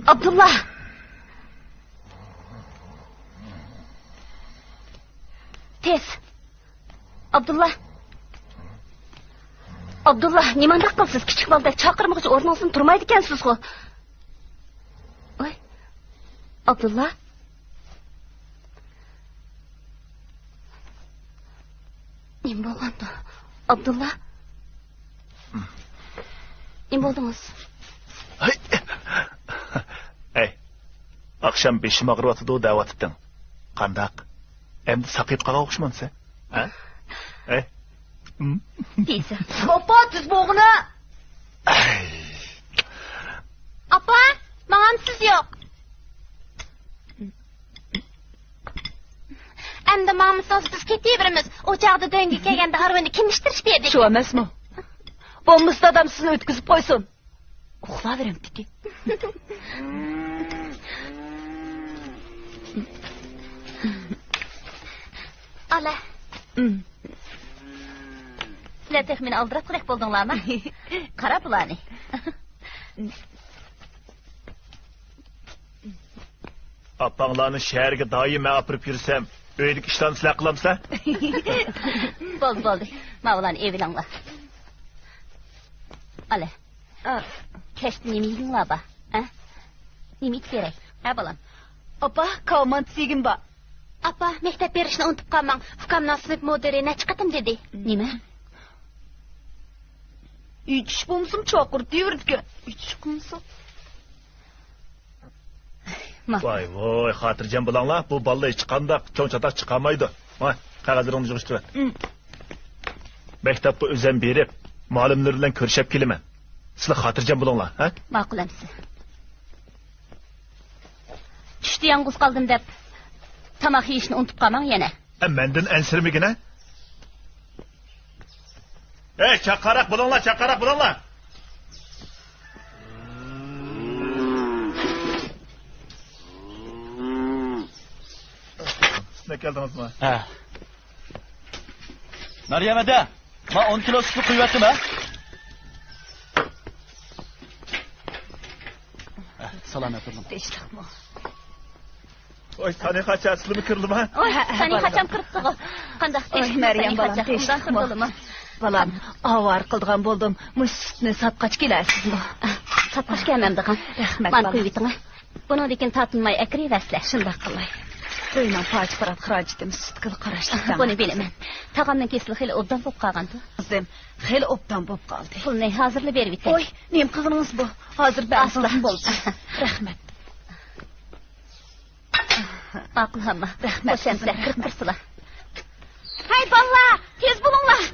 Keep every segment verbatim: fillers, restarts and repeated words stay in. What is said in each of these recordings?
ئابدۇللا! تېز! ئابدۇللا! ئابدۇللا، نېمانداق قىلىسىز؟ كىچىك بالىدەك چاقىرمىغۇچە ئورنىڭىزدىن تۇرمايدىكەنسىزغۇ. ۋاي، ئابدۇللا. نېمە بولغاندۇ؟ ئابدۇللا؟ نېمە بولدىڭىز؟ ھەي! ئەي، ئاخشام بېشىم ئاغرىۋاتىدۇ دەۋاتىتتىڭ. قانداق؟ ئەمدى ساقىيىپ قالغان ئوخشىمامسەن؟ ھە؟ ئەي. ھىم؟ تېزە. ئاپا، تېز بولغىنا. ئەي. ئاپا، ماڭامسىز يوق؟ ئەمدى ماڭمىسىڭىز بىز كېتىۋېرىمىز. ئۇ چاغدا دۆڭگە كەلگەندە ھارۋىنى كىم ئىتتىرىشتى دېدى. شۇ ئەمەسمۇ؟ بولمىسا دادام سىزنى ئۆتكۈزۈپ قويسۇن. ئۇخلاۋېرىڭ تېكى. ئالە. ئىم. سىلەر تېخى مېنى ئالدىراتقۇدەك بولدۇڭلارما؟ قارا بۇلارنى. ئاپاڭلارنى شەھەرگە دائىم مەن ئاپىرىپ يۈرسەم، ئۆيدىكى ئىشلارنى سىلەر قىلامسىلەر؟ بولدى، بولدى. ماۋۇلارنى ئېلىۋېلىڭلار. ئالە. ئا. كەچتە نېمە يېگۈڭلار بار؟ ئە؟ نېمە ئېتىپ بېرەي؟ ھە، بالام. ئاپا، كاۋا مانتىسى يېگۈم بار. ئاپا، مەكتەپ بېرىشنى ئۇنتۇپ قالماڭ. ئۇكامنىڭ سىنىپ مۇدىرى نەچچە قېتىم دېدى. نېمە؟ ئۆي چۈشۈپ بولمىسىمۇ چاقىرتىۋېرىدىكەن. ئۆي چۈشۈپ قالمىسا. ۋاي، ۋاي، خاتىرجەم بولۇڭلار. بۇ بالىلار ھېچقانداق چوڭ چاتاق چىقارمايدۇ. ۋاي، قەغەزلىرىڭنى يىغىشتۇرۇۋەت. مەكتەپكە ئۆزۈم بېرىپ، مۇئەللىملىرى بىلەن كۆرۈشۈپ كېلىمەن. سىلەر خاتىرجەم بولۇڭلار، ھە؟ ماقۇل ئەمىسە. چۈشتە يالغۇز قالدىم دەپ، تاماق يېيىشنى ئۇنتۇپ قالماڭ يەنە. ئە، مەندىن ئەنسىرىمىگىنە. ئەي، چاققانراق بولۇڭلار، چاققانراق بولۇڭلار. سىلەر كەلدىڭىزمۇ؟ ھە. مەريەم ھەدە، مانا ئون كىلو سۈتنى قۇيۇۋەتتىم ھە. ھە، سالامەت بولۇڭ. تىنچلىقمۇ؟ ۋاي، سانى قاچان سىلىمۇ كىردىما؟ ۋاي، سانى قاچان كىرىپتىغۇ؟ قانداق تىنچلىقمۇ؟ مەريەم بالام، تىنچلىقمۇ؟ بالام، ئاۋارە قىلىدىغان بولدۇم. مۇشۇ سۈتنى ساتقاچ كېلەرسىزمۇ؟ ساتقاچ كەلمەمدىغان. رەھمەت، مانا قويۇۋېتىڭ. بۇنىڭدىن كېيىن تارتىنماي ئەكىرىۋەرسىلەر. شۇنداق قىلاي. ئۆينىڭ پارچە-پۇرات خىراجىتىمۇ سۈتكىلا قاراشلىق. بۇنى بىلىمەن. تاغامنىڭ كېسىلى خېلى ئوبدان بولۇپ قالغانتۇ؟ قىزىم، خېلى ئوبدان بولۇپ قالدى. پۇلنى ھازىرلا بېرىۋېتەي. ۋوي، نېمە قىلغىنىڭىز بۇ؟ ھازىر بەرسىڭىزمۇ بولىدۇ. رەھمەت. ماقۇل ھامما. رەھمەت، خوش ئەمىسە، قىزىم، كىرىپ رەھمەت. تۇرسىلا. ھەي، بالىلار، تېز بولۇڭلار.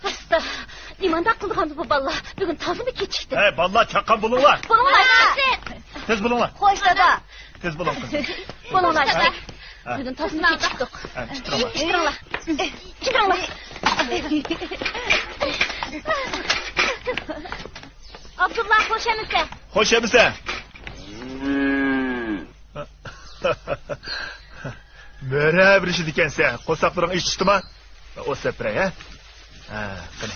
ئاستا، نېمانداق قىلىدىغاندۇ بۇ بالىلار؟ بۈگۈن تازىمۇ كېچىكتى. ھەي، بالىلار، چاققان بولۇڭلار. بولۇڭلار، ھە. تېز بولۇڭلار. خوش، دادا. تېز بولۇڭ، قىزىم. بولۇڭلار، ھە. بۈگۈن تازىمۇ كېچىكتۇق. ھە، چىقىرىڭلار. چىقىرىڭلار. چىقىرىڭلار. ئابدۇللا، خوش ئەمىسە. خوش ئەمىسە. مۆرە بېرىشىدىكەنسەن، قورساقلىرىڭ ئېچىشتىما؟ ئوت سەپ بېرەي، ھە؟ ھە، قېنى.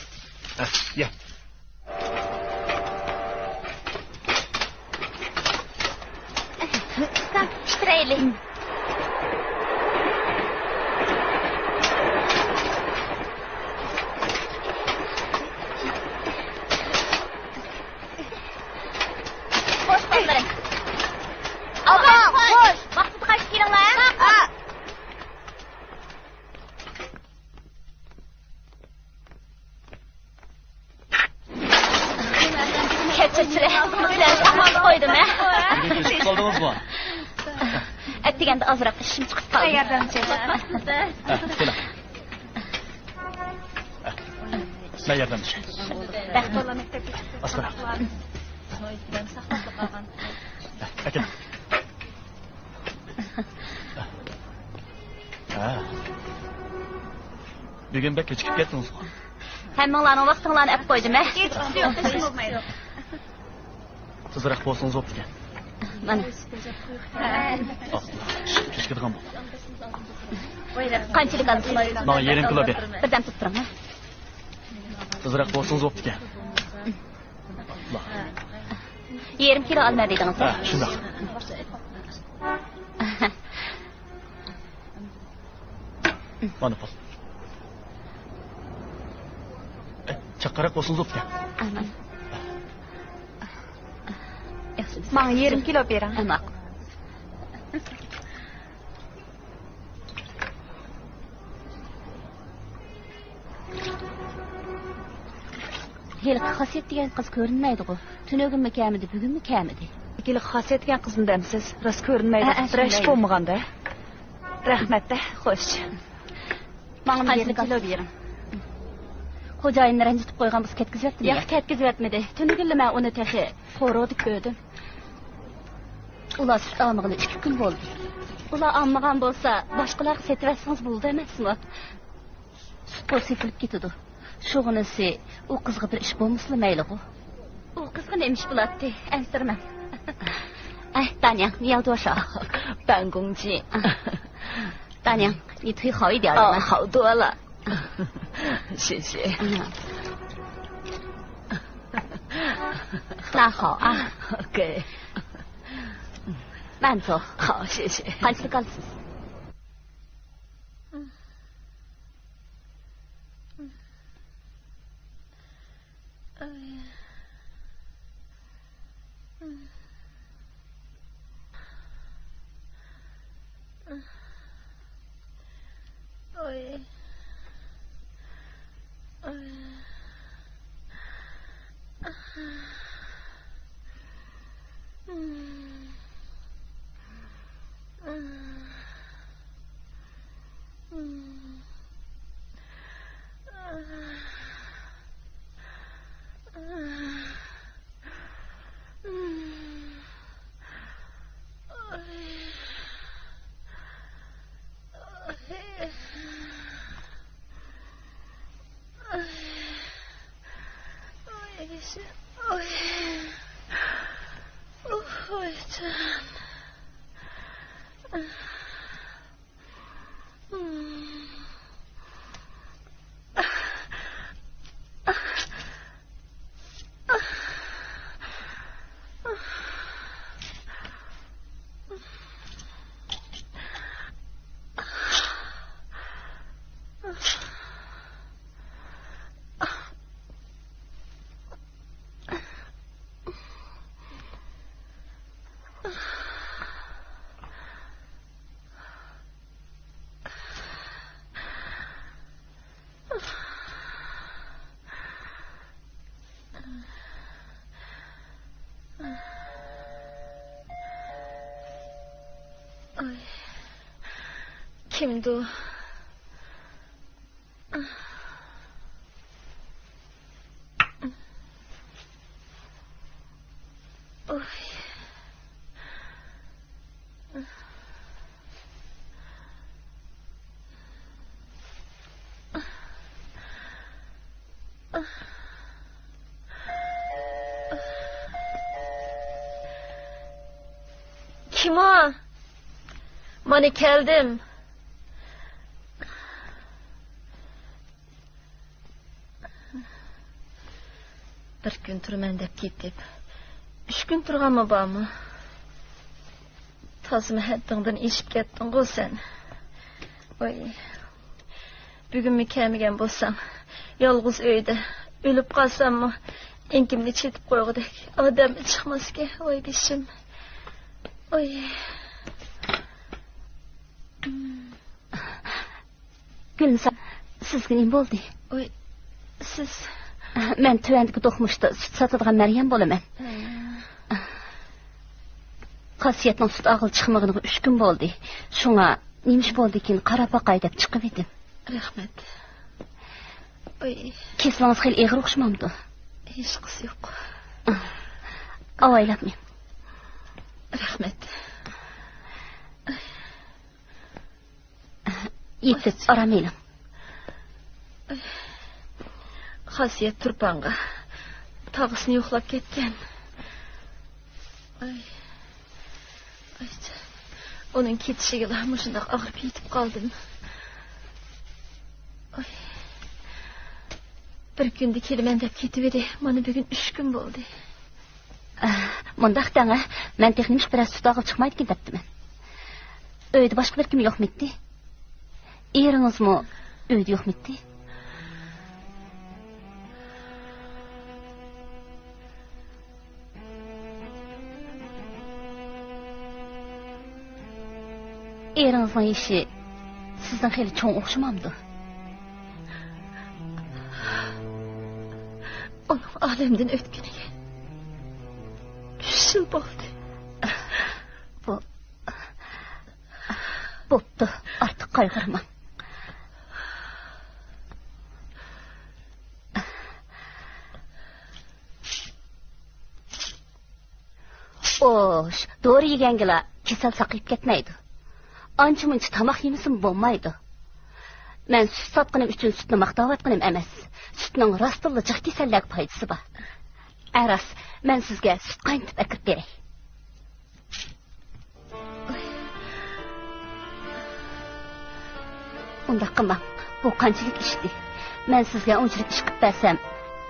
ھە، يە. ئۇكام، پىشتۇرايلى. خوش، بالىلىرىم. ئاپا، خوش. ۋاقتىدا قايتىپ كېلىڭلار. ھە. كەچۈرسىلەر، سىلەرنى تاقىۋېتىپ قويدۇم، ھە؟ نېمە قىلىپ قالدىڭىزمۇ؟ ئەتىگەندە ئازراق ئىشىم چىقىپ قالدى. ياردەمچى. ھە، كېلىڭ. مەن ياردەملىشەي. رەھمەت. ئاستىراق. ئەكېلىڭ. ھە. بۈگۈن بەك كېچىكىپ كەتتىڭىزغۇ؟ ھەممىڭلارنىڭ ۋاقتىڭلارنى ئەپ قويدۇم، ھە؟ تېزراق بولسىڭىز بوپتىكەن. مانا. ئاپلا، كېچىكىدىغان بولدۇم. قانچىلىك ئالىسىز؟ ماڭا يېرىم كىلو بېرىڭ. بىردەم تۇرۇپ تۇرۇڭ، ھە؟ تېزراق بولسىڭىز بوپتىكەن. ئاپلا. يېرىم كىلو ئالما دېدىڭىز. ھە، شۇنداق. مانا پۇل. ئە، چاققانراق بولسىڭىز بوپتۇ. ئامان. ياخشى. ماڭا يېرىم كىلو بېرىڭ. ئە، ماقۇل. ھېلىقى خاسىيەت دېگەن قىز كۆرۈنمەيدىغۇ. تۈنۈگۈنمۇ كەلمىدى، بۈگۈنمۇ كەلمىدى. ھېلىقى خاسىيەت دېگەن قىزمۇ دەمسىز؟ راست كۆرۈنمەيدۇ. ھە، ھە، بىرەر ئىش شۇنداق. بولمىغاندا. رەھمەت-دە، خوش. ماڭا قايسىنى بېرىڭ. كىلو بېرىڭ؟ خوجايىننى رەنجىتىپ قويغان بولسا كەتكۈزۈۋەتتىمۇ؟ ياق، يا؟ كەتكۈزۈۋەتمىدى. تۈنۈگۈنلا مەن ئۇنى تېخى قورۇدىپ كۆردۈم. ئۇلار سۈت ئالمىغىلى ئىككى كۈن بولدى. ئۇلار ئالمىغان بولسا، باشقىلارغا سېتىۋەتسىڭىز بولىدۇ ئەمەسمۇ؟ سۈت قورۇ سېتىلىپ كېتىدۇ. شۇغىنىسى ئۇ قىزغا بىر ئىش بولمىسىلا مەيلىغۇ. ئۇ قىزغا نېمە ئىش بولاتتى؟ ئەنسىرىمەڭ. ئەي، دانياڭ، نى ياۋ دۇ شا؟ بەن گۇڭ جى. دانياڭ، نى تۇي خاۋ يى دياۋ؟ ئاۋ، خاۋ دۇ لا. شى شى. لا خاۋ ئا. ئوكەي. مەن تۇ. خاۋ، شى شى. قانچىلىك ئالىسىز؟ ئاي. كىمدۇ؟ ئوي. كىم ئۇ؟ مانا كەلدىم. بىر كۈن تۇرىمەن دەپ كېتىپ، ئۈچ كۈن تۇرغانمۇ بارمۇ؟ تازىمۇ ھەددىڭدىن ئېشىپ كەتتىڭغۇ سەن. ۋاي، بۈگۈنمۇ كەلمىگەن بولساڭ، يالغۇز ئۆيدە ئۆلۈپ قالساممۇ، ئەڭكىمنى چېتىپ قويغۇدەك ئادەم چىقماسكەن. ۋاي بېشىم. ۋاي. گۈلنىسا، سىزگە نېمە بولدى؟ ئۇي، سىز. مەن تۆۋەندىكى دوقمۇشتا سۈت ساتىدىغان مەريەم بولىمەن. ھە. خاسىيەتنىڭ سۈت ئالغىلى چىقمىغىنىغا ئۈچ كۈن بولدى. شۇڭا نېمە ئىش بولدىكىن قاراپ باقاي دەپ چىقىۋىدىم. رەھمەت. ئۇي. كېسىلىڭىز خېلى ئېغىر ئوخشىمامدۇ؟ ھېچقىسى يوق. ئاۋايلاپ مېڭىڭ. رەھمەت. يېتىپ ئارام ئېلىڭ. خاسىيەت تۇرپانغا تاغىسىنى يوقلاپ كەتكەن. ئاي. ئاي جان. ئۇنىڭ كېتىشىگىلا مۇشۇنداق ئاغرىپ يېتىپ قالدىم. ئاي. بىر كۈندە كېلىمەن دەپ كېتىۋىدى. مانا بۈگۈن ئۈچ كۈن بولدى. ئۇنداق دەڭە، مەن تېخى نېمىشقا بىرەر سۈت ئالغىلى چىقمايدىكىن دەپتىمەن. ئۆيدە باشقا بىر كىم يوقمىتتى؟ ئېرىڭىزمۇ ئۆيدە يوقمىتتى؟ ئېرىڭىزنىڭ يېشى سىزدىن خېلى چوڭ ئوخشىمامدۇ؟ ئۇنىڭ ئالەمدىن ئۆتكىنىگە ئۈچ يىل بولدى. بۇ، بوپتۇ، ئارتۇق قايغۇرماڭ. خوش، دورا يېگەنگىلا كېسەل ساقىيىپ كەتمەيدۇ. ئانچە-مۇنچە تاماق يېمىسىمۇ بولمايدۇ. مەن سۈت ساتقىنىم ئۈچۈن سۈتنى ماختاۋاتقىنىم ئەمەس. سۈتنىڭ راستتىنلا جىق كېسەللەرگە پايدىسى بار. ئە، راست، مەن سىزگە سۈت قاينىتىپ ئەكىرىپ بېرەي. ئۇنداق قىلماڭ، بۇ قانچىلىك ئىشتى. مەن سىزگە ئۇنچىلىك ئىش قىلىپ بەرسەم،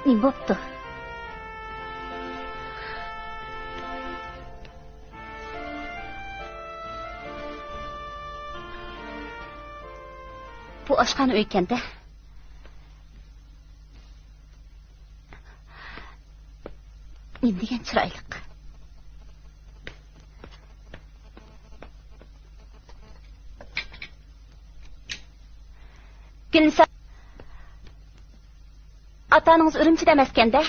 نېمە بوپتۇ؟ بۇ ئاشخانا ئۆيكەن-دە. نېمە دېگەن چىرايلىق. گۈلنىسا، ئاتا-ئانىڭىز ئۈرۈمچىدە ئەمەسكەن-دە؟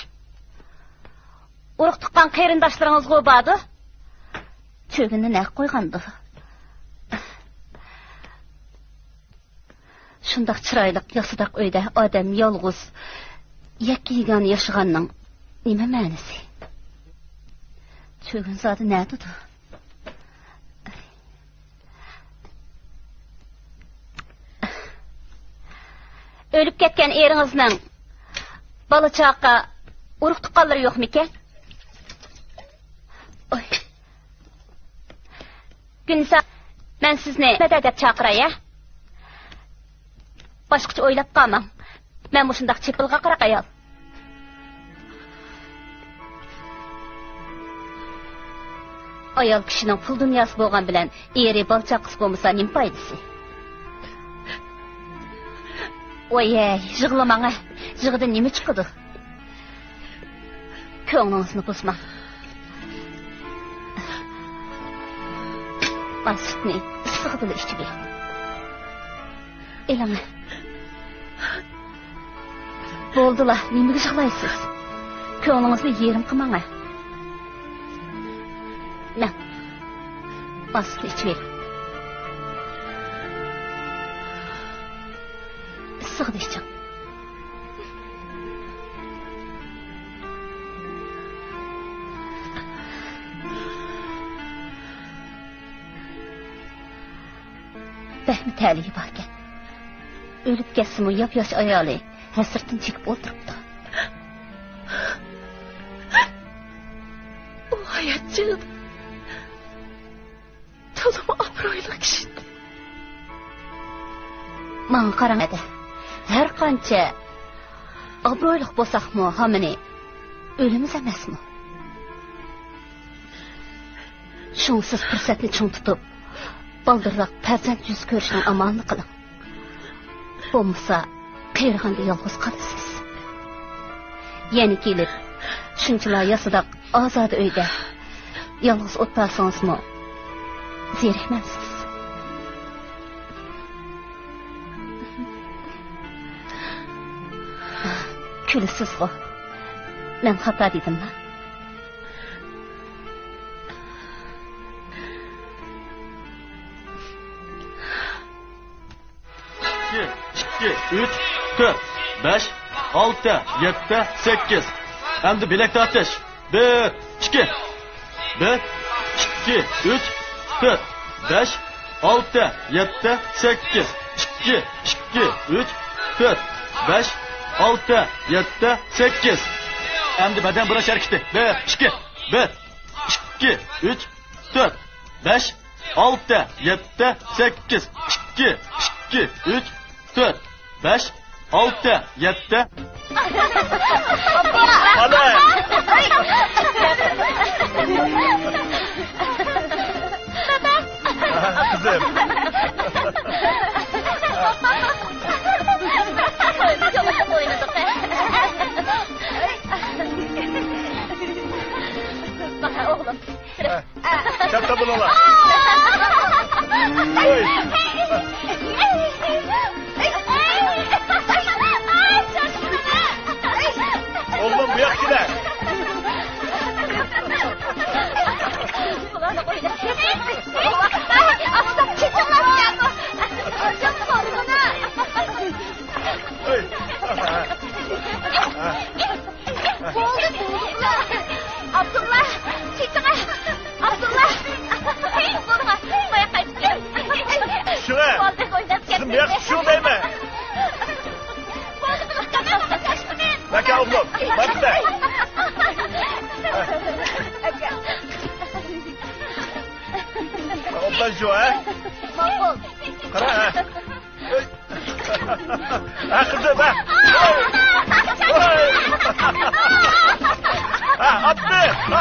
ئۇرۇق-تۇغقان قېرىنداشلىرىڭىزغۇ باردۇ؟ چۆگۈننى نەگە قويغاندۇ؟ شۇنداق چىرايلىق ياسىداق ئۆيدە ئادەم يالغۇز، يەككە-يېگانە ياشىغاننىڭ نېمە مەنىسى؟ چۆگۈن زادى نەدىدۇ؟ ئۆلۈپ كەتكەن ئېرىڭىزنىڭ بالا-چاقا، ئۇرۇق-تۇغقانلىرى يوقمىكەن؟ ئوي. گۈلنىسا، مەن سىزنى مەدە دەپ چاقىراي، ھە؟ باشقىچە ئويلاپ قالماڭ. مەن مۇشۇنداق چېپىلغا قاراق ئايال. ئايال كىشىنىڭ پۇل دۇنياسى بولغان بىلەن ئېرى، بالا-چاقىسى بولمىسا نېمە پايدىسى؟ ۋاي-ھەي، يىغلىماڭ ھە، يىغىدىن نېمە چىقىدۇ؟ كۆڭلىڭىزنى بۇزماڭ. مانا سۈتنى ئىسسىقىدىلا ئىچىۋېرىڭ. ئېلىڭ. بولدىلا، نېمىگە يىغلايسىز؟ كۆڭلىڭىزنى يېرىم قىلماڭ ھە. مانا، مانا سۈتنى ئىچىۋېرىڭ. ئىسسىقىدا ئىچىڭ. بەكمۇ تەلىيى باركەن. ئۆلۈپ كەتسىمۇ ياپياش ئايالى ھەسرىتىنى چېكىپ ئولتۇرۇپتۇ. ئۇ ھايات چېغىدا تولىمۇ ئابرۇيلۇق كىشىدى. ماڭا قاراڭ، ھەدە. ھەر قانچە ئابرۇيلۇق بولساقمۇ، ھامان ئۆلىمىز ئەمەسمۇ؟ شۇڭا سىز پۇرسەتنى چىڭ تۇتۇپ، بالدۇرراق پەرزەنت يۈزى كۆرۈشنىڭ ئامالىنى قىلىڭ. بولمىسا، قېرىغاندا يالغۇز قالىسىز. يەنە كېلىپ، شۇنچىلا ياسىداق ئازادە ئۆيدە يالغۇز ئولتۇرسىڭىزمۇ، زېرىكمەمسىز؟ كۈلىسىزغۇ؟ مەن خاتا دېدىملا؟ ئىككى، ئىككى، ئۈچ، تۆت، بەش، ئالتە، يەتتە، سەككىز. ئەمدى بىلەك تارتىش. بىر، ئىككى. بىر، ئىككى، ئۈچ، تۆت، بەش، ئالتە، يەتتە، سەككىز. ئىككى، ئىككى، ئۈچ، تۆت، بەش، ئالتە، يەتتە، سەككىز. ئەمدى بەدەن بۇراش ھەرىكىتى. بىر، ئىككى. بىر، ئىككى، ئۈچ، تۆت، بەش، ئالتە، يەتتە، سەككىز. ئىككى، ئىككى، ئۈچ، تۆت، بەش، ئالتە، يەتتە. ئانا! قىزىم. ئوينىدۇق. ئوغلۇم. چاپتا بولۇڭلار. ئوي. ئوغلۇم، بۇ ياققا كېلە. ئوي. بولدى، بولدى. ئابدۇللا، كېتىڭە. ئابدۇللا. ھەي، بولدىڭا. بايا قايتىپ كەل. شۇڭا. بولدى، ئويناپ كەتتىڭ. سىز مېنى شۇ دەيمەن. بولدى، بولدى. ماكا ئوغلۇم، ماكا. ئوبدان شۇ، ھە؟ ماقۇل. قارا، ھە؟ ھە، قىزىم، ھە. ھە، ئاتتى. ھە.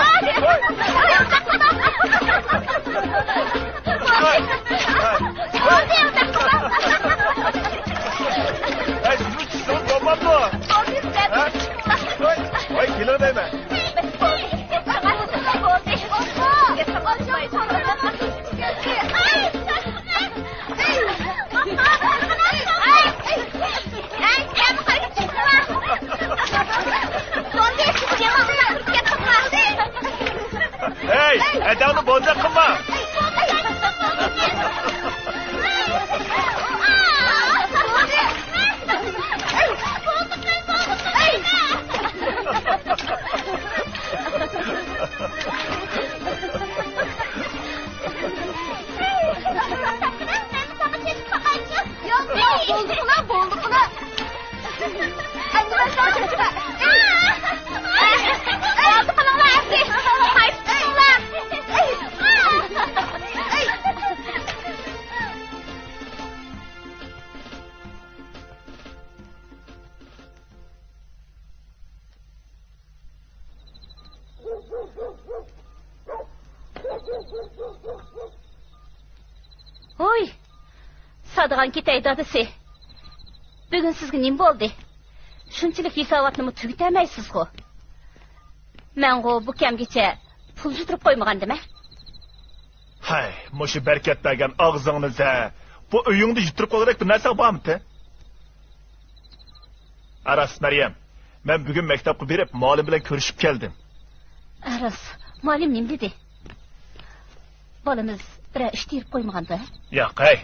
ھە، سىزنىڭ چۈشىڭىز بولمامدۇ؟ ھە؟ ۋاي، ۋاي، كېلىڭ دەيمەن. ھەي، ھەدەڭنى بوزەك قىلما! ياق، ياق، بولدى قىلا، بولدى قىلا. ئەمدى باشلاڭ، چۆچۈمە. بولدى قىلىڭلار ئەمدى. قايتىپ چىقىڭلار. ھوي! سادىغان كېتەي دادىسى. بۈگۈن سىزگە نېمە بولدى؟ شۇنچىلىك ھېساباتنىمۇ تۈگىتەلمەيسىزغۇ. مەنغۇ بۇ كەمگىچە پۇل يىتتۈرۈپ قويمىغانىدىم ھە؟ ھەي، مۇشۇ بەرىكەت بەرگەن ئاغزىڭنى زە. بۇ ئۆيۈڭدە يىتتۈرۈپ قويغۇدەك بىر نەرسەڭ بارمىتى؟ ھە راست، مەريەم. مەن بۈگۈن مەكتەپكە بېرىپ، مۇئەللىم بىلەن كۆرۈشۈپ كەلدىم. ھە راست، مۇئەللىم نېمە دېدى؟ بالىمىز بىرەر ئىش تېرىپ قويمىغاندۇ ھە؟ ياق ھەي.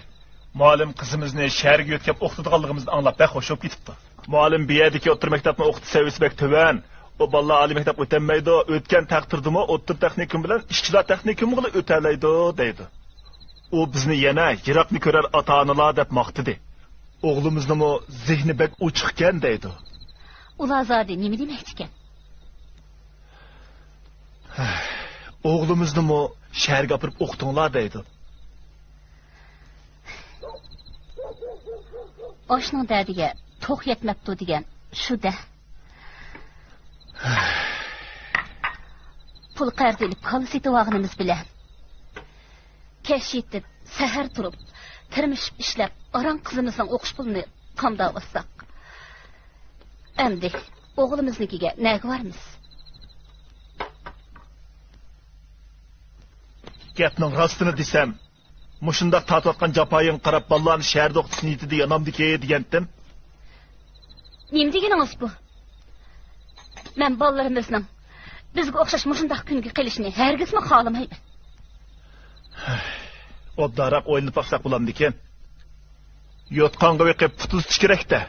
مۇئەللىم قىزىمىزنى شەھەرگە يۆتكەپ ئوقۇتىدىغانلىقىمىزنى ئاڭلاپ بەك خوش بولۇپ كېتىپتۇ. مۇئەللىم بۇ يەردىكى ئوتتۇرا مەكتەپنىڭ ئوقۇتۇش سەۋىيەسى بەك تۆۋەن. ئۇ بالىلار ئالىي مەكتەپ ئۆتەلمەيدۇ، ئۆتكەن تەقدىردىمۇ ئوتتۇرا تېخنىكوم بىلەن ئىشچىلار تېخنىكومىغىلا ئۆتەلەيدۇ، دەيدۇ. ئۇ بىزنى يەنە يىراقنى كۆرەر ئاتا-ئانىلار دەپ ماختىدى. ئوغلىمىزنىمۇ زېھنى بەك ئوچۇقكەن، دەيدۇ. ئۇلار زادى نېمە دېمەكچىكەن؟ ئوغلىمىزنىمۇ شەھەرگە ئاپىرىپ ئوقۇتۇڭلار، دەيدۇ. ئاشنىڭ دەردىگە توق يەتمەپتۇ دېگەن شۇ-دە. پۇل قەرز ئېلىپ كالا سېتىۋالغىنىمىز بىلەن، كەچ يېتىپ، سەھەر تۇرۇپ، تىرمىشىپ ئىشلەپ، ئاران قىزىمىزنىڭ ئوقۇش پۇلىنى قامداۋاتساق، ئەمدى ئوغلىمىزنىڭكىگە نەگە بارىمىز؟ گەپنىڭ راستىنى دېسەم، مۇشۇنداق تارتىۋاتقان جاپايىڭغا قاراپ، بالىلارنى شەھەردە ئوقۇتۇش نىيىتىدە يانامدىكى دېگەنتىم. نېمە دېگىنىڭىز بۇ؟ مەن بالىلىرىمىزنىڭ بىزگە ئوخشاش مۇشۇنداق كۈنگە قېلىشىنى ھەرگىزمۇ خالىمايمەن. ئوبدانراق ئويلىنىپ باقساق بولامدىكىن؟ يوتقانغا بېقىپ پۇتۇلتۇش كېرەك-دە.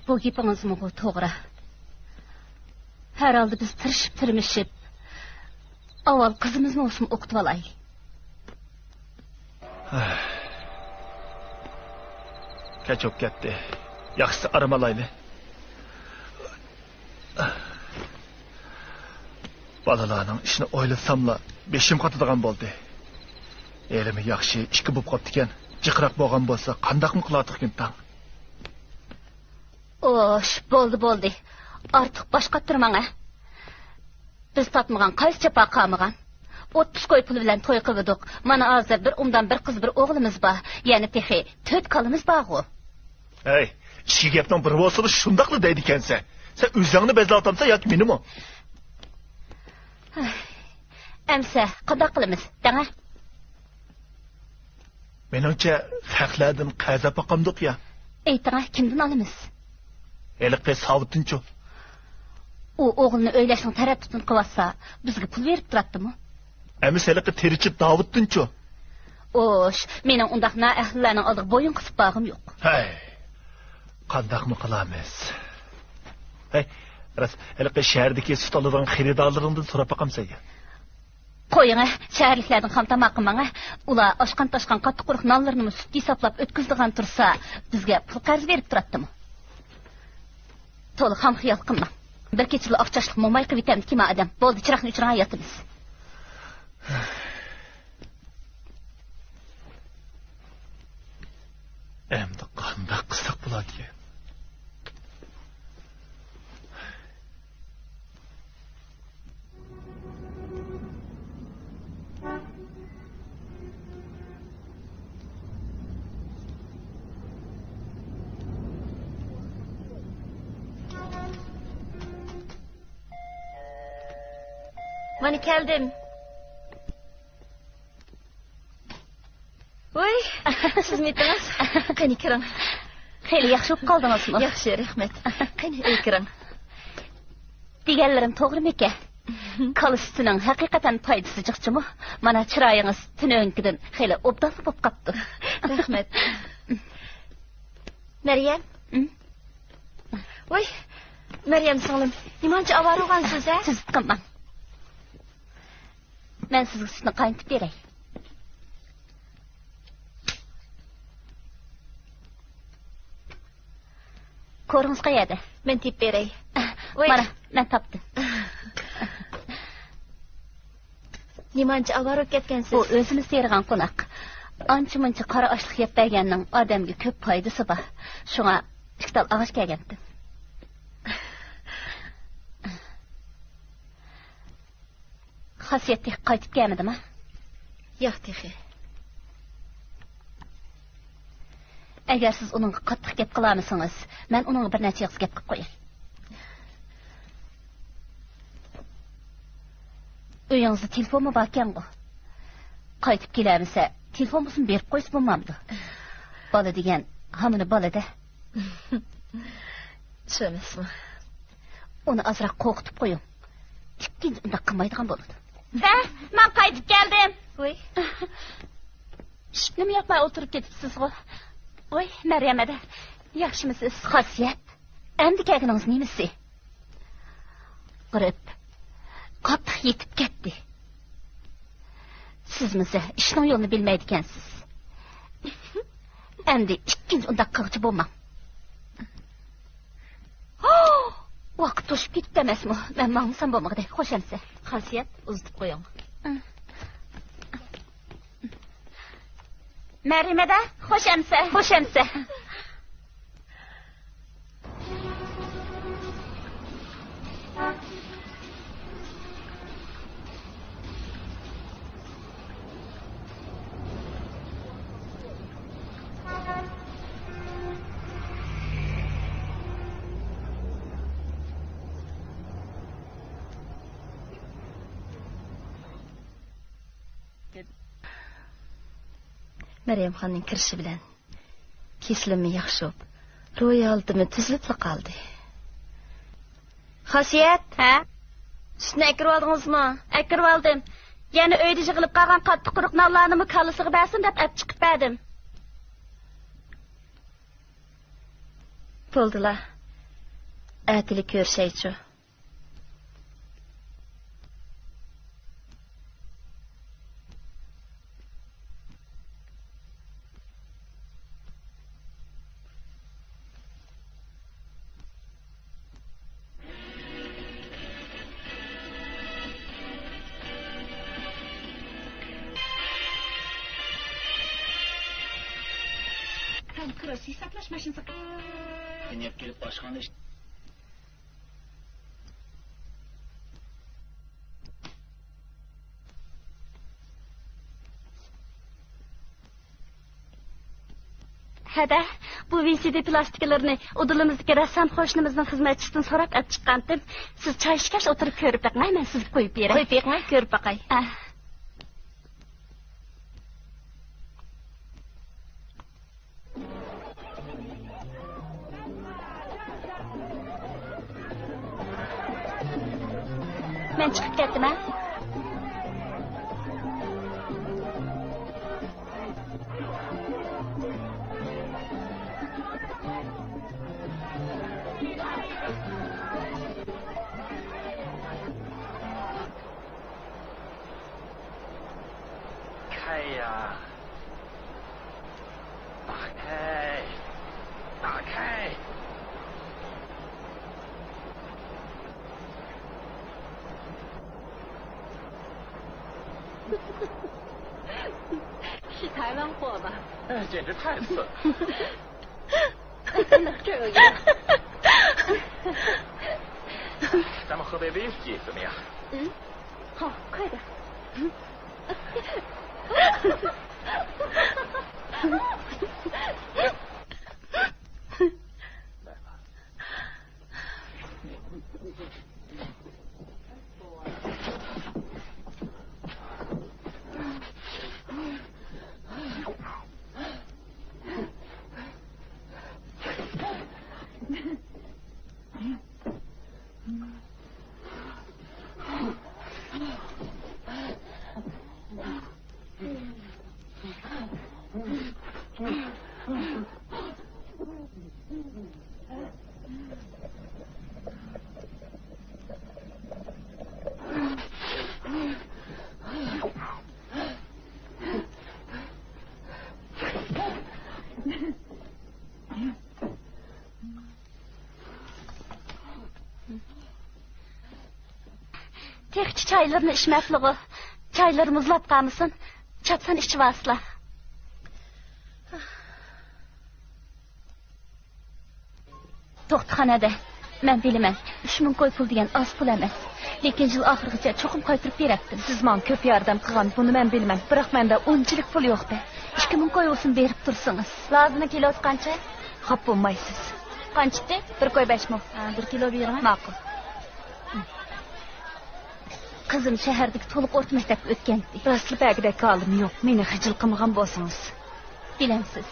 بۇ گېپىڭىزمۇ توغرا. ھەر ھالدا بىز تىرىشىپ، تىرمىشىپ، ئاۋۋال قىزىمىزنى بولسىمۇ ئوقۇتۇۋالايلى. كەچ بولۇپ كەتتى. ياخشىسى ئارام ئالايلى. بالىلارنىڭ ئىشىنى ئويلىساملا بېشىم قاتىدىغان بولدى. ھېلىمۇ ياخشى ئىككى بوپ قاپتىكەن. جىقراق بولغان بولسا قانداقمۇ قىلاتتۇقكىن تاڭ. ئوش، بولدى، بولدى. ئارتۇق باش قاتتۇرماڭ، ھە. بىز تارتمىغان قايسى جاپا قالمىغان؟ ئوتتۇز كوي پۇل بىلەن توي قىلىۋىدۇق. مانا ھازىر بىر ئۇمدان بىر قىز، بىر ئوغلىمىز بار. يەنە تېخى تۆت كالىمىز بارغۇ. ھەي، ئىچكى گەپنىڭ بىرى بولسىلا شۇنداقلا دەيدىكەنسەن. سەن ئۆزۈڭنى بەزلەۋاتامسەن ياكى مېنىمۇ؟ ئەمسە قانداق قىلىمىز دەڭە؟ مېنىڭچە، خەقلەردىن قەرز ئاپاقامدۇق يا؟ ئېيتىڭە، كىمدىن ئالىمىز؟ ھېلىقى ساۋۇتتىنچۇ؟ ئۇ ئوغلىنى ئۆيلەشنىڭ تەرەددۇتىنى قىلىۋاتسا، بىزگە پۇل بېرىپ تۇراتتىمۇ؟ ئەمىسە ھېلىقى تىرىچىپ داۋۇتتىنچۇ؟ ئوش، مېنىڭ ئۇنداق نائەھلىلەرنىڭ ئالدىغا بويۇن قىسىپ بارغۇم يوق. ھەي، قانداقمۇ قىلامىز؟ ھەي، راست، ھېلىقى شەھەردىكى سۈت ئالىدىغان خېرىدارلىرىڭدىن سوراپ باقامسەن يا؟ قويۇڭە، شەھەرلىكلەردىن خام تاماق قىلماڭە. ئۇلار ئاشقان-تاشقان قاتتىق قۇرۇق نانلىرىنىمۇ سۈتكە ھېسابلاپ ئۆتكۈزىدىغان تۇرسا، بىزگە پۇل قەرز بېرىپ تۇراتتىمۇ؟ تولا خام خىيال قىلماڭ. بىر كېچىلا ئاق چاچلىق موماي قىلىۋېتەمدىكىن ئادەم. بولدى، چىراغنى ئۆچۈرۈڭ، ياتىمىز. ئەمدى قانداق قىلساق بولاركىن؟ مانا كەلدىم. ۋوي، سىزمىتىڭىز. قېنى، كىرىڭ. خېلى ياخشى بولۇپ قالدىڭىزمۇ؟ ياخشى، رەھمەت. قېنى، ئۆيگە كىرىڭ. دېگەنلىرىم توغرىمىكەن؟ كالا سۈتىنىڭ ھەقىقەتەن پايدىسى جىقچىمۇ؟ مانا، چىرايىڭىز تۈنۈگۈنكىدىن خېلى ئوبدانلا بولۇپ قاپتۇ. رەھمەت. مەريەم. ئىم؟ ۋوي، مەريەم سىڭلىم، نېمانچە ئاۋارە بولغانسىز، ھە؟ تۈزۈپ قالماڭ. مەن سىزگە سۈتنى قاينىتىپ بېرەي. كورىڭىز قەيەردە؟ مەن تېپىپ بېرەي. ۋوي. مانا، مەن تاپتىم. نېمانچە ئاۋارە بولۇپ كەتكەنسىز؟ بۇ ئۆزىمىز تېرىغان قوناق. ئانچە-مۇنچە قارا ئاشلىق يەپ بەرگەننىڭ ئادەمگە كۆپ پايدىسى بار. شۇڭا ئىككى تال ئاغاچ كەلگەنتىم. خاسىيەت تېخى قايتىپ كەلمىدىما؟ ياق تېخى. ئەگەر سىز ئۇنىڭغا قاتتىق گەپ قىلالمىسىڭىز، مەن ئۇنىڭغا بىر نەچچە ئېغىز گەپ قىلىپ قوياي. ئۆيىڭىزدە تېلېفونمۇ باركەنغۇ؟ قايتىپ كېلەلمىسە، تېلېفون بولسىمۇ بېرىپ قويسا بولمامدۇ؟ بالا دېگەن ھامىنى بالا-دە. شۇ ئەمەسمۇ؟ ئۇنى ئازراق قورقۇتۇپ قويۇڭ. ئىككىنچى ئۇنداق قىلمايدىغان بولىدۇ. ھە، مەن قايتىپ كەلدىم. ۋوي. ئىشىكنىمۇ ياپماي ئولتۇرۇپ كېتىپسىزغۇ. ۋوي، مەريەم ھەدە. ياخشىمۇسىز؟ خاسىيەت، ئەمدى كەلگىنىڭىز نېمىسى؟ غېرىب، قاتتىق يېتىپ كەتتى. سىزمۇ زە ئىشنىڭ يولىنى بىلمەيدىكەنسىز. ئەمدى ئىككىنچى ئۇنداق قىلغۇچى بولماڭ. ۋاقىت توشۇپ كېتىپتۇ ئەمەسمۇ؟ مەن ماڭمىسام بولمىغۇدەك. خوش ئەمسە. خاسىيەت، ئۇزىتىپ قويۇڭ. مەريەم ھەدە، خوش ئەمسە. خوش ئەمسە. مەريەمخاننىڭ كىرىشى بىلەن كېسىلىممۇ ياخشى بولۇپ، روھىي ھالىتىممۇ تۈزۈلۈپلا قالدى. خاسىيەت! ھە؟ سۈتنى ئەكىرىۋالدىڭىزمۇ؟ ئەكىرىۋالدىم. يەنە ئۆيدە يىغىلىپ قالغان قاتتىق قۇرۇق نانلارنىمۇ كالىسىغا بەرسۇن دەپ ئەپ چىقىپ بەردىم. بولدىلا. ئەتىلا كۆرۈشەيچۇ. كىروش ھېسابلاش ماشىنىسى. يەپ كېلىپ باشقان ئىش. ھەدە، بۇ ۋى سى دى پىلاستىكىلىرىنى ئۇدۇلىمىزدىكى رەسسام قوشنىمىزنىڭ خىزمەتچىسىدىن سوراپ ئەپ چىققانتىم. سىز چاي ئىچكەچ ئولتۇرۇپ كۆرۈپ بېقىڭ، مەن سىزگە قويۇپ بېرەي. قويۇپ بېقىڭ، كۆرۈپ باقاي. ئە. مەن چىقىپ كەتتىم، ھە. Shi Taiwan 货吧？哎，简直太次了。 咱们喝杯威士忌怎么样？嗯，好，快点。 تېخىچە چايلىرىنى ئىچمەپلىغۇ. چايلىرى مۇزلاپ قالمىسۇن. چاپسان ئىچىۋالسىلا. توختىخانىدە، مەن بىلىمەن، ئۈچ مىڭ كوي پۇل دېگەن ئاز پۇل ئەمەس. لېكىن يىل ئاخىرىغىچە چوقۇم قايتۇرۇپ بېرەتتىم. سىز ماڭا كۆپ ياردەم قىلغان، بۇنى مەن بىلىمەن. بىراق مەندە ئۇنچىلىك پۇل يوق-دە. ئىككى مىڭ كوي بولسۇن بېرىپ تۇرسىڭىز. لازىنىڭ كىلوسى قانچە؟ خاپا بولمايسىز. قانچە ئىدى؟ بىر كوي بەش مو. ھە، بىر كىلو بېرىڭە. ماقۇل. قىزىم شەھەردىكى تولۇق ئورتا مەكتەپكە ئۆتكەنتى. راستلا بەگىدەك ھالىم يوق، مېنى خىجىل قىلمىغان بولسىڭىز. بىلەمسىز،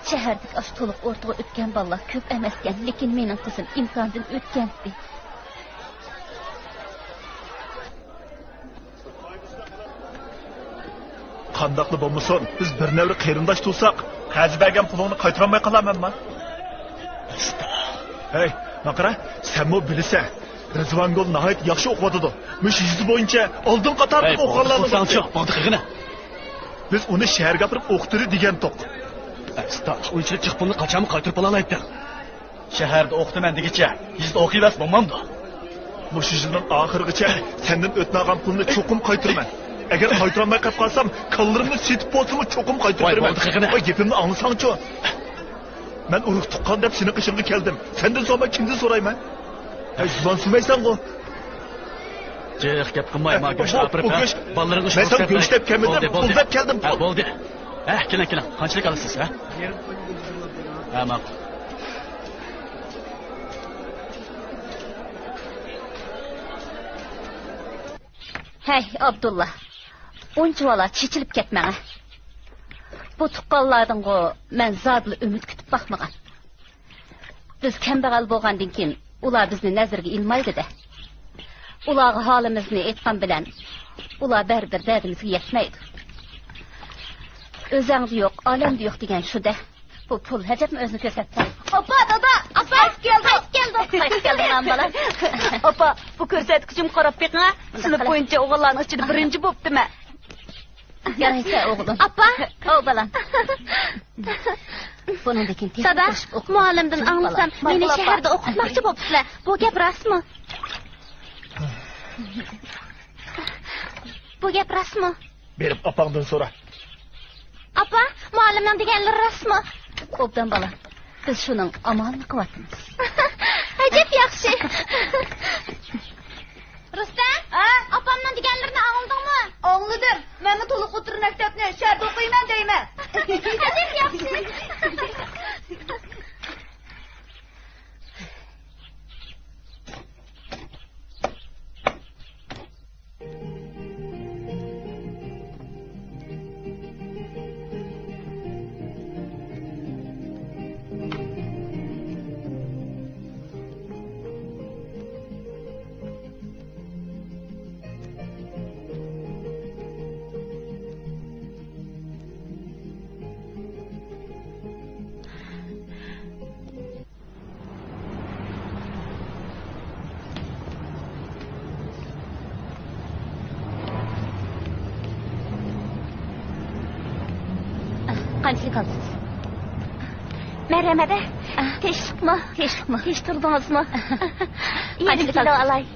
شەھەردىكى ئاشۇ تولۇق ئورتىغا ئۆتكەن بالىلار كۆپ ئەمەسكەن، لېكىن مېنىڭ قىزىم ئىمتىھاندىن ئۆتكەنتى. قانداقلا بولمىسۇن، بىز بىر نەۋرە قېرىنداش تۇرساق، قەرز بەرگەن پۇلۇڭنى قايتۇرالماي قالارمەنما؟ ھەي، ماقرا، سەنمۇ بىلىسەن، رىزۋانگۈل ناھايىتى ياخشى ئوقۇۋاتىدۇ. مۇشۇ يېزا بويىچە ئالدىن قاتاردا ئوقۇغانلارنىڭ بىرى. بولدى قىلساڭچۇ، بولدى قىلغىنە. بىز ئۇنى شەھەرگە ئاپىرىپ ئوقۇتتۇرى دېگەنتۇق. ئەستا، ئۇنچىلىك جىق پۇلنى قاچانمۇ قايتۇرۇپ ئالالايتتىڭ؟ شەھەردە ئوقۇتىمەن دېگۈچە، يېزىدا ئوقۇيۋەرسە بولمامدۇ؟ مۇشۇ يىلنىڭ ئاخىرىغىچە سەندىن ئۆتۈنەلىگەن پۇلنى چوقۇم قايتۇرىمەن. ئەگەر قايتۇرالماي قېلىپ قالسام، كاللىرىمنى سېتىپ بولسىمۇ چوقۇم قايتۇرۇپ بېرىمەن. ۋاي، بولدى قىلغىنە. ۋاي، گېپىمنى ئاڭلىساڭچۇ. مەن ئۇرۇق تۇغقان دەپ سېنىڭ قېشىڭغا كەلدىم. سەندىن سورىماي كىمدىن سورايمەن؟ ھەي، زۇۋان سۈرمەيسەنغۇ. جىق گەپ قىلماي، ھە، ما گۆشنى ئاپىرىپ، ھە، بالىلىرىڭغا شۇ گۆش دەپ كەلدىم. بولدى، بولدى. ھە، بولدى. ھە، كېلىڭ، كېلىڭ. قانچىلىك ئالىسىز، ھە؟ ھە، ماقۇل. ھەي، ئابدۇللا، ئۇنچىۋالا چېچىلىپ كەتمەڭە. بۇ تۇغقانلاردىنغۇ مەن زادىلا ئۈمىد كۈتۈپ باقمىغان. بىز كەمبەغەل بولغاندىن كېيىن، ئۇلار بىزنى نەزىرىگە ئىلمايدۇ-دە. ئۇلارغا ھالىمىزنى ئېيتقان بىلەن، ئۇلار بەرىبىر دەردىمىزگە يەتمەيدۇ. ئۆزەڭدە يوق، ئالەمدە يوق دېگەن شۇ-دە. بۇ پۇل ھەجەپمۇ ئۆزىنى كۆرسەتسە. ئاپا، دادا، ئاپا، قايتىپ كەلدۇق. قايتىپ كەلدىڭلارمۇ، بالا؟ ئاپا، بۇ كۆرسەتكۈچىمگە قاراپ بېقىڭە. سىنىپ بويىچە ئوغۇللارنىڭ ئىچىدە بىرىنچى بوپتىمەن. يارايسە، ئوغلۇم. ئاپا! ئاۋۇ، بالام. بۇنىڭدىن كېيىن تېخى دادا، تىرىشىپ ئوقۇڭ. مۇئەللىمدىن ئاڭلىسام، مېنى شەھەردە ئوقۇتماقچى بوپتۇلار. بۇ گەپ راستمۇ؟ بۇ گەپ راستمۇ؟ بېرىپ ئاپاڭدىن سورا. ئاپا، مۇئەللىمنىڭ دېگەنلىرى راستمۇ؟ ئوبدان، بالام. بىز شۇنىڭ ئامالىنى قىلىۋاتىمىز. ئەجەب ياخشى. رۇستەم، ھە؟ ئاپامنىڭ دېگەنلىرىنى ئاڭلىدىڭمۇ؟ ئاڭلىدىم. مەنمۇ تولۇق ئوتتۇرا مەكتەپنى شەھەردە ئوقۇيمەن دەيمەن. ئەجەب ياخشى. قانچىلىك ئالدىڭىز؟ مەرھەمەت. تىنچلىقمۇ؟ تىنچلىقمۇ؟ تىنچ تۇردىڭىزمۇ؟ قانچىلىك ئالدىڭىز؟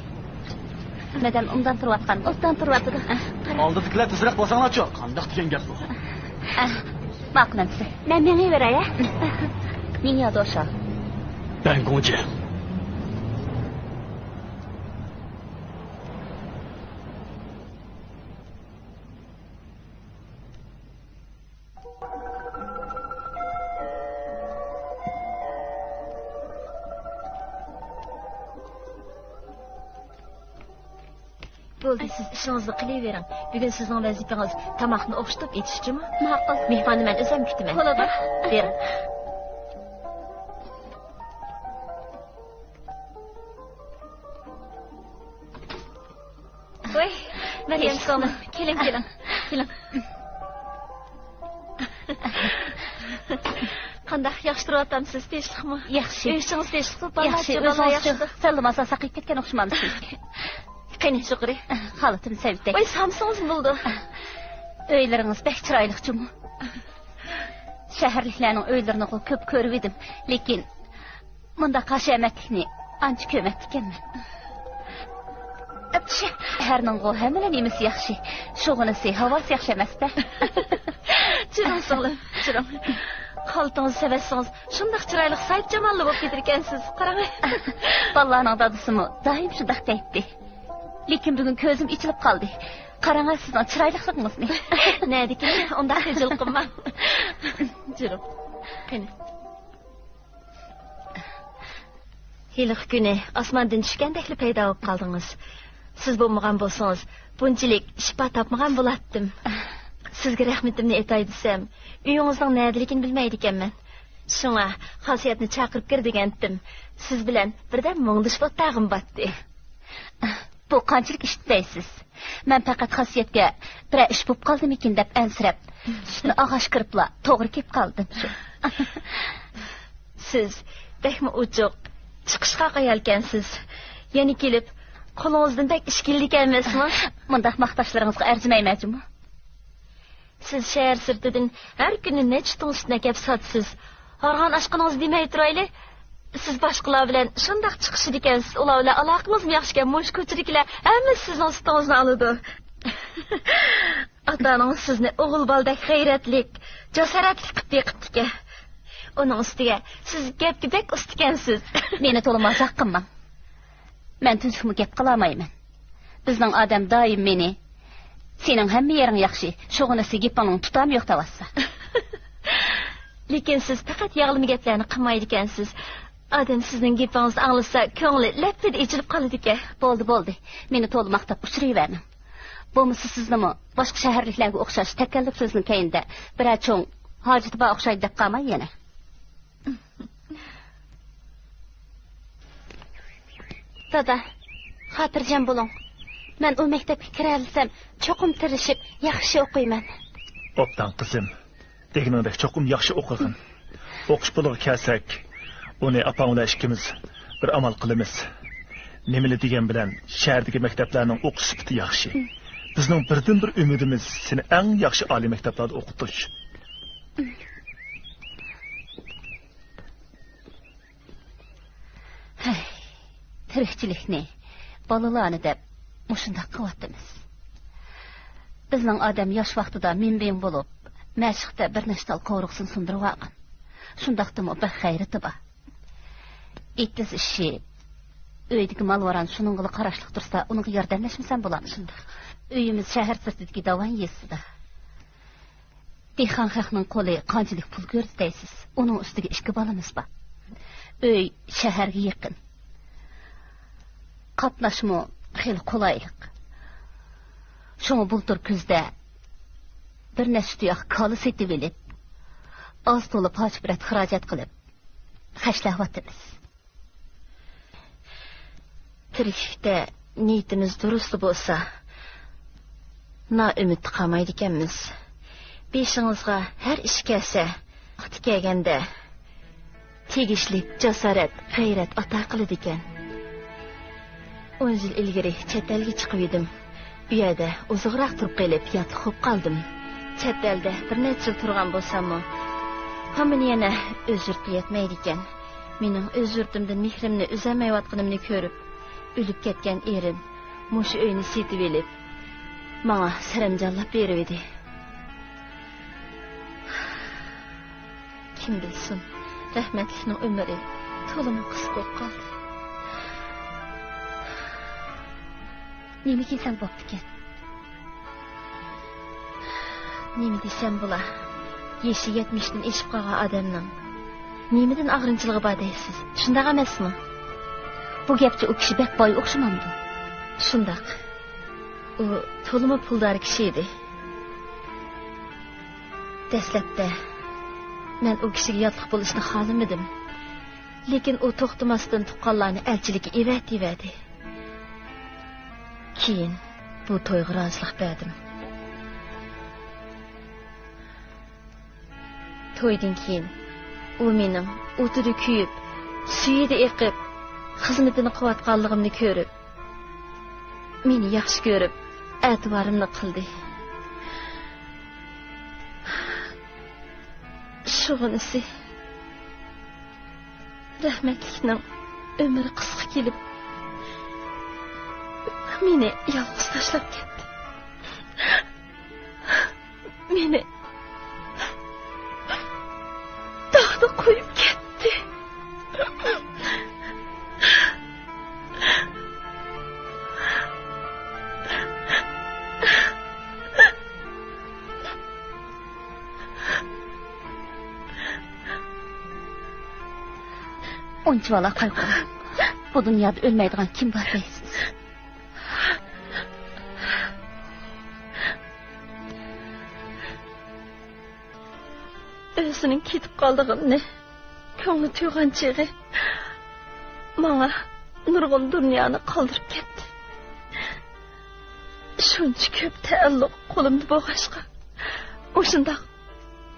مەدەم ئوبدان تۇرۇۋاتقان، ئوبدان تۇرۇۋاتىدۇ. ئالدىدىكىلەر تېزرەك بارساڭلارچۇ، قانداق دېگەن گەپ بۇ؟ ماقۇل ئەمىسە. مەن مېڭىۋېرەي، ھە؟ 你要多少؟ 办公证。 بولدى، سىز ئىشىڭىزنى قىلىۋېرىڭ. بۈگۈن سىزنىڭ ۋەزىپىڭىز تاماقنى ئوخشىتىپ ئېتىش جۇمۇ. ماقۇل. مېھماننى مەن ئۆزۈم كۈتىمەن. بولىدۇ. بېرىڭ. ۋاي، مەريەم سىڭلىم، كېلىڭ، كېلىڭ، كېلىڭ. قانداق، ياخشى تۇرۇۋاتامسىز؟ تىنچلىقمۇ؟ ياخشى. ئۆي ئىچىڭىز تىنچلىقمۇ؟ بالىلار، ياخشى. ئۆزىڭىز ياخشىمۇ؟ سەللا ماسا ساقىيىپ كەتكەن ئوخشىمامسىز؟ قېنى، يۇقىرى. خالىتىم سەۋىتەك. ۋاي، سامسىڭىزمۇ بولىدۇ. ئۆيلىرىڭىز بەك چىرايلىق جۇمۇ. شەھەرلىكلەرنىڭ ئۆيلىرىنىغۇ كۆپ كۆرۈۋىدىم، لېكىن مۇنداق ھەشەمەتلىكنى ئانچە كۆرمەپتىكەنمەن. ئەپچى! شەھەرنىڭغۇ ھەممىلا نېمىسى ياخشى، شۇغىنىسى، ھاۋاسى ياخشى ئەمەس-دە. چىرىڭ سىڭلىم، چىرىڭ. خالتىڭىزنى سېۋەتسىڭىز، شۇنداق چىرايلىق، ساھىبجاماللا بولۇپ كېتىدىكەنسىز. قاراڭ. بالىلارنىڭ دادىسىمۇ دائىم شۇنداق دەيتتى. لېكىن بۈگۈن كۆزۈم ئېچىلىپ قالدى. قاراڭ سىزنىڭ چىرايلىقلىقىڭىزنى. نەدىكىن ئۇنداق خىجىل قىلماڭ. جۇرۇڭ. قېنى. ھېلىقى كۈنى ئاسماندىن چۈشكەندەكلا پەيدا بولۇپ قالدىڭىز. سىز بولمىغان بولسىڭىز، بۇنچىلىك شىپا تاپمىغان بولاتتىم. سىزگە رەھمىتىمنى ئېيتاي دېسەم، ئۆيىڭىزنىڭ نەدىلىكىنى بىلمەيدىكەنمەن. شۇڭا خاسىيەتنى چاقىرىپ كىر دېگەنتىم. سىز بىلەن بىردەم مۇڭدىشىپ ئولتۇرغۇم باتتى. بۇ قانچىلىك ئىش دەيسىز؟ مەن پەقەت خاسىيەتكە بىرەر ئىش بوپ قالدىمىكىن دەپ ئەنسىرەپ، سۈتنى ئاغاش كىرىپلا توغرا كېلىپ قالدىم شۇ. سىز بەكمۇ ئوچۇق، چىقىشقاق ئايالكەنسىز. يەنە كېلىپ، قولىڭىزدىن بەك ئىش كېلىدىكەن ئەمەسمۇ؟ مۇنداق ماختاشلىرىڭىزغا ئەرزىمەيمەن جۇمۇ. سىز شەھەر سىرتىدىن ھەر كۈنى نەچچە تۇڭ سۈتنى ئەكەپ ساتىسىز. ھارغان ئاچقىنىڭىزنى دېمەي تۇرايلى. سىز باشقىلار بىلەن شۇنداق چىقىشىدىكەنسىز، ئۇلار بىلەن ئالاقىڭىزمۇ ياخشىكەن، مۇشۇ كوچىدىكىلەر ھەممىسى سىزنىڭ سۈتىڭىزنى ئالىدۇ. ئاتا-ئانىڭىز سىزنى ئوغۇل بالىدەك غەيرەتلىك، جاسارەتلىك قىلىپ بېقىپتىكەن. ئۇنىڭ ئۈستىگە سىز گەپكە بەك ئۇستىكەنسىز. مېنى تولا مازاق قىلماڭ. مەن تۈزۈكمۇ گەپ قىلالمايمەن. بىزنىڭ ئادەم دائىم مېنى، «سېنىڭ ھەممە يېرىڭ ياخشى، شۇغىنىسى گېپىڭنىڭ تۇتامى يوق» دەۋاتسا. لېكىن سىز پەقەت ياغلىما گەپلەرنى قىلمايدىكەنسىز. ئادەم سىزنىڭ گېپىڭىزنى ئاڭلىسا، كۆڭلى لەپپىدە ئېچىلىپ قالىدىكەن. بولدى، بولدى. مېنى تولا ماختاپ ئۇچۇرۇۋەرمەڭ. بولمىسا سىزنىمۇ باشقا شەھەرلىكلەرگە ئوخشاش تەكەللۇپ سۆزنىڭ كەينىدە بىرەر چوڭ ھاجىتى بار ئوخشايدۇ دەپ قالماي يەنە. دادا، خاتىرجەم بولۇڭ. مەن ئۇ مەكتەپكە كىرەلىسەم، چوقۇم تىرىشىپ، ياخشى ئوقۇيمەن. ئوبدان، قىزىم. دېگىنىڭدەك چوقۇم ياخشى ئوقۇغىن. ئوقۇش پۇلىغا كەلسەك، ئۇنى ئاپاڭ بىلەن ئىككىمىز بىر ئامال قىلىمىز. نېمىلا دېگەن بىلەن، شەھەردىكى مەكتەپلەرنىڭ ئوقۇش سۈپىتى ياخشى. بىزنىڭ بىردىنبىر ئۈمىدىمىز سېنى ئەڭ ياخشى ئالىي مەكتەپلەردە ئوقۇتۇش. ھەي، تىرىكچىلىكنى، بالىلارنى دەپ مۇشۇنداق قىلىۋاتىمىز. بىزنىڭ ئادەم ياش ۋاقتىدا مىڭبىڭ بولۇپ، مەشىقتە بىر نەچچە تال قورۇقسىنى سۇندۇرۇۋالغان. شۇنداقتىمۇ بەك غەيرىتى بار. ئېتىز ئىشى، ئۆيدىكى مال-ۋاران شۇنىڭغىلا قاراشلىق تۇرسا، ئۇنىڭغا ياردەملەشمىسەم بولامدۇ؟ شۇنداق. ئۆيىمىز شەھەر سىرتىدىكى داۋان يېزىسىدا. دېھقان خەقنىڭ قولى قانچىلىك پۇل كۆردى دەيسىز؟ ئۇنىڭ ئۈستىگە ئىككى بالىمىز بار. ئۆي شەھەرگە يېقىن. قاتناشمۇ خېلى قولايلىق. شۇڭا بۇلتۇر كۈزدە بىر نەچچە تۇياق كالا سېتىۋېلىپ، ئاز تولا پارچە-پۇرەت خىراجەت قىلىپ خەجلەۋاتىمىز. تىرىكلىكتە نىيىتىمىز دۇرۇسلا بولسا، نائۈمىدتە قالمايدىكەنمىز. بېشىڭىزغا ھەر ئىش كەلسە، ۋاقتى كەلگەندە تېگىشلىك جاسارەت، غەيرەت ئاتا قىلىدىكەن. ئون يىل ئىلگىرى چەت ئەلگە چىقىۋىدىم. ئۇ يەردە ئۇزۇنراق تۇرۇپ قېلىپ، ياتلىق بولۇپ قالدىم. چەت ئەلدە بىر نەچچە يىل تۇرغان بولساممۇ، ھامان يەنە ئۆز يۇرتقا يەتمەيدىكەن. مېنىڭ ئۆز يۇرتۇمدىن مېھرىمنى ئۈزەلمەيۋاتقىنىمنى كۆرۈپ، ئۆلۈپ كەتكەن ئېرىم مۇشۇ ئۆينى سېتىۋېلىپ، ماڭا سەرەمجانلاپ بېرىۋىدى. كىم بىلسۇن، رەھمەتلىكنىڭ ئۆمرى تولىمۇ قىسقا بولۇپ قالدى. نېمە كىيسەڭ بوپتىكەن؟ نېمە دېسەم بولا؟ يېشى يەتمىشتىن ئېشىپ قالغان ئادەمنىڭ نېمىدىن ئاغرىنچىلىقى بار دەيسىز؟ شۇنداق ئەمەسمۇ؟ بۇ گەپچە ئۇ كىشى بەك باي ئوخشىمامدۇ؟ شۇنداق. ئۇ تولىمۇ پۇلدار كىشى ئىدى. دەسلەپتە مەن ئۇ كىشىگە ياتلىق بولۇشنى خالىمىدىم. لېكىن ئۇ توختىماستىن تۇغقانلارنى ئەلچىلىككە ئەۋەتىۋەردى. كېيىن بۇ تويغا رازىلىق بەردىم. تويدىن كېيىن ئۇ مېنىڭ ئوتىدا كۆيۈپ، سۈيىدە ئېقىپ، خىزمىتىنى قىلىۋاتقانلىقىمنى كۆرۈپ، مېنى ياخشى كۆرۈپ، ئەتىۋارىمنى قىلدى. شۇغىنىسى، رەھمەتلىكنىڭ ئۆمرى قىسقا كېلىپ، مېنى يالغۇز تاشلاپ كەتتى. مېنى داغدا قويۇپ كەتتى. ئۇنچىۋالا قايغۇرماڭ. بۇ دۇنيادا ئۆلمەيدىغان كىم بار دەيسىز؟ ئۆزىنىڭ كېتىپ قالىدىغىنىنى كۆڭلى تۇيغان چېغى ماڭا نۇرغۇن دۇنيانى قالدۇرۇپ كەتتى. شۇنچە كۆپ تەئەللۇق قولۇمدا بولغاچقا، مۇشۇنداق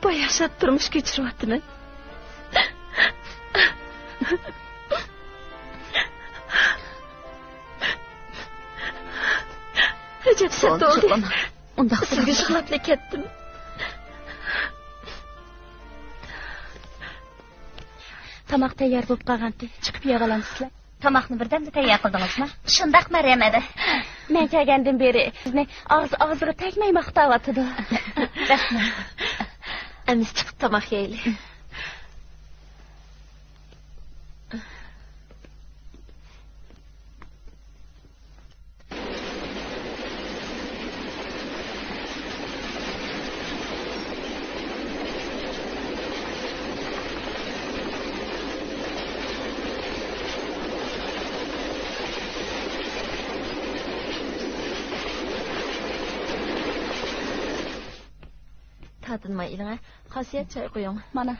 باياشات تۇرمۇش كەچۈرۈۋاتىمەن. ئەجەب سەت بولدى. ئۇنداق سىزگە يىغلاپلا كەتتىم. تاماق تەييار بولۇپ قالغانتى، چىقىپ يەۋالامسىزلەر؟ تاماقنى بىردەمدە تەييار قىلدىڭىزمۇ؟ شۇنداق، مەريەم ھەدە. مەن كەلگەندىن بېرى سىزنى ئاغزى ئاغزىغا تەگمەي ماختاۋاتىدۇ. رەھمەت. ئەمىسە چىقىپ تاماق يەيلى. تارتىنماي ئېلىڭە، خاسىيەت چاي قۇيۇڭ. مانا.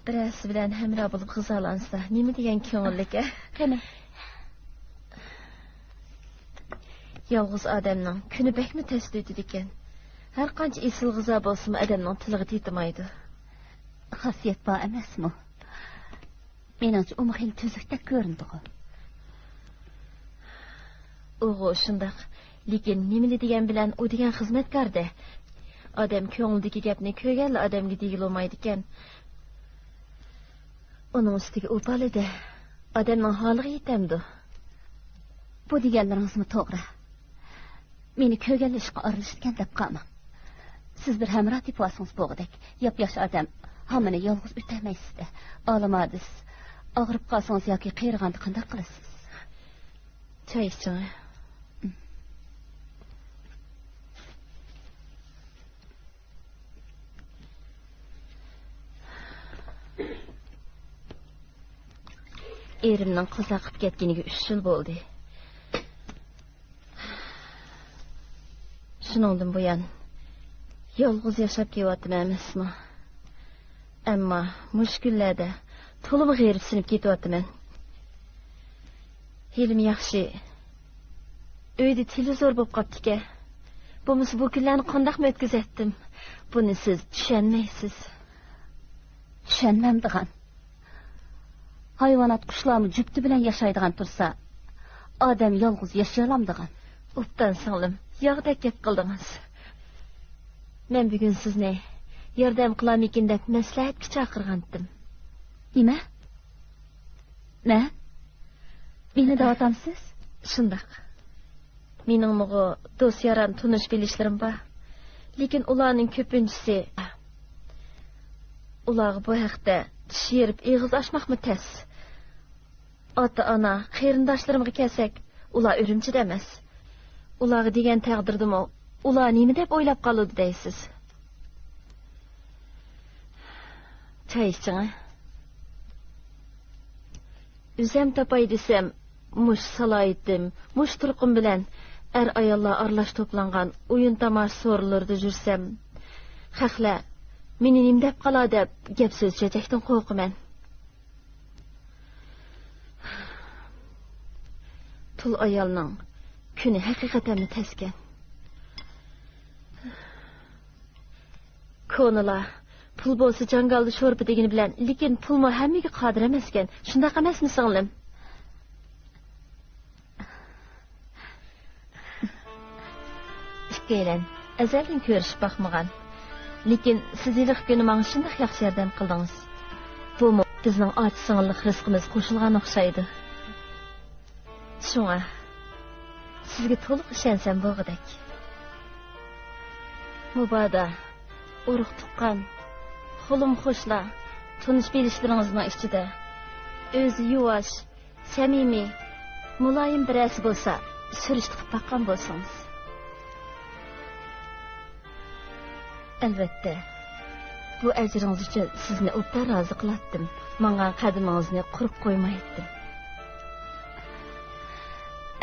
بىرەرسى بىلەن ھەمراھ بولۇپ غىزالانسا، نېمە دېگەن كۆڭۈللۈك، ھە؟ قېنى. يالغۇز ئادەمنىڭ كۈنى بەكمۇ تەستە ئۆتىدىكەن. ھەر قانچە ئېسىل غىزا بولسىمۇ، ئادەمنىڭ تىلىغا تېتىمايدۇ. خاسىيەت بار ئەمەسمۇ؟ مېنىڭچە، ئۇمۇ خېلى تۈزۈكتەك كۆرۈنىدىغۇ. ئۇغۇ شۇنداق. لېكىن نېمىلا دېگەن بىلەن ئۇ دېگەن خىزمەتكار-دە. ئادەم كۆڭلىدىكى گەپنى كۆرگەنلا ئادەمگە دېگىلى بولمايدىكەن. ئۇنىڭ ئۈستىگە ئۇ بالىدە. ئادەمنىڭ ھالىغا يېتەمدۇ؟ بۇ دېگەنلىرىڭىزمۇ توغرا. مېنى كۆرگەنلا ئىشقا ئارىلىشىدىكەن دەپ قالماڭ. سىز بىر ھەمراھ تېپىۋالسىڭىز بولغۇدەك. ياپياش ئادەم ھامىنى يالغۇز ئۆتەلمەيسىز-دە. ئالىم ھادىس، ئاغرىپ قالسىڭىز ياكى قېرىغاندا قانداق قىلىسىز؟ چاي ئىچىڭ. ئېرىمنىڭ قازا قىلىپ كەتكىنىگە ئۈچ يىل بولدى. شۇنىڭدىن بۇيان يالغۇز ياشاپ كېلىۋاتىمەن ئەمەسمۇ؟ ئەمما مۇشۇ كۈنلەردە تولىمۇ غېرىبسىنىپ كېتىۋاتىمەن. ھېلىمۇ ياخشى، ئۆيدە تېلېۋىزور بولۇپ قاپتىكەن. بولمىسا بۇ كۈنلەرنى قانداقمۇ ئۆتكۈزەتتىم؟ بۇنى سىز چۈشەنمەيسىز. چۈشەنمەمدىغان. ھايۋانات، قۇشلارمۇ جۈپتى بىلەن ياشايدىغان تۇرسا، ئادەم يالغۇز ياشىيالامدىغان؟ ئوبدان سىڭلىم، ياغدەك گەپ قىلدىڭىز. مەن بۈگۈن سىزنى ياردەم قىلارمىكىن دەپ مەسلىھەتكە چاقىرغانتىم. نېمە؟ مەن؟ مېنى دەۋاتامسىز؟ شۇنداق. مېنىڭمۇغۇ دوست-ياران، تونۇش-بىلىشلىرىم بار. لېكىن ئۇلارنىڭ كۆپىنچىسى، ئۇلارغا بۇ ھەقتە چىش يېرىپ ئېغىز ئاچماقمۇ تەس. ئاتا-ئانا، قېرىنداشلىرىمغا كەلسەك، ئۇلار ئۈرۈمچىدە ئەمەس. ئۇلارغا دېگەن تەقدىردىمۇ، ئۇلار نېمە دەپ ئويلاپ قالىدۇ دەيسىز؟ چاي ئىچىڭە. ئۆزەم تاپاي دېسەم، مۇشۇ سالاھىيىتىم، مۇشۇ تۇرقۇم بىلەن ئەر-ئاياللار ئارىلاش توپلانغان ئويۇن-تاماشا سورۇنلىرىدا يۈرسەم، خەقلەر مېنى نېمە دەپ قالار دەپ گەپ-سۆز چېچەكتىن قورقىمەن. تۇل ئايالنىڭ كۈنى ھەقىقەتەنمۇ تەسكەن. كونىلار، «پۇل بولسا جاڭگالدا شورپا» دېگىنى بىلەن، لېكىن پۇلمۇ ھەممىگە قادىر ئەمەسكەن. شۇنداق ئەمەسمۇ، سىڭلىم؟ ئىككىيلەن ئەزەلدىن كۆرۈشۈپ باقمىغان. لېكىن سىز ھېلىقى كۈنى ماڭا شۇنداق ياخشى ياردەم قىلدىڭىز. بۇمۇ بىزنىڭ ئاچا-سىڭىللىق رىزقىمىزغا قوشۇلغان ئوخشايدۇ. شۇڭا سىزگە تولۇق ئىشەنسەم بولغۇدەك. مۇبادا ئۇرۇق-تۇغقان، خۇلۇم-خوشلار، تونۇش-بىلىشلىرىڭىزنىڭ ئىچىدە ئۆزى يۇۋاش، سەمىمىي، مۇلايىم بىرەرسى بولسا، سۈرۈشتە قىلىپ باققان بولسىڭىز. ئەلۋەتتە، بۇ ئەجرىڭىز ئۈچۈن سىزنى ئوبدان رازى قىلاتتىم، ماڭغان قەدىمىڭىزنى قۇرۇق قويمايتتىم.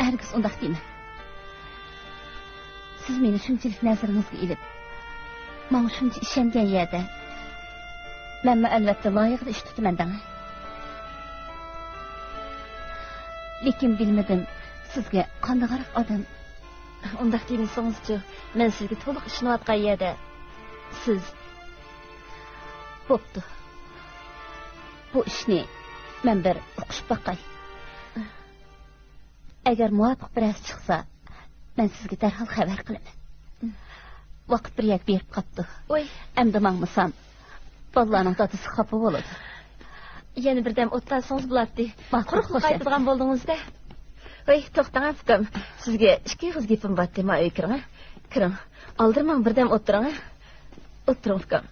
ھەرگىز ئۇنداق دېمەڭ. سىز مېنى شۇنچىلىك نەزىرىڭىزگە ئېلىپ، ماڭا شۇنچە ئىشەنگەن يەردە، مەنمۇ ئەلۋەتتە لايىقىدا ئىش تۇتىمەن دەڭ. لېكىن بىلمىدىم، سىزگە قانداقراق ئادەم. ئۇنداق دېمىسىڭىزچۇ، مەن سىزگە تولۇق ئىشىنىۋاتقان يەردە سىز. بوپتۇ. بۇ ئىشنى مەن بىر ئۇقۇشۇپ باقاي. ئەگەر مۇۋاپىق بىرەرسى چىقسا، مەن سىزگە دەرھال خەۋەر قىلىمەن. ۋاقىت بىر يەرگە بېرىپ قاپتۇ. ۋوي. ئەمدى ماڭمىسام، بالىلارنىڭ دادىسى خاپا بولىدۇ. يەنە بىردەم ئولتۇرسىڭىز بولاتتى. ماقۇل، قۇرۇقلا قايتىدىغان بولدىڭىز-دە. ۋوي، توختاڭ، ئۇكام. سىزگە ئىككى ئېغىز گېپىم بارتتى، ما ئۆيگە كىرىڭ، ھە؟ كىرىڭ. ئالدىرىماڭ، بىردەم ئولتۇرۇڭ، ھە؟ ئولتۇرۇڭ، ئۇكام.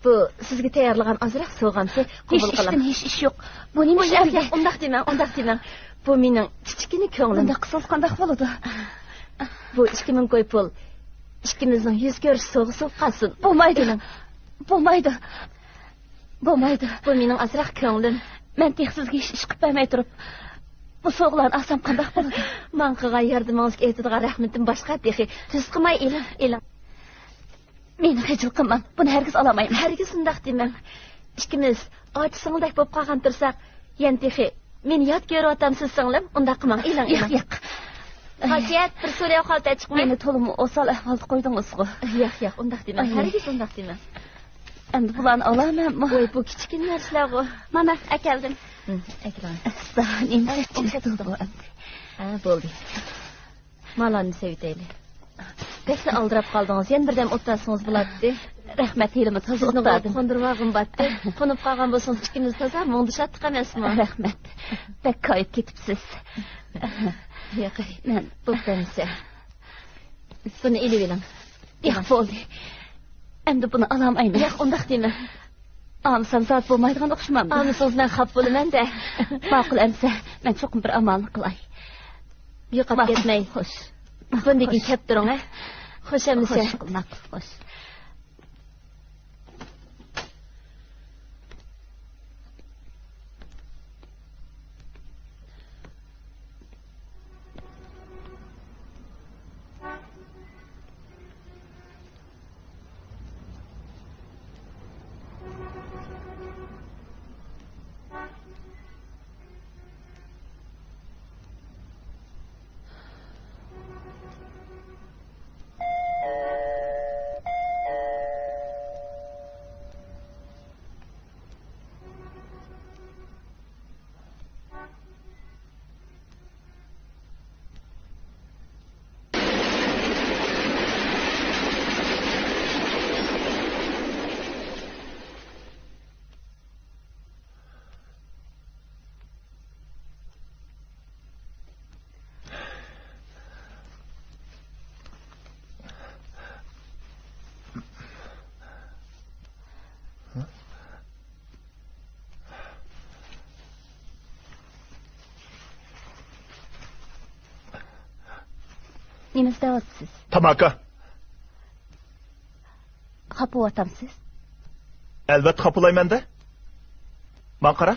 بۇ سىزگە تەييارلىغان ئازراق سوۋغامتى، قوبۇل قىلىڭ. ھېچ ئىشتىن ھېچ ئىش يوق. بۇ نېمە ئىش ئەمدى؟ ياق، ياق، ئۇنداق دېمەڭ، ئۇنداق دېمەڭ. بۇ مېنىڭ كىچىككىنە كۆڭلۈم. بۇنداق قىلسىڭىز قانداق بولىدۇ؟ بۇ ئىككى مىڭ كوي پۇل ئىككىمىزنىڭ يۈز كۆرۈشۈش سوۋغىسى بولۇپ قالسۇن. بولمايدۇ. ئېلىڭ. بولمايدۇ. بولمايدۇ. بۇ مېنىڭ ئازراق كۆڭلۈم. مەن تېخى سىزگە ھېچ ئىش قىلىپ بەرمەي تۇرۇپ، بۇ سوۋغىلارنى ئالسام قانداق بولىدۇ؟ ماڭا قىلغان ياردىمىڭىزگە ئېيتىدىغان رەھمىتىم باشقا تېخى. تۈز قىلماي ئېلىڭ، ئېلىڭ. مېنى خىجىل قىلماڭ، بۇنى ھەرگىز ئالالايمەن. ھەرگىز ئۇنداق دېمەڭ. ئىككىمىز ئاچا-سىڭىلدەك بولۇپ قالغان تۇرساق، يەنە تېخى مېنى يات كۆرۈۋاتامسىز، سىڭلىم؟ ئۇنداق قىلماڭ، ئېلىڭ، ياق، ئېلىڭ. ياق. خاسىيەت، بىر سۇرى خالتا چىقماي. مېنى تولىمۇ ئوسال ئەھۋالدا قويدىڭىزغۇ. ياق، ياق، ئۇنداق دېمەڭ. ئاي. ھەرگىز ئۇنداق دېمەڭ. ئەمدى بۇلارنى ئالامەنمۇ؟ ۋوي، بۇ كىچىككىنە نەرسىلەرغۇ. مانا، ئەكەلدىم. ھىم، ئەكىلىڭ. ئەستا، نېمە ئەي، ئوخشاپ تۇرىدۇ بۇ ئەمدى؟ ھە، بولدى. مالارنى سېۋىتەيلى. بەكلا ئالدىراپ قالدىڭىز. يەنە بىردەم ئولتۇرسىڭىز بولاتتى. رەھمەت، ھېلىمۇ تازا سىزنى ئولتۇردۇم. قوندۇرۇۋالغۇم بارتتى. قونۇپ قالغان بولسىڭىز، ئىككىمىز تازا مۇڭدىشاتتۇق ئەمەسمۇ؟ رەھمەت. بەك كايىپ كېتىپسىز. ياق، مەن بوپتۇ ئەمىسە. بۇنى ئېلىۋېلىڭ. ياق، بولدى. ئەمدى بۇنى ئالالمايمەن. ياق، ئۇنداق دېمە. ئالمىسام زادى بولمايدىغان ئوخشىمامدۇ؟ ئالمىسىڭىز مەن خاپا بولىمەن-دە. ماقۇل ئەمىسە، مەن چوقۇم بىر ئامالنى قىلاي. يوقاپ ماقۇل، كەتمەي. خوش. بۇندىن كېيىن خوش. كەپ تۇرۇڭ، ھە؟ خوش ئەمىسە. خوش، ماقۇل، خوش. نېمە ئىزدەۋاتىسىز؟ تاماكا. خاپا بولۇۋاتامسىز؟ ئەلۋەتتە خاپا بولايمەن-دە. ماڭا قارا.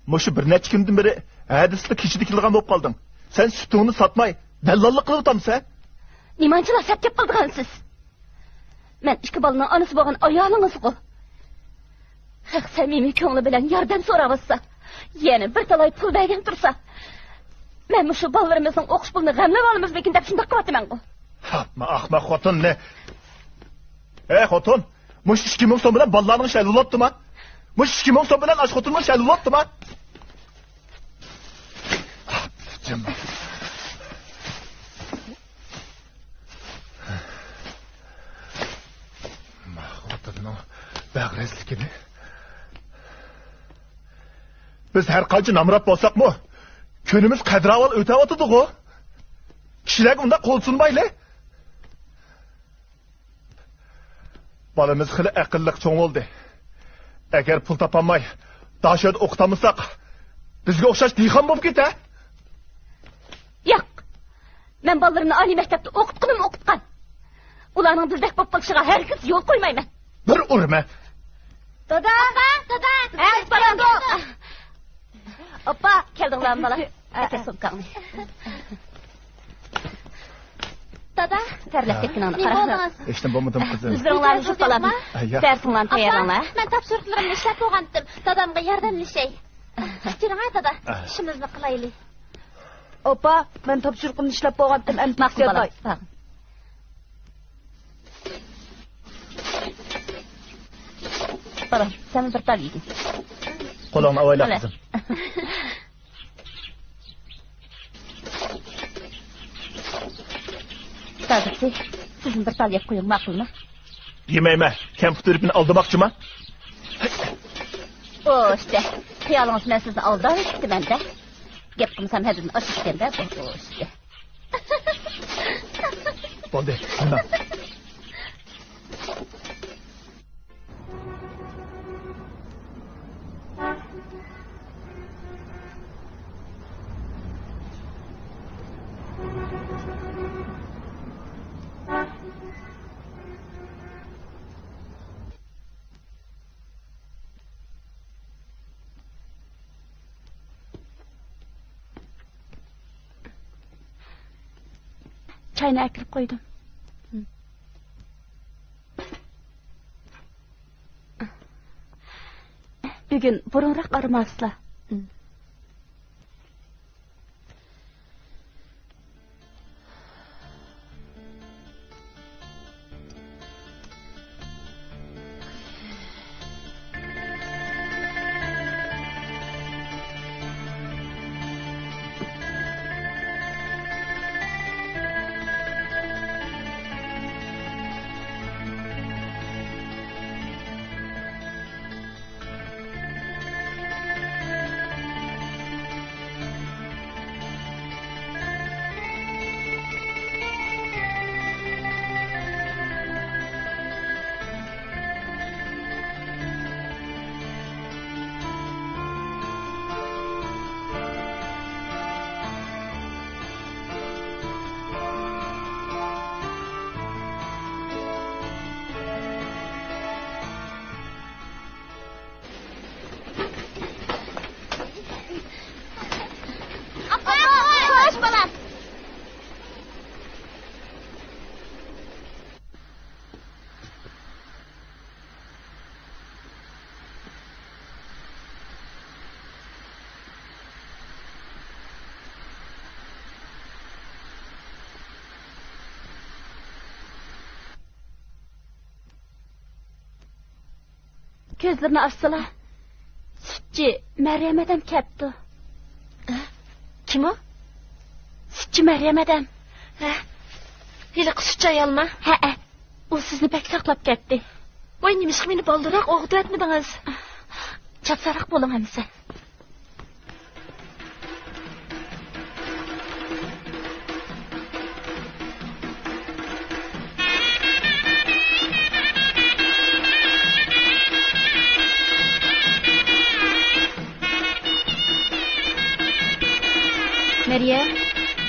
مۇشۇ بىر نەچچە كۈندىن بېرى ھە دېسىلا كېچىدە كېلىدىغان بولۇپ قالدىڭ. سەن سۈتۈڭنى ساتماي، دەللاللىق قىلىۋاتامسەن؟ نېمانچىلا سەت گەپ قىلىدىغانسىز؟ مەن ئىككى بالىنىڭ ئانىسى بولغان ئايالىڭىزغۇ. خەق سەمىمىي كۆڭلى بىلەن ياردەم سوراۋاتسا، يەنە بىر تالاي پۇل بەرگەن تۇرسا، مەن مۇشۇ بالىلىرىمىزنىڭ ئوقۇش پۇلىنى غەملەپ ئالىمىزمىكىن دەپ شۇنداق قىلىۋاتىمەنغۇ. ئاپما ئاخماق خوتۇننى. ئەي خوتۇن، مۇشۇ ئىككى مىڭ سوم بىلەن بالىلارنىڭ ئىشى ھەل بولۇپتىما؟ مۇشۇ ئىككى مىڭ سوم بىلەن ئاش خوتۇننىڭ ئىشى ھەل بولۇپتىما؟ خوتۇننىڭ بەغرەزلىكىنى. بىز ھەر قانچە نامرات بولساقمۇ، كۈنىمىز قەدىر-ئەھۋال ئۆتەۋاتىدىغۇ. كىشىلەرگە ئۇنداق قول سۇنمايلى. بالىمىز خېلى ئەقىللىق چوڭ بولدى. ئەگەر پۇل تاپالماي، داشۆدە ئوقۇتالمىساق، بىزگە ئوخشاش دېھقان بولۇپ كېتە. ياق! مەن بالىلىرىمنى ئالىي مەكتەپتە ئوقۇتقىنىمۇ ئوقۇتقان. ئۇلارنىڭ بىزدەك بولۇپ قېلىشىغا ھەرگىز يول قويمايمەن. بىر ئۇرىمەن. دادا! دادا! ھە، بالام! ئاپا، كەلدىڭلارمۇ بالا؟ ئەكەل سومكاڭنى. دادا! تەرلەپ كەتكىنىڭنى قارا. ھېچنېمە بولمىدىم، قىزىم. ئۆزلىرىڭلارنى يۇيۇپ بالام. دەرسىڭلارنى تەييارلاڭلار. ئاپا، مەن تاپشۇرۇقلىرىمنى ئىشلەپ بولغانتىم. دادامغا ياردەملىشەي. كەچۈرۈڭ ھە، دادا. ئىشىمىزنى قىلايلى. ئاپا، مەن تاپشۇرۇقۇمنى ئىشلەپ بولغانتىم، ئەمدى ماقۇل، بالام. باغ. بالام، سەن بىر تال يېگىن. قولۇڭنى ئاۋايلا، قىزىم. دادىسى، سىزمۇ بىر تال يەپ قويۇڭ، ماقۇلمۇ؟ يېمەيمەن، كەمپۈت ھېرىپىنى ئالدىماقچىما؟ ئوشتە، خىيالىڭىز مەن سىزنى ئالداۋېتىپتىمەن-دە. گەپ قىلمىسام ھەددىدىن ئاشىدىكەن-دە بۇ، ئوشتە. بولدى، مانا. چاينى ئەكىرىپ قويدۇم. بۈگۈن بۇرۇنراق ئارىماقسىلەر. كۆزلىرىنى ئاچسىلا، سۈتچى مەريەم ھەدەم كەپتۇ. ھە؟ كىم ئۇ؟ سۈتچى مەريەم ھەدەم. ھە؟ ھېلىقى سۈتچى ئايالمۇ؟ ھەئە. ئۇ سىزنى بەك ساقلاپ كەتتى. ۋاي، نېمىشقا مېنى بالدۇرراق ئويغىتىۋەتمىدىڭىز؟ چاپسانراق بولۇڭ ئەمىسە. مەريەم،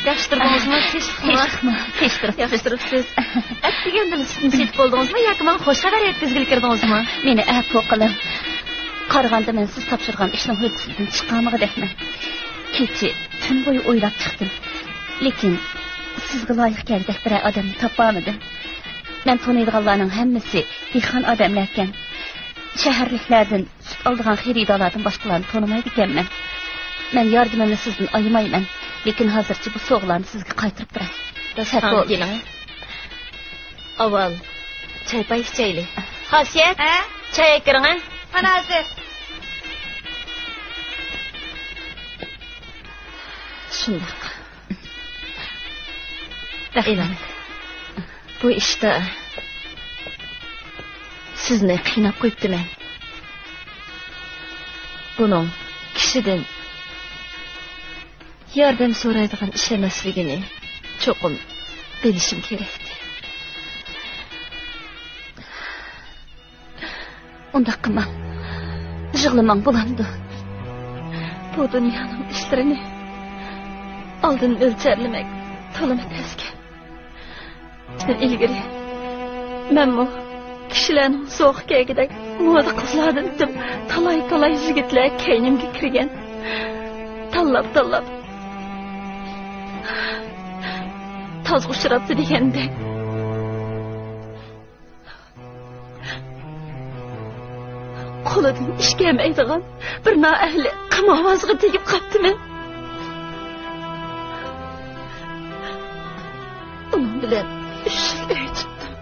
ياخشى تۇردىڭىزمۇ؟ تىنچلىقمۇ؟ تىنچلىقمۇ؟ تىنچ تۇرۇپ. ياخشى تۇرۇپسىز. ئەتىگەندىلا سۈتنى سېتىپ بولدىڭىزمۇ ياكى ماڭا خوش خەۋەر يەتكۈزگىلى كىردىڭىزمۇ؟ مېنى ئەپۇ قىلىڭ. قارىغاندا مەن سىز تاپشۇرغان ئىشنىڭ ھۆددىسىدىن چىقالمىغۇدەكمەن. كېچە تۈن بويى ئويلاپ چىقتىم. لېكىن سىزگە لايىق كەلگۈدەك بىرەر ئادەمنى تاپالمىدىم. مەن تونۇيدىغانلارنىڭ ھەممىسى دېھقان ئادەملەركەن. شەھەرلىكلەردىن سۈت ئالىدىغان خېرىدارلاردىن باشقىلارنى تونۇمايدىكەنمەن. مەن ياردىمىمنى سىزدىن ئايىمايمەن، لېكىن ھازىرچە بۇ سوغىلارنى سىزگە قايتۇرۇپ بېرەي. داستىخان سەت بولدى. كېلىڭ. ئاۋۋال چاي-پاي ئىچەيلى. خاسىيەت، ھە؟ چاي ئەكىرىڭە. مانا ھازىر. شۇنداق. رەھمەت. ئېلان. بۇ ئىشتا سىزنى قىيناپ قويۇپتىمەن. بۇنىڭ كىشىدىن ياردەم سورايدىغان ئىش ئەمەسلىكىنى چوقۇم بىلىشىم كېرەكتى. ئۇنداق قىلماڭ. يىغلىماڭ، بولامدۇ؟ بۇ دۇنيانىڭ ئىشلىرىنى ئالدىن ئۆلچەرلىمەك تولىمۇ تەسكەن. ئىلگىرى مەنمۇ كىشىلەرنىڭ زوقى كەلگۈدەك مودا قىزلاردىن ئۆتۈپ، تالاي-تالاي يىگىتلەر كەينىمگە كىرگەن. تاللاپ-تاللاپ تازغا ئۇچراپتۇ دېگەندەك. قولىدىن ئىش كەلمەيدىغان بىر نائەھلى قىم ئاۋازغا تېگىپ قاپتىمەن. ئۇنىڭ بىلەن ئۈچ يىل ئۆي تۇتتۇم.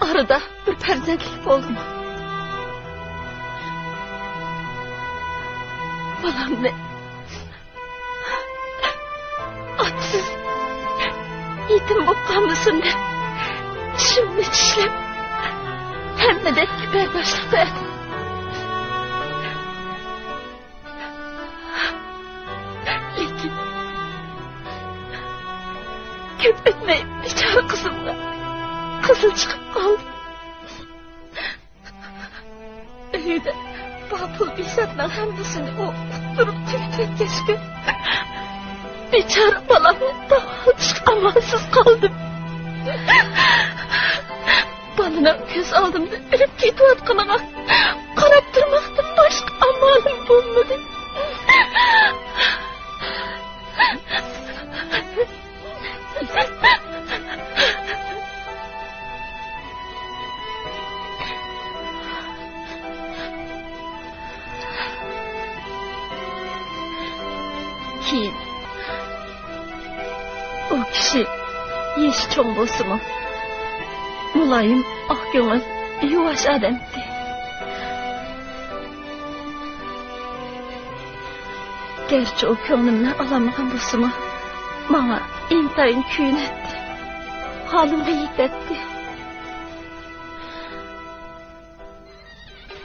ئارىدا بىر پەرزەنتلىك بولدىمۇ؟ بالامنى ئاتىسىز يېتىم بولۇپ قالمىسۇن دەپ، چىشىمنى چىشلەپ، ھەممىدەك بەرداشلىق بەردىم. لېكىن كۆپ ئۆتمەي بىچارە قىزىمغا قىزىل چىقىپ قالدى. ئۆيدە بار پۇل بىساتنىڭ ھەممىسىنى ئۇ ئۇتتۇرۇپ تۈگىتىۋەتكەچكە، بىچارە بالامنى داۋالىتىشقا ئامالسىز قالدىم. بالىنىڭ كۆز ئالدىمدا ئۆلۈپ كېتىۋاتقىنىغا قاراپ تۇرماقتىن باشقا ئامالىم بولمىدى. كېيىن ئۇ كىشى يېشى چوڭ بولسىمۇ، مۇلايىم، ئاق كۆڭۈل، يۇۋاش ئادەمتى. گەرچە ئۇ كۆڭلۈمنى ئالالمىغان بولسىمۇ، ماڭا ئىنتايىن كۆيۈنەتتى، ھالىمغا يېتەتتى.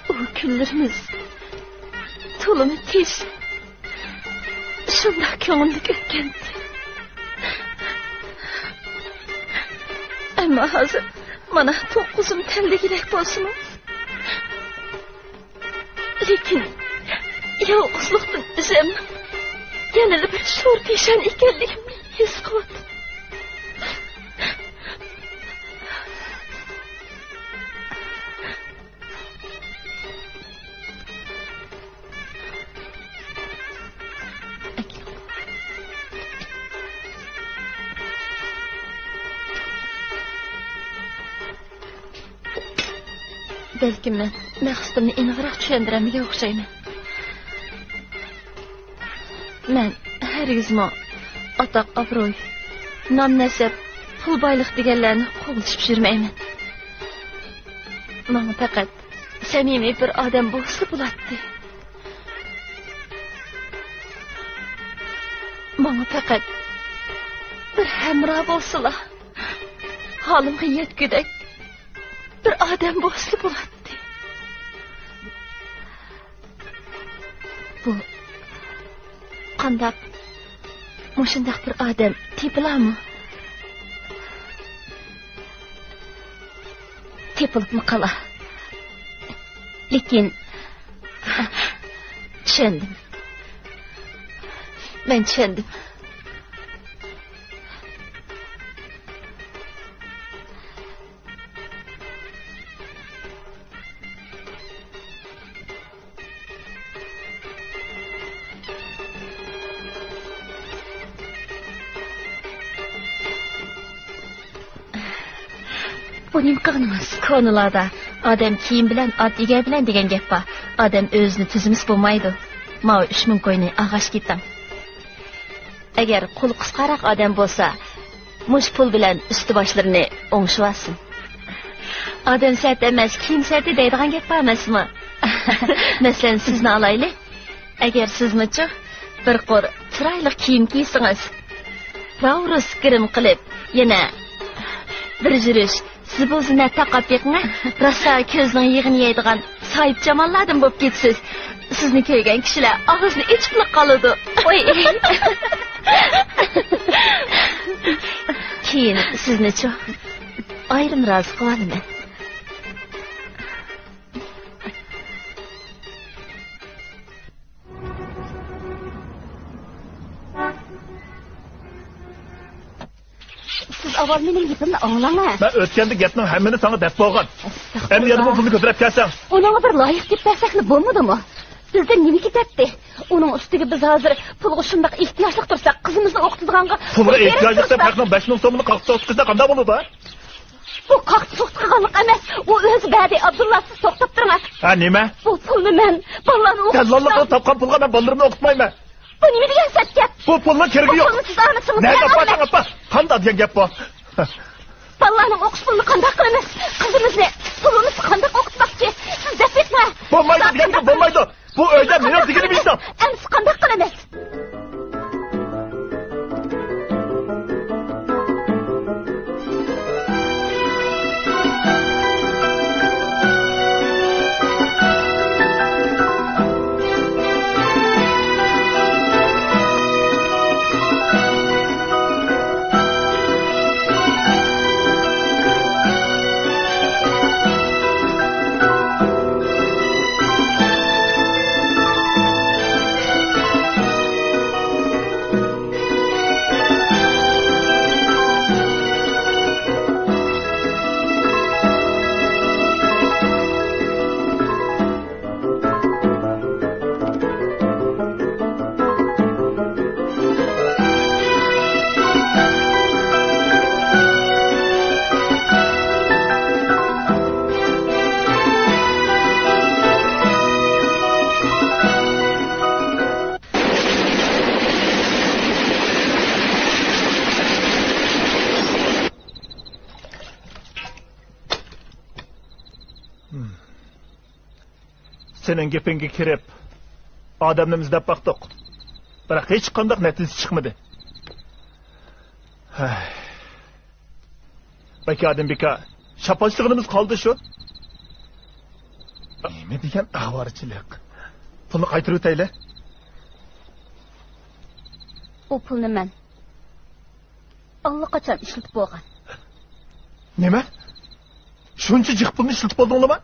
ئۇ كۈنلىرىمىز تولىمۇ تىنچ، شۇنداق كۆڭۈللۈك ئۆتكەنتى. ئەمما ھازىر مانا توققۇزۇم تەلدىگۈدەك بولسىمۇ، لېكىن يالغۇزلۇقتىن ئۆزۈمنىڭ يەنىلا بىر شور پېشانە ئىكەنلىكىمنى ھېس قىلىۋاتىمەن. بەلكىم مەن مەقسىتىمنى ئېنىقراق چۈشەندۈرەلمىگەن ئوخشايمەن. مەن ھەرگىزمۇ ئاتاق-ئابرۇي، نام-نەسەب، پۇل-بايلىق دېگەنلەرنى قوغلىشىپ يۈرمەيمەن. ماڭا پەقەت سەمىمىي بىر ئادەم بولسا بولاتتى. ماڭا پەقەت بىر ھەمراھ بولسىلا، ھالىمغا يەتكۈدەك بىر ئادەم بولسا بولاتتى. بۇ قانداق، مۇشۇنداق بىر ئادەم تېپىلامۇ؟ تېپىلىپمۇ قالا. لېكىن، چۈشەندىم. مەن چۈشەندىم. بۇ نېمە قىلغىنىڭىز؟ كونىلاردا «ئادەم كىيىم بىلەن، ئات ئېگەر بىلەن» دېگەن گەپ بار. ئادەم ئۆزىنى تۈزىمىسە بولمايدۇ. ماۋۇ ئۈچ مىڭ كوينى ئالغاچ كېتىڭ. ئەگەر قولى قىسقاراق ئادەم بولسا، مۇشۇ پۇل بىلەن ئۈستى باشلىرىنى ئوڭشىۋالسۇن. «ئادەم سەت ئەمەس، كىيىم سەتى» دەيدىغان گەپ بار ئەمەسمۇ؟ مەسىلەن، سىزنى ئالايلى. ئەگەر سىزمۇچۇ بىر قۇر چىرايلىق كىيىم كىيسىڭىز، راۋرۇس گىرىم قىلىپ، يەنە بىر يۈرۈش زىبۇ-زىننەت تاقاپ بېقىڭە، راسا كۆزنىڭ يېغىنى يەيدىغان ساھىبجاماللاردىن بولۇپ كېتىسىز. سىزنى كۆرگەن كىشىلەر ئاغزىنى ئېچىپلا قالىدۇ. ئوي. كېيىن سىزنىچۇ ئايرىم رازى قىلىۋالىمەن. سىز ئاۋۋال مېنىڭ گېپىمنى ئاڭلاڭ ھە. مەن ئۆتكەندە گەپنىڭ ھەممىنى ساڭا دەپ بولغان. ئەستەغپۇرۇللا. ئەمدى يەنە بۇ پۇلنى كۆتۈرۈپ كەلسەڭ. ئۇنىڭغا بىر لايىق گەپ بەرسەكلا بولمىدىمۇ؟ بىزدىن نېمە كېتەتتى؟ ئۇنىڭ ئۈستىگە بىز ھازىر پۇلغا شۇنداق ئېھتىياجلىق تۇرساق، قىزىمىزنى ئوقۇتىدىغانغا پۇلغا پۇل بېرىپ ئېھتىياجلىق دەپ تۇرساق. ھەقنىڭ بەش مىڭ سومىنى قاقتى سوقۇتقۇزسا قانداق بولىدۇ؟ بۇ قاقتى سوقۇتقۇزغانلىق ئەمەس، ئۇ ئۆزى بەردى. ئابدۇللا، سىز توختاپ تۇرۇڭ. ھە، نېمە؟ بۇ پۇلنى مەن بالىلارنى ئوقۇتۇشتا. دەللاللىق قىلىپ تاپقان پۇلغا مەن بالىلىرىمنى ئوقۇتمايمەن. بۇ نېمە دېگەن سەت گەپ؟ بۇ پۇلنىڭ كېرىكى يوق. بۇ پۇلنى سىز ئالمىسىڭىز مەن ئالىمەن. نەگە ئاپا، ئاپا؟ قانداق دېگەن گەپ بۇ؟ بالىلارنىڭ ئوقۇش پۇلىنى قانداق قىلىمىز؟ قىزىمىزنى، پۇلىمىزنى قانداق ئوقۇتماقچى؟ سىز دەپ بېقىڭ. بولمايدۇ دېگەنگە بولمايدۇ. بۇ ئۆيدە مېنىڭ دېگىنىم ئىشتىڭ. ئەمىسە قانداق قىلىمىز؟ سېنىڭ گېپىڭگە كىرىپ، ئادەمنى ئىزدەپ باقتۇق. بىراق ھېچقانداق نەتىجە چىقمىدى. ھەي. باكى ئادەم بىكار شاپاشلىغىنىمىز قالدى شۇ. نېمە دېگەن ئاۋارىچىلىق. پۇلنى قايتۇرۇۋېتەيلى. ئۇ پۇلنى مەن ئاللىقاچان ئىشلىتىپ بولغان. نېمە؟ شۇنچە جىق پۇلنى ئىشلىتىپ بولدۇڭلىما؟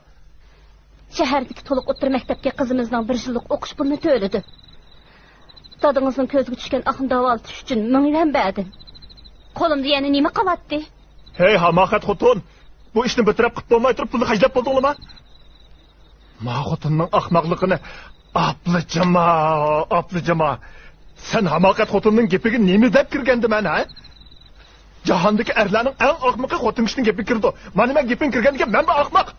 شەھەردىكى تولۇق ئوتتۇرا مەكتەپكە قىزىمىزنىڭ بىر يىللىق ئوقۇش پۇلىنى تۆلىدىم. دادىڭىزنىڭ كۆزىگە چۈشكەن ئاقنى داۋالىتىش ئۈچۈن مىڭ يۈەن بەردىم. قولۇمدا يەنە نېمە قالاتتى؟ ھەي، ھاماقەت خوتۇن! بۇ ئىشنى بىر تەرەپ قىلىپ بولماي تۇرۇپ، پۇلنى خەجلەپ بولدۇڭلىما؟ ما خوتۇننىڭ ئاخماقلىقىنى. ئابلىجاما، ئابلىجاما. سەن ھاماقەت خوتۇننىڭ گېپىگە نېمە دەپ كىرگەندىمەن، ھە؟ جاھاندىكى ئەرلەرنىڭ ئەڭ ئاخمىقى خوتۇن كىشىنىڭ گېپىگە كىرىدۇ. مانا مەن گېپىڭگە كىرگەندىكىن مەنمۇ ئاخماق.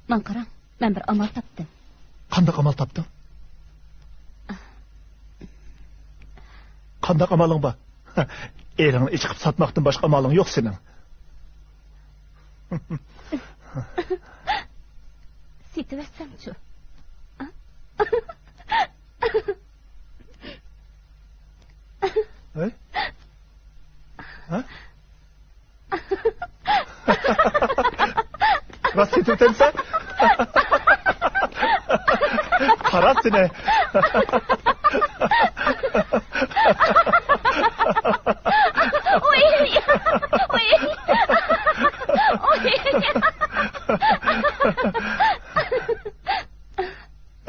ماڭا قاراڭ، مەن بىر ئامال تاپتىم. قانداق ئامال تاپتىڭ؟ قانداق ئامالىڭ بار؟ ئېرىڭنى ئىچقىپ ساتماقتىن باشقا ئامالىڭ يوق سېنىڭ. سېتىۋەتسەمچۇ؟ ھەي؟ ھە؟ راست سېتىۋېتەمسەن؟ قارا سېنى. ئۇي! ئۇي! ئۇي!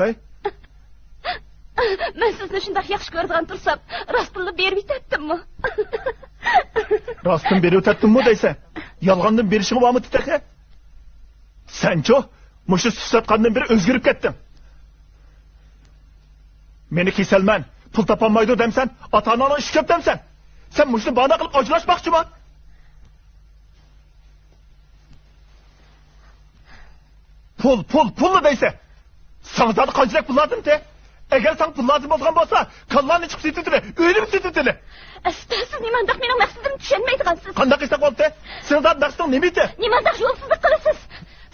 ھەي؟ مەن سىزنى شۇنداق ياخشى كۆرىدىغان تۇرسام، راستتىنلا بېرىۋېتەتتىممۇ؟ راستتىن بېرىۋېتەتتىممۇ دەيسەن؟ يالغاندىن بېرىشىڭ بارمىدى تېخى؟ سەنچۇ؟ مۇشۇ سۈت ساتقاندىن بېرى ئۆزگىرىپ كەتتىڭ. مېنى كېسەلمەن، پۇل تاپالمايدۇ دەمسەن، ئاتا-ئاناڭنىڭ ئىشى كۆپ دەمسەن؟ سەن مۇشۇنى باھانە قىلىپ ئاجراشماقچىما؟ پۇل، پۇل، پۇللا دەيسەن. ساڭا زادى قانچىلىك پۇل لازىمتى؟ ئەگەر ساڭا پۇل لازىم بولغان بولسا، كاللانى چىقىپ سېتىۋېتىلى، ئۆينىمۇ سېتىۋېتىلى. ئەسلىدە سىز نېمانداق مېنىڭ مەقسىتىمنى چۈشەنمەيدىغانسىز. قانداق قىلساق بولدى؟ سېنىڭ زادى مەقسىتىڭ نېمە ئىدى؟ نېمانداق يولسىزلىق قىلىسىز؟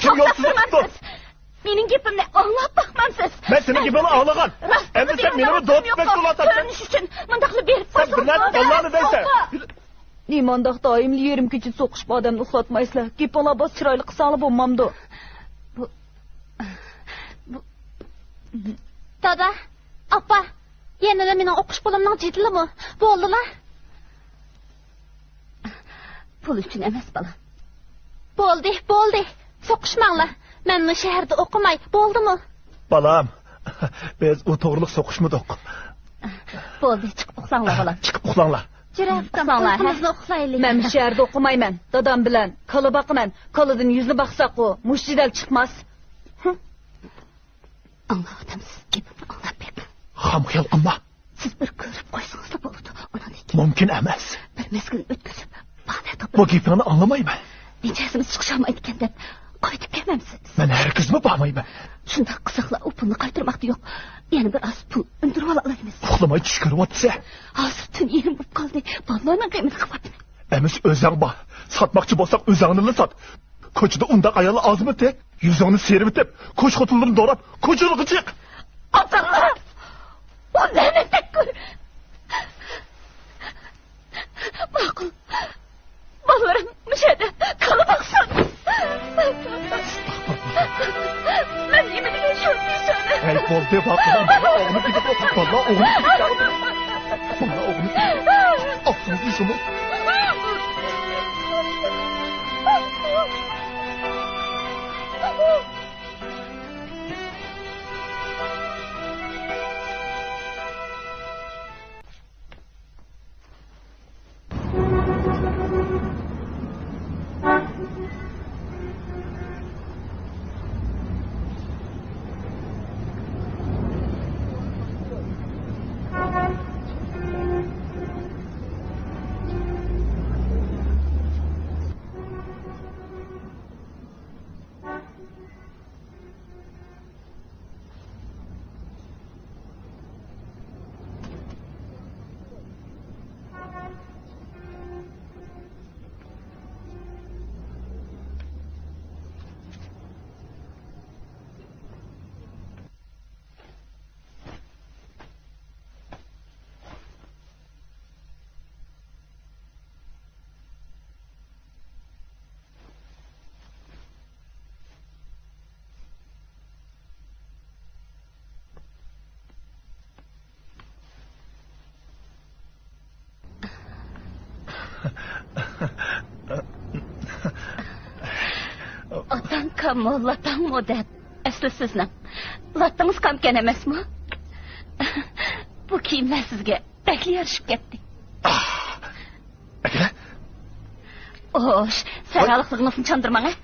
كىم يولسىزلىق قىپتۇ؟ مېنىڭ گېپىمنى ئاڭلاپ باقمامسىز. مەن سېنىڭ گېپىڭنى ئاڭلىغان. ئەمدى سەن مېنىمۇ دوتۇپ بەك بولۇۋاتامسەن. كۆرۈنۈش ئۈچۈن مۇنداقلا بېرىپ سەن بىر نەرسە باللارنى دەيسەن. نېمانداق دائىملا يېرىم كېچىدە سوقۇشۇپ ئادەمنى ئۇخلاتمايسىلەر؟ گېپىڭلار باس چىرايلىق قىلساڭلار بولمامدۇ؟ بۇ، بۇ. دادا، ئاپا، يەنىلا مېنىڭ ئوقۇش پۇلۇمنىڭ جېدىلىمۇ؟ بولدىلا. پۇل ئۈچۈن ئەمەس، بالام. بولدى، بولدى. سوقۇشماڭلار. مەن شەھەردە ئوقۇماي، بولدىمۇ؟ بالام، بىز ئۇ توغرىلىق سوقۇشمىدۇق. بولدى، چىقىپ ئۇخلاڭلار، بالام. چىقىپ ئۇخلاڭلار. جۈرئەت قىلساڭلار، ئۇخلاڭلار، ھە؟ ئۇيقۇمىزنى ئۇخلايلى. مەن شەھەردە ئوقۇمايمەن. دادام بىلەن كالا باقىمەن. كالىدىن يۈزنى باقساققۇ، مۇشۇ جېدەل چىقماس. ھە؟ ئاڭلاۋاتامسىز؟ گېپىمنى ئاڭلاپ بېقىڭ. خام خىيال قىلما. سىز بىر كۆرۈپ قويسىڭىزلا بولىدۇ. ئۇنىڭدىن كېيىن مۇمكىن ئەمەس. بىر مەزگىل ئۆتكۈزۈپ، باھانە تاپىپ، بۇ گېپىڭنى ئاڭلىمايمەن. نەچچە ھەسسىمىز چىقىشالمايدىكەن دەپ قويۇپ كەتمەمسىز؟ مەن ھەرگىزمۇ بارمايمەن. شۇنداق قىلساقلا ئۇ پۇلنى قايتۇرماقتا يوق. يەنە بىر ئاز پۇل ئۈندۈرۈۋالالايمىز. ئۇخلىماي چۈش كۆرۈۋاتىسەن. ھازىر تۈن يېرىم بولۇپ قالدى. بالىلارنىڭ غېمىنى قىلىۋاتىمەن. ئەمىسە ئۆزۈڭ بار. ساتماقچى بولساڭ ئۆزۈڭنىلا سات. كوچىدا ئۇنداق ئاياللار ئازمىتى؟ يۈزۈڭنى سىيرىۋېتىپ، كوچا خوتۇنلىرىنى دوراپ، كوچىلىققا چىق! ئاتىلار! ئۇ لەنەتتەك كۆر! ماقۇل. بالىلىرىم مۇشۇ يەردە كالا باقسۇن. مەن نېمە دېگەن شۇ دېسەم. ھەي، بولدى، باقىڭ، بالا ئوغلۇم كېتىدۇ، بالا ئوغلۇم كېتىدۇ. بالا ئوغلۇم كېتىدۇ. ئاپىڭىز شۇمۇ؟ ئاتاڭ كاممۇ، لاتاڭمۇ دەپ، ئەسلى سىزنىڭ لاتىڭىز كامكەن ئەمەسمۇ؟ بۇ كىيىملەر سىزگە بەكلا يارىشىپ كەتتى. ئەكە؟ خوش، سەھرالىقلىقىڭىزنى چاندۇرماڭ، ھە؟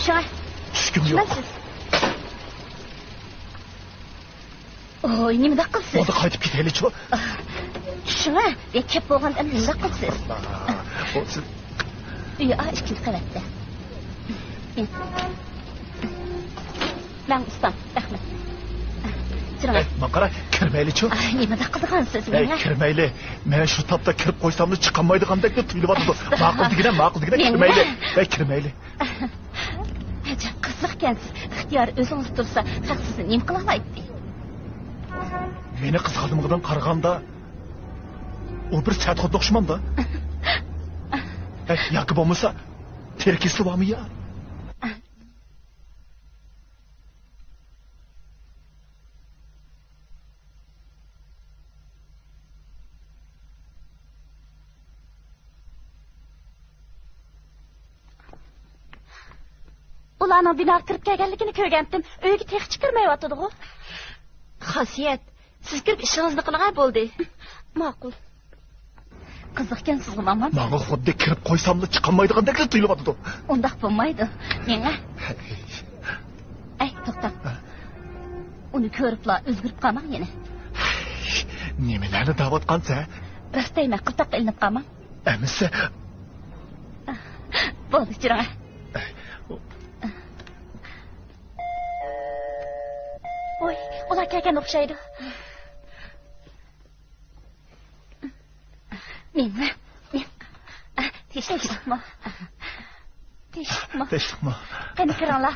شۇڭا. چۈشكۈم يوق. چۈشمەمسىز؟ ئوي، نېمىنداق قىلىسىز؟ بولدى، قايتىپ كېتەيلىچۇ. شۇڭا، يا كەپ بولغاندا ئەمدى نېمىنداق قىلىسىز؟ بولسۇن. ئۆي، ئا، ئىككىنچى قەۋەتتە. مەن ئۇستام، رەھمەت. چىراڭ. ئەي، ماڭا قارا، كىرمەيلىچۇ. ئا، نېمىنداق قىلىدىغانسىز ماڭا؟ كىرمەيلى. مەن شۇ تاپتا كىرىپ قويساملا چىقالمايدىغاندەكلا تۇيۇلۇۋاتىدۇ. ماقۇل دېگىنە، ماقۇل دېگىنە، كىرمەيلى. ئەي، كىرمەيلى. ئەجەب قىزىقكەنسىز. ئىختىيار ئۆزىڭىزدە تۇرسا، خەق سىزنى نېمە قىلالايتتى؟ مېنى قىزغانلىقىدىن قارىغاندا، ئۇ بىر سەت خۇددى ئوخشىمامدا؟ ھە، ياكى بولمىسا، تېرە كېسىلى بارمۇ يا؟ ئۇلارنىڭ بىناغا كىرىپ كەلگەنلىكىنى كۆرگەنتىم. ئۆيگە تېخىچە كىرمەيۋاتىدىغۇ. خاسىيەت، سىز كىرىپ ئىشىڭىزنى قىلىڭە، بولدى. ماقۇل. قىزىقكەنسىزغۇ، ماما؟ ماڭا خۇددى كىرىپ قويساملا چىقالمايدىغاندەكلا تۇيۇلۇۋاتىدۇ. ئۇنداق بولمايدۇ. مېڭە. ئەي، توختاڭ. ئۇنى كۆرۈپلا ئۆزگىرىپ قالماڭ يەنە. نېمىلەرنى دەۋاتقانسەن؟ راست دەيمەن، قىلتاققا ئىلىنىپ قالماڭ. ئەمىسە. بولدى، چىراڭ. ۋوي، ئۇلار كەلگەن ئوخشايدۇ. مېڭە، مېڭە. تىنچلىقمۇ؟ تىنچلىقمۇ؟ تىنچلىقمۇ؟ قېنى كىرىڭلار.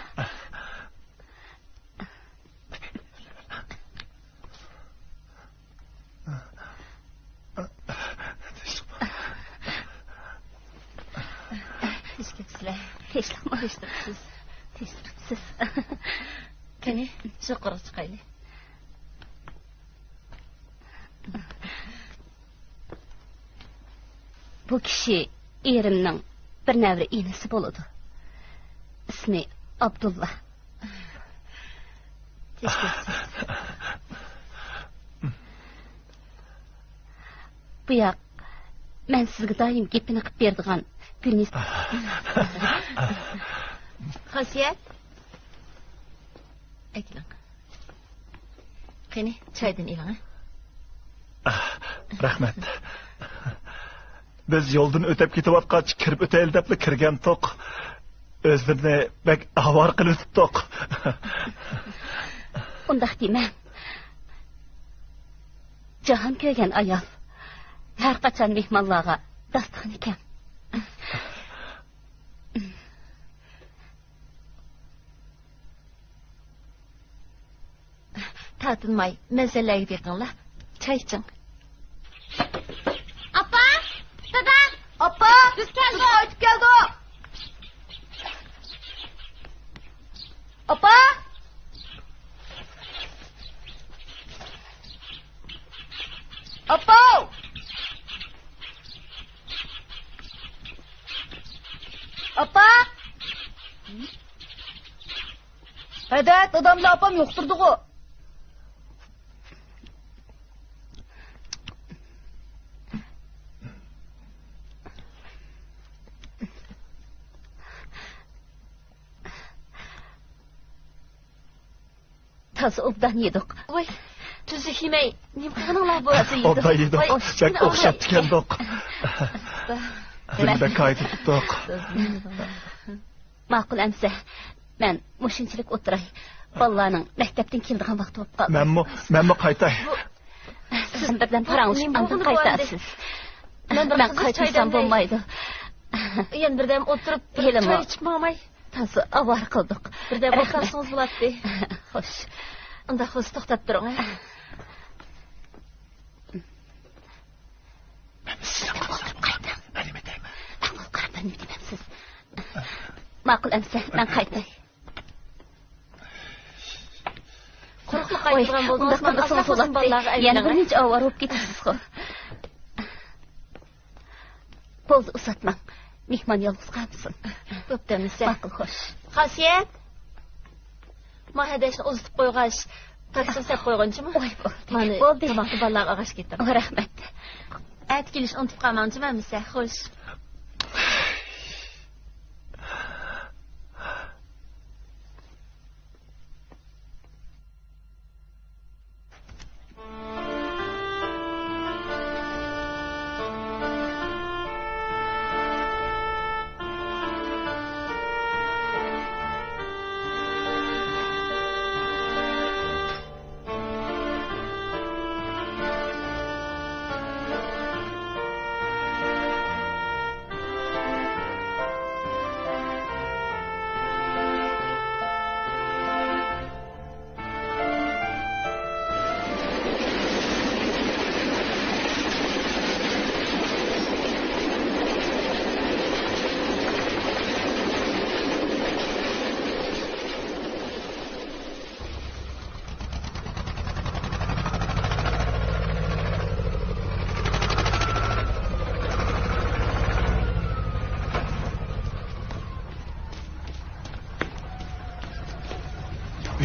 تىنچلىقمۇ؟ تىنچلىقمۇ؟ تىنچلىقسىز. تىنچلىقسىز. تىنچلىقسىز. قېنى، يۇقىرىغا چىقايلى. بۇ كىشى ئېرىمنىڭ بىر نەۋرە ئىنىسى بولىدۇ. ئىسمى ئابدۇللا. بۇ ياق، مەن سىزگە دائىم گېپىنى قىلىپ بېرىدىغان گۈلنىس. خاسىيەت. ئەكېلىڭ. قېنى، چايدىن ئېلىڭ، ھە؟ ئاھ، رەھمەت. بىز يولدىن ئۆتۈپ كېتىۋاتقاچ، كىرىپ ئۆتەيلى دەپلا كىرگەنتۇق. ئۆزلىرىنى بەك ئاۋارە قىلىۋېتىپتۇق. ئۇنداق دېمەڭ. جاھان كۆرگەن ئايال ھەر قاچان مېھمانلارغا داستىخىنى كەڭ. تارتىنماي، مەسىلىلەرگە بېقىڭلار. چاي ئىچىڭ. ئاپا! دادا! ئاپا! بىز كەلدۇق! بىز قايتىپ كەلدۇق! ئاپا! ئاپا! ئاپا! ھەدە، دادامنى ئاپام يوقتۇردىغۇ. تازا ئوبدان يېدۇق. ۋاي، تۈزۈك يېمەي، نېمە قىلغىنىڭلار بۇ؟ ئوبدان يېدۇق. ۋاي، بەك ئوخشاپ كەلدۇق. بىر بەك قايتىپ تۇتتۇق. ماقۇل ئەمسە، مەن مۇشۇنچىلىك ئولتۇراي. بالىلارنىڭ مەكتەپتىن كېلىدىغان ۋاقتى بولۇپ قالدى. مەنمۇ، مەنمۇ قايتاي. سىز بىردەم پاراڭلىشىپ ئاندىن قايتارسىز. مەن بىر قايتمىسام بولمايدۇ. يەنە بىردەم ئولتۇرۇپ، بىر چاي ئىچىپ ماڭاي. تازا ئاۋارە قىلدۇق. بىردەم ئولتۇرسىڭىز بولاتتى. خوش. ئۇنداق بولسا توختاپ تۇرۇڭ، ھە؟ مەن سىزنى قايتىڭ. مەن نېمە دەيمەن؟ ماقۇل ئەمسە، مەن قايتاي. قۇرۇقلا قايتىدىغان بولسىڭىز، ئۇنداق قىلمىسىڭىز بولاتتى. يەنە بىر نەچچە ئاۋارە بولۇپ كېتىسىزغۇ. بولدى، ئۇزاتماڭ. مېھمان يالغۇز قالمىسۇن. بوپتۇ ئەمىسە. ماقۇل، خوش. خاسىيەت! ما ھەدەشنى ئۇزىتىپ قويغاچ، تاكسىنى سەپ قويغىنچىمۇ؟ ۋاي، بولدى. مانا بولدى. تاماقنى بالىلارغا ئاغاش كېتىڭ. ۋاي، رەھمەت. ئەتە كېلىشنى ئۇنتۇپ قالماڭچىمۇ ئەمىسە؟ خوش.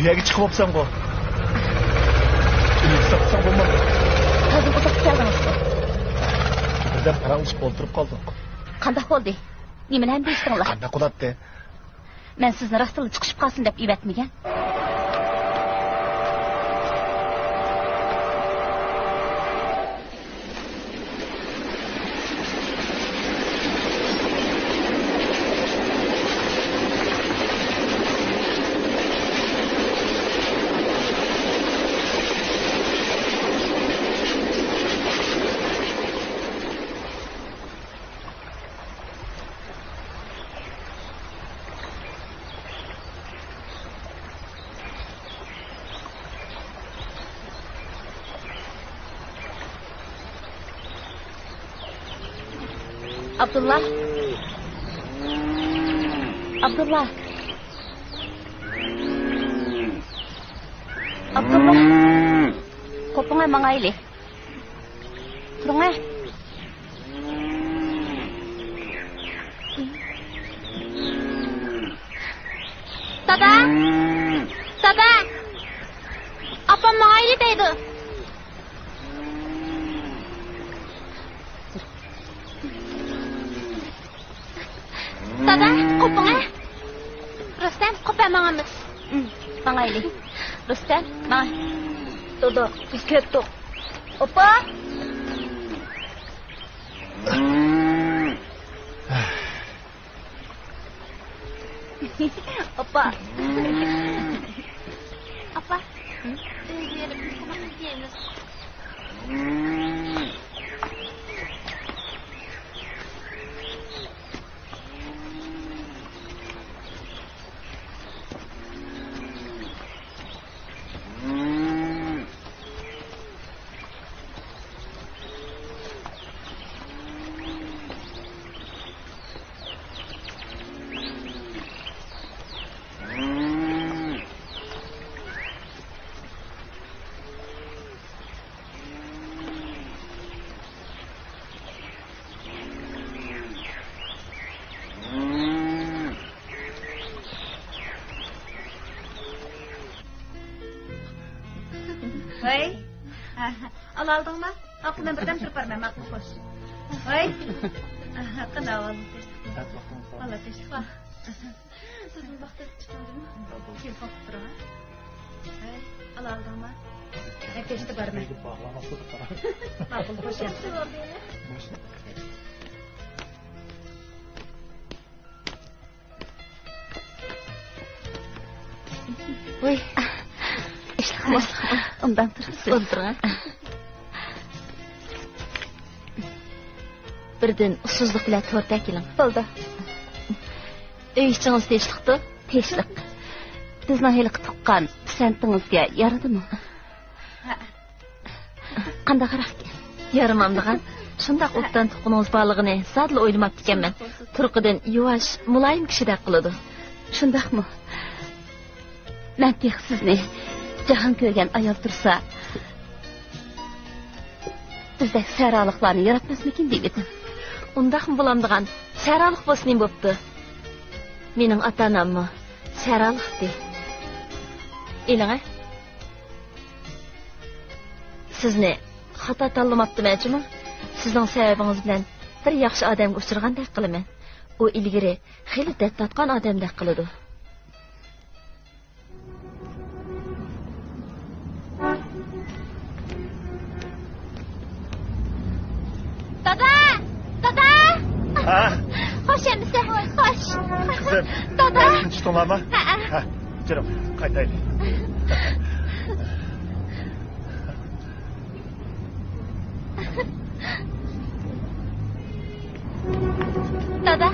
يەرگە چىقىپ بوپسەنغۇ. ئۆيگە ساقلىساڭ بولمامدۇ؟ تازا ئۇزاق كەلدىڭىزغۇ. بىردەم پاراڭلىشىپ ئولتۇرۇپ قالدۇق. قانداق بولدى؟ نېمىلەرنى دېيىشتىڭلار؟ قانداق بولاتتى؟ مەن سىزنى راستتىنلا چىقىشىپ قالسۇن دەپ ئەۋەتمىگەن. ئابدۇللا. ئابدۇللا. ئابدۇللا. قوپۇڭە، ماڭايلى. تۇرۇڭە. دادا! دادا! ئاپام ماڭايلى دەيدۇ. دادا، قوپۇڭە. رۇستەم، قوپە ماڭىمىز. ماڭايلى. رۇستەم، ماڭ. دادا، بىز كەتتۇق. ئاپا! ئاپا. ئاپا. ئۆيگە بېرىپ تاماق يەيمىز. ۋاي. ئالالدىڭما؟ ھاققى مەن بىردەم تۇرۇپ بارىمەن، ماقۇل، خوش. ۋاي. قېنى، ئاۋۋال تىنچلىق. ۋاللا تىنچلىق. سىزنى باقتۇرۇپ چىقىڭ جۇمۇ. كېلىپ باقىپ تۇرۇڭ، ھە. ۋاي، ئالالدىڭما؟ مەن كەچتە بارىمەن. ماقۇل، خوش. ۋۇي. ئىشلىقمۇ؟ ئۇنداق تۇرۇپ ئولتۇرۇڭ. بىردىن ئۇسسۇزلۇق بىلەن تورت ئەكېلىڭ. بولدى. ئۆي ئىچىڭىز تىنچلىقتۇ؟ تىنچلىق. بىزنىڭ ھېلىقى تۇغقان پىسەنتىڭىزگە يارىدىمۇ؟ ھە. قانداقراق؟ يارىمامدىغان. شۇنداق ئوبدان تۇغقىنىڭىز بارلىقىنى زادىلا ئويلىماپتىكەنمەن. تۇرقىدىن يۇۋاش، مۇلايىم كىشىدەك قىلىدۇ. شۇنداقمۇ؟ مەن تېخى سىزنى جاھان كۆرگەن ئايال تۇرسا، بىزدەك سەھرالىقلارنى ياراتماسمىكىن دەيۋىدىم. ئۇنداقمۇ بولامدىغان؟ سەھرالىق بولسا نېمە بوپتۇ؟ مېنىڭ ئاتا-ئاناممۇ سەھرالىقتى. ئېلىڭە. سىزنى خاتا تاللىماپتىمەن جۇمۇ. سىزنىڭ سەۋەبىڭىز بىلەن بىر ياخشى ئادەمگە ئۇچرىغاندەك قىلىمەن. ئۇ ئىلگىرى خېلى دەرد تارتقان ئادەمدەك قىلىدۇ. دادا! دادا! ھە؟ خوش ئەمىسە، خوش. قىزىم، دادا! تىنچ تۇردۇڭلارمۇ؟ ھەئە. ھە، جېنىم، قايتايلى. دادا،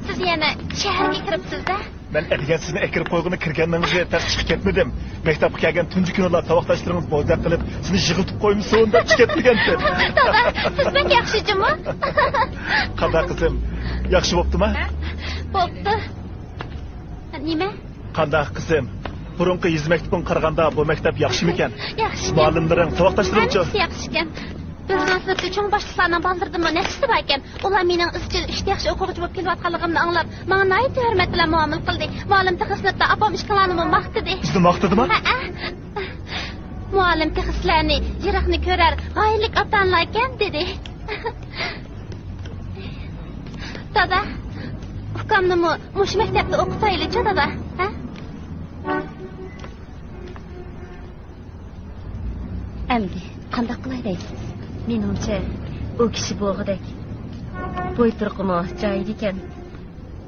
سىز يەنە شەھەرگە كىرىپسىز-دە؟ مەن ئەتىگەن سىزنى ئەكىرىپ قويغىلى كىرگىنىڭىزنى تەس چىقىپ كەتمىدىم. مەكتەپكە كەلگەن تۇنجى كۈنىلا ساۋاقداشلىرىڭىز بوزەك قىلىپ، سىزنى يىغلىتىپ قويمىسۇن دەپ چىقىپ كەتمىگەنتىم. دادا، سىز بەك ياخشى جۇمۇ. قانداق قىزىم؟ ياخشى بوپتۇما؟ ھە؟ بوپتۇ. نېمە؟ قانداق قىزىم؟ بۇرۇنقى يېزا مەكتىپىڭگە قارىغاندا بۇ مەكتەپ ياخشىمىكەن؟ ياخشىكەن. مۇئەللىملىرىڭ، ساۋاقداشلىرىڭچۇ؟ ھەممىسى ياخشىكەن. بىزنىڭ سىنىپتا چوڭ باشلىقلارنىڭ بالىلىرىدىنمۇ نەچچىسى باركەن. ئۇلار مېنىڭ ئىزچىل ئىشتا ياخشى ئوقۇغۇچى بولۇپ كېلىۋاتقانلىقىمنى ئاڭلاپ، ماڭا ناھايىتى ھۆرمەت بىلەن مۇئامىلە قىلدى. مۇئەللىم تېخى سىنىپتا ئاپام ئىككىڭلارنىمۇ ماختىدى. سىزنى ماختىدىما؟ ھەئە. مۇئەللىم تېخى سىلەرنى يىراقنى كۆرەر غايىلىك ئاتا-ئانىلاركەن دېدى. دادا، ئۇكامنىمۇ مۇشۇ مەكتەپتە ئوقۇتايلىچۇ، دادا، ھە؟ ئەمدى قانداق قىلاي دەيسىز؟ مېنىڭچە، ئۇ كىشى بوغىدەك. بوي تۇرقىمۇ جايىدا ئىكەن.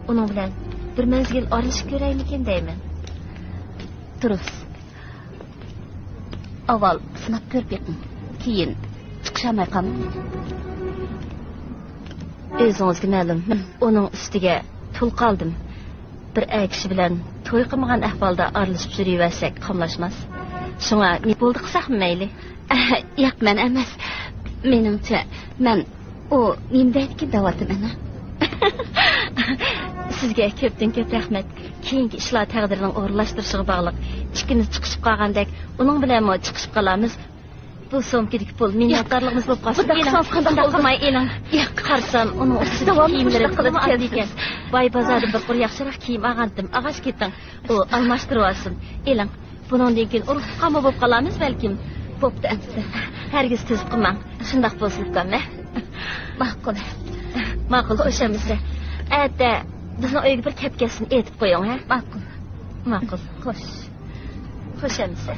ئۇنىڭ بىلەن بىر مەزگىل ئارىلىشىپ كۆرەيمىكىن دەيمەن. تۇرۇس. ئاۋۋال سىناپ كۆرۈپ بېقىڭ. كېيىن چىقىشالماي قالماڭ. ئۆزىڭىزگە مەلۇم، مەن ئۇنىڭ ئۈستىگە تۇل قالدىم. بىر ئەر كىشى بىلەن توي قىلمىغان ئەھۋالدا ئارىلىشىپ يۈرۈۋەرسەك قاملاشماس. شۇڭا نېمە بولدى قىلساقمۇ مەيلى؟ ياق، مەن ئەمەس. مېنىڭچە، مەن ئۇ نېمە دەيدىكىن دەۋاتىمەن، ھە؟ سىزگە كۆپتىن كۆپ رەھمەت. كېيىنكى ئىشلار تەقدىرنىڭ ئورۇنلاشتۇرۇشىغا باغلىق. ئىككىمىز چىقىشىپ قالغاندەك، ئۇنىڭ بىلەنمۇ چىقىشىپ قالارمىز. بۇ سومكىدىكى پۇل مىننەتدارلىقىمىز بولۇپ قالسۇن. بۇنداق ئېلىڭ، قىلساڭىز قانداق بۇنداق بولىدۇ؟ قىلماي ئېلىڭ. ياق. قارىسام، ئۇنىڭ ئۇستىدىكى داۋاملىق كىيىملىرى مۇشۇنداق قىلىدىكەن. قىلىدىكەن. باي بازاردىن بىر قۇر ياخشىراق كىيىم ئالغانتىم. ئالغاچ كېتىڭ. ئۇ ئالماشتۇرۇۋالسۇن. ئېلىڭ. بۇنىڭدىن كېيىن ئۇرۇق تۇغقانمۇ بولۇپ قالارمىز بەلكىم. بوپتۇ ئەمىسە. ھەرگىز تىزىپ قالماڭ. شۇنداق بولسۇن ئۇكام، ھە؟ ماقۇل. ماقۇل، خوش ئەمىسە. ئەتە بىزنىڭ ئۆيگە بىر كەپ كەلسۇن، ئېيتىپ قويۇڭ، ھە؟ ماقۇل. ماقۇل. خوش. خوش ئەمىسە.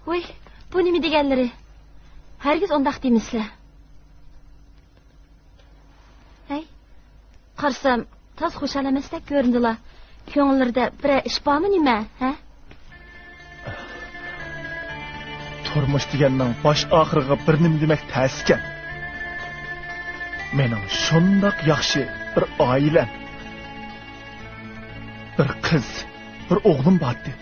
ۋوي، بۇ نېمە دېگەنلىرى؟ ھەرگىز ئۇنداق دېمىسىلە. ھەي، قارىسام، تازا خۇشال ئەمەستەك كۆرۈندىلا. كۆڭۈللىرىدە بىرەر ئىش بارمۇ نېمە، ھە؟ تۇرمۇش دېگەننىڭ باش ئاخىرىغا بىر نېمە دېمەك تەس ئىكەن. مېنىڭ شۇنداق ياخشى بىر ئائىلەم، بىر قىز، بىر ئوغلۇم بارتى.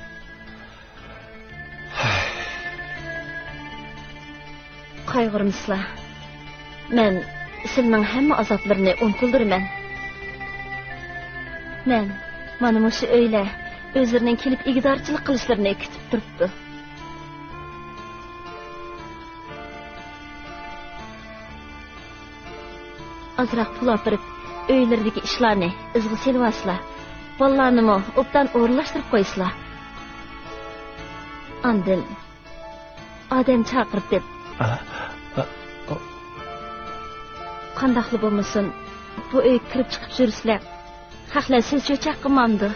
قايغۇرمىسىلا. مەن سىلىنىڭ ھەممە ئازابلىرىنى ئۇنتۇلدۇرىمەن. مەن مانا مۇشۇ ئۆيلەر ئۆزلىرىنىڭ كېلىپ ئىگىدارچىلىق قىلىشلىرىنى كۈتۈپ تۇرۇپتۇ. ئازراق پۇل ئاپىرىپ، ئۆيلىرىدىكى ئىشلارنى ئىزغا سېلىۋالسىلا، بالىلارنىمۇ ئوبدان ئورۇنلاشتۇرۇپ قويسىلا. ئاندىن ئادەم چاقىرتىپ، ئا، ئا، ئا. قانداقلا بولمىسۇن، بۇ ئۆيگە كىرىپ چىقىپ يۈرسىلە، خەقلەر سىز چۆچەك قىلمامدۇ؟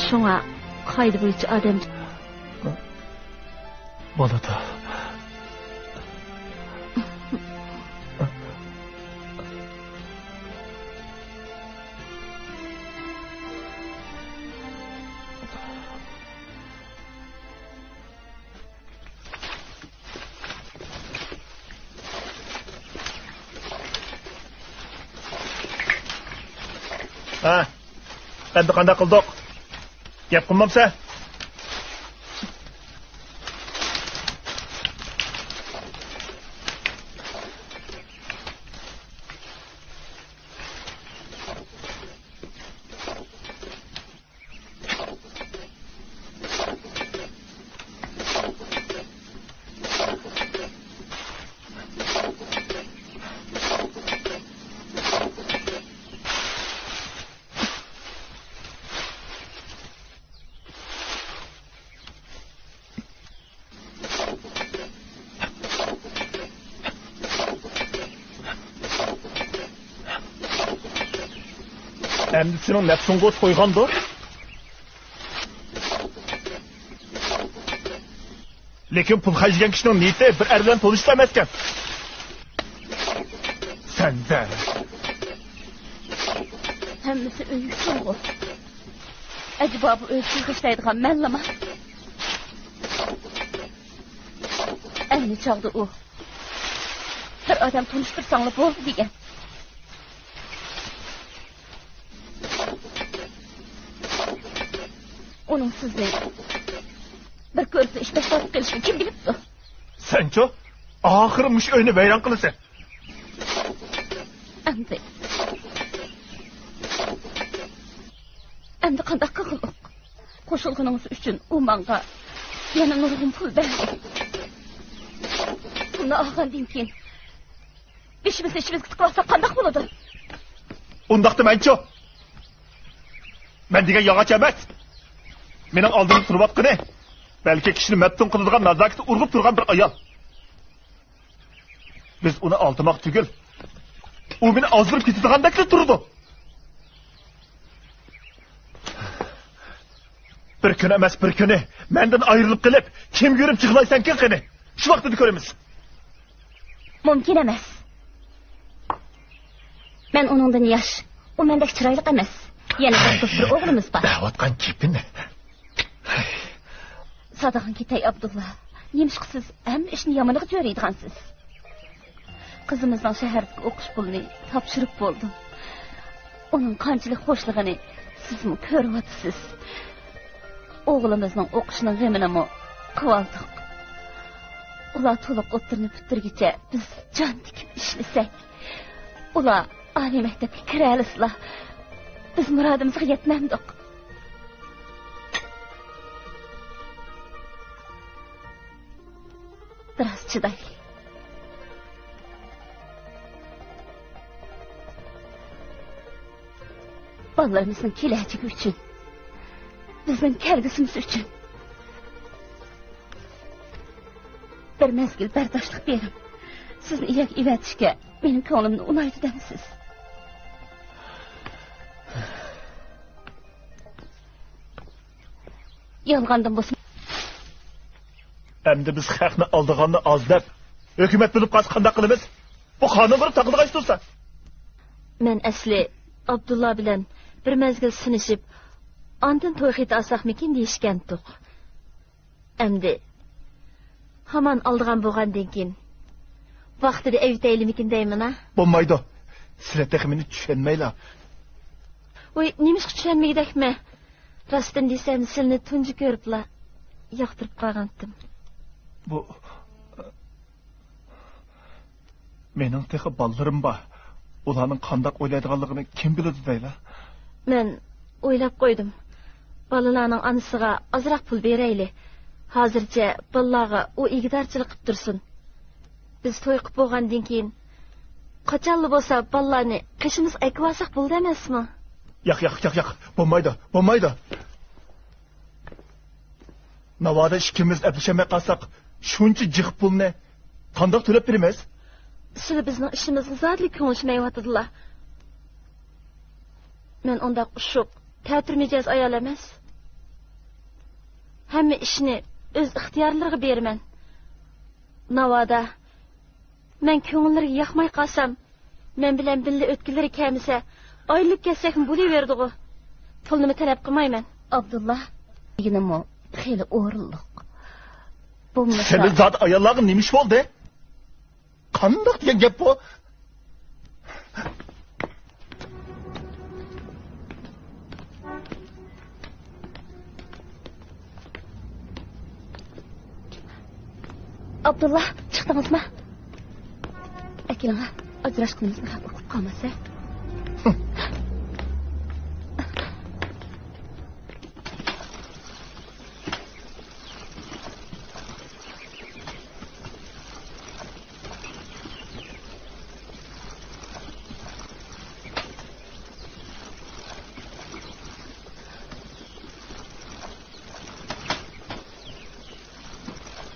شۇڭا قائىدە بويىچە ئادەم. بولىدۇ. ھە، ئەمدى قانداق قىلدۇق؟ گەپ قىلمامسەن؟ ئەمدى سېنىڭ نەپسىڭگە ئوت قويغاندۇ؟ لېكىن پۇل خەجلىگەن كىشىنىڭ نىيىتى بىر ئەر بىلەن تونۇشۇش ئەمەسكەن. سەندە. ھەممىسى ئۆي ئۈچۈنغۇ؟ ئەجەبا بۇ ئۆي پۇل خەجلەيدىغان مەنلىما؟ ئەينى چاغدا ئۇ بىر ئادەم تونۇشتۇرساڭلا بولدى دېگەن. ئۇنىڭ سىزنى بىر كۆرسە ئىشتاش تارتىپ قېلىشىنى كىم بىلىپتۇ؟ سەنچۇ؟ ئاخىرى مۇشۇ ئۆينى ۋەيران قىلىسەن. ئەمدى، ئەمدى قانداق قىلغىلىق؟ قوشۇلغىنىڭىز ئۈچۈن ئۇ ماڭا يەنە نۇرغۇن پۇل بەردى. پۇلنى ئالغاندىن كېيىن بېشىمىزنى ئىچىمىزگە تىقىۋالساق قانداق بولىدۇ؟ ئۇنداق دېمەڭچۇ! مەن دېگەن ياغاچ ئەمەس. مېنىڭ ئالدىمدا تۇرۇۋاتقىنى، بەلكى كىشىنى مەپتۇن قىلىدىغان نازاكىتى ئۇرغۇپ تۇرغان بىر ئايال. بىز ئۇنى ئالدىماق تۈگۈل، ئۇ مېنى ئازدۇرۇپ كېتىدىغاندەكلا تۇرىدۇ. بىر كۈنى ئەمەس، بىر كۈنى مەندىن ئايرىلىپ قېلىپ، كىمگە يۈرۈپ يىغلايسەنكىن قېنى؟ شۇ ۋاقتىدا كۆرىمىز. مۇمكىن ئەمەس. مەن ئۇنىڭدىن ياش. ئۇ مەندەك چىرايلىق ئەمەس. يەنە بىر دوختۇر ئوغلىمىز بار. دەۋاتقان گېپىنى. سادىقىڭ كېتەي، ئابدۇللا. نېمىشقا سىز ھەممە ئىشنى يامىنىغا چۆرىيدىغانسىز؟ قىزىمىزنىڭ شەھەردىكى ئوقۇش پۇلىنى تاپشۇرۇپ بولدۇم. ئۇنىڭ قانچىلىك خۇشلىغىنى سىزمۇ كۆرۈۋاتىسىز. ئوغلىمىزنىڭ ئوقۇشىنىڭ غېمىنىمۇ قىلىۋالدۇق. ئۇلار تولۇق ئوتتۇرىنى پۈتتۈرگۈچە بىز جان تىكىپ ئىشلىسەك، ئۇلار ئالىي مەكتەپكە كىرەلىسىلا، بىز مۇرادىمىزغا يەتمەمدۇق. بىراز چىدايلى. بالىلىرىمىزنىڭ كېلەچىكى ئۈچۈن، بىزنىڭ كەلگۈسىمىز ئۈچۈن بىر مەزگىل بەرداشلىق بېرىڭ. سىزنى ئىيەگە ئېۋەتىشكە مېنىڭ كۆڭلۈمنى ئۇنايدۇ دەمسىز؟ يالغاندىن بولسۇن. ئەمدى بىز خەقنى ئالدىغاننى ئاز دەپ، ھۆكۈمەت بىلىپ قالسا قانداق قىلىمىز؟ بۇ قانۇنلىرى تاقىلىدىغان ئىش تۇرسا. مەن ئەسلى ئابدۇللا بىلەن بىر مەزگىل سىنىشىپ، ئاندىن توي خېتى ئالساقمىكىن دېيىشكەنتۇق. ئەمدى ھامان ئالدىغان بولغاندىن كېيىن، ۋاقتىدا ئەۋېتەيلىمىكىن دەيمىنا. بولمايدۇ. سىلەر تېخى مېنى چۈشەنمەيلا. ۋوي، نېمىشقا چۈشەنمىگۈدەكمەن؟ راستىنى دېسەم، سىلىنى تۇنجى كۆرۈپلا ياقتۇرۇپ قالغانتىم. بۇ، مېنىڭ تېخى بالىلىرىم بار. ئۇلارنىڭ قانداق ئويلايدىغانلىقىنى كىم بىلىدۇ دەيلا؟ مەن ئويلاپ قويدۇم. بالىلارنىڭ ئانىسىغا ئازراق پۇل بېرەيلى. ھازىرچە بالىلارغا ئۇ ئىگىدارچىلىق قىپ تۇرسۇن. بىز توي قىپ بولغاندىن كېيىن، قاچانلا بولسا بالىلارنى قېشىمىزغا ئەكىۋالساق بولىدۇ ئەمەسمۇ؟ ياق، ياق، ياق، ياق. بولمايدۇ، بولمايدۇ. ناۋادا ئىككىمىز ئەپلىشەلمەي قالساق، شۇنچە جىق پۇلنى قانداق تۆلەپ بېرىمىز؟ سىلى بىزنىڭ ئىشىمىزغا زادىلا كۆڭۈل چۈشمەيۋاتىدىلا. مەن ئۇنداق ئۇششۇق، تەتۈر مىجەز ئايال ئەمەس. ھەممە ئىشنى ئۆز ئىختىيارلىرىغا بېرىمەن. ناۋادا مەن كۆڭۈللىرىگە ياقماي قالسام، مەن بىلەن بىللە ئۆتكۈلىرى كەلمىسە، ئايرىلىپ كەتسەكمۇ بولۇۋېرىدىغۇ. پۇلنىمۇ تەلەپ قىلمايمەن. ئابدۇللا دېگىنىمۇ خېلى ئورۇنلۇق. بولمىسا سېنى زادى ئاياللارغا نېمە ئىش بولدى؟ قانداق دېگەن گەپ بۇ؟ ئابدۇللا، چىقتىڭىزمۇ؟ ئەكېلىڭە، ئاجراشقىنىمىزنى خەپ ئۇقۇپ قالماس ھە.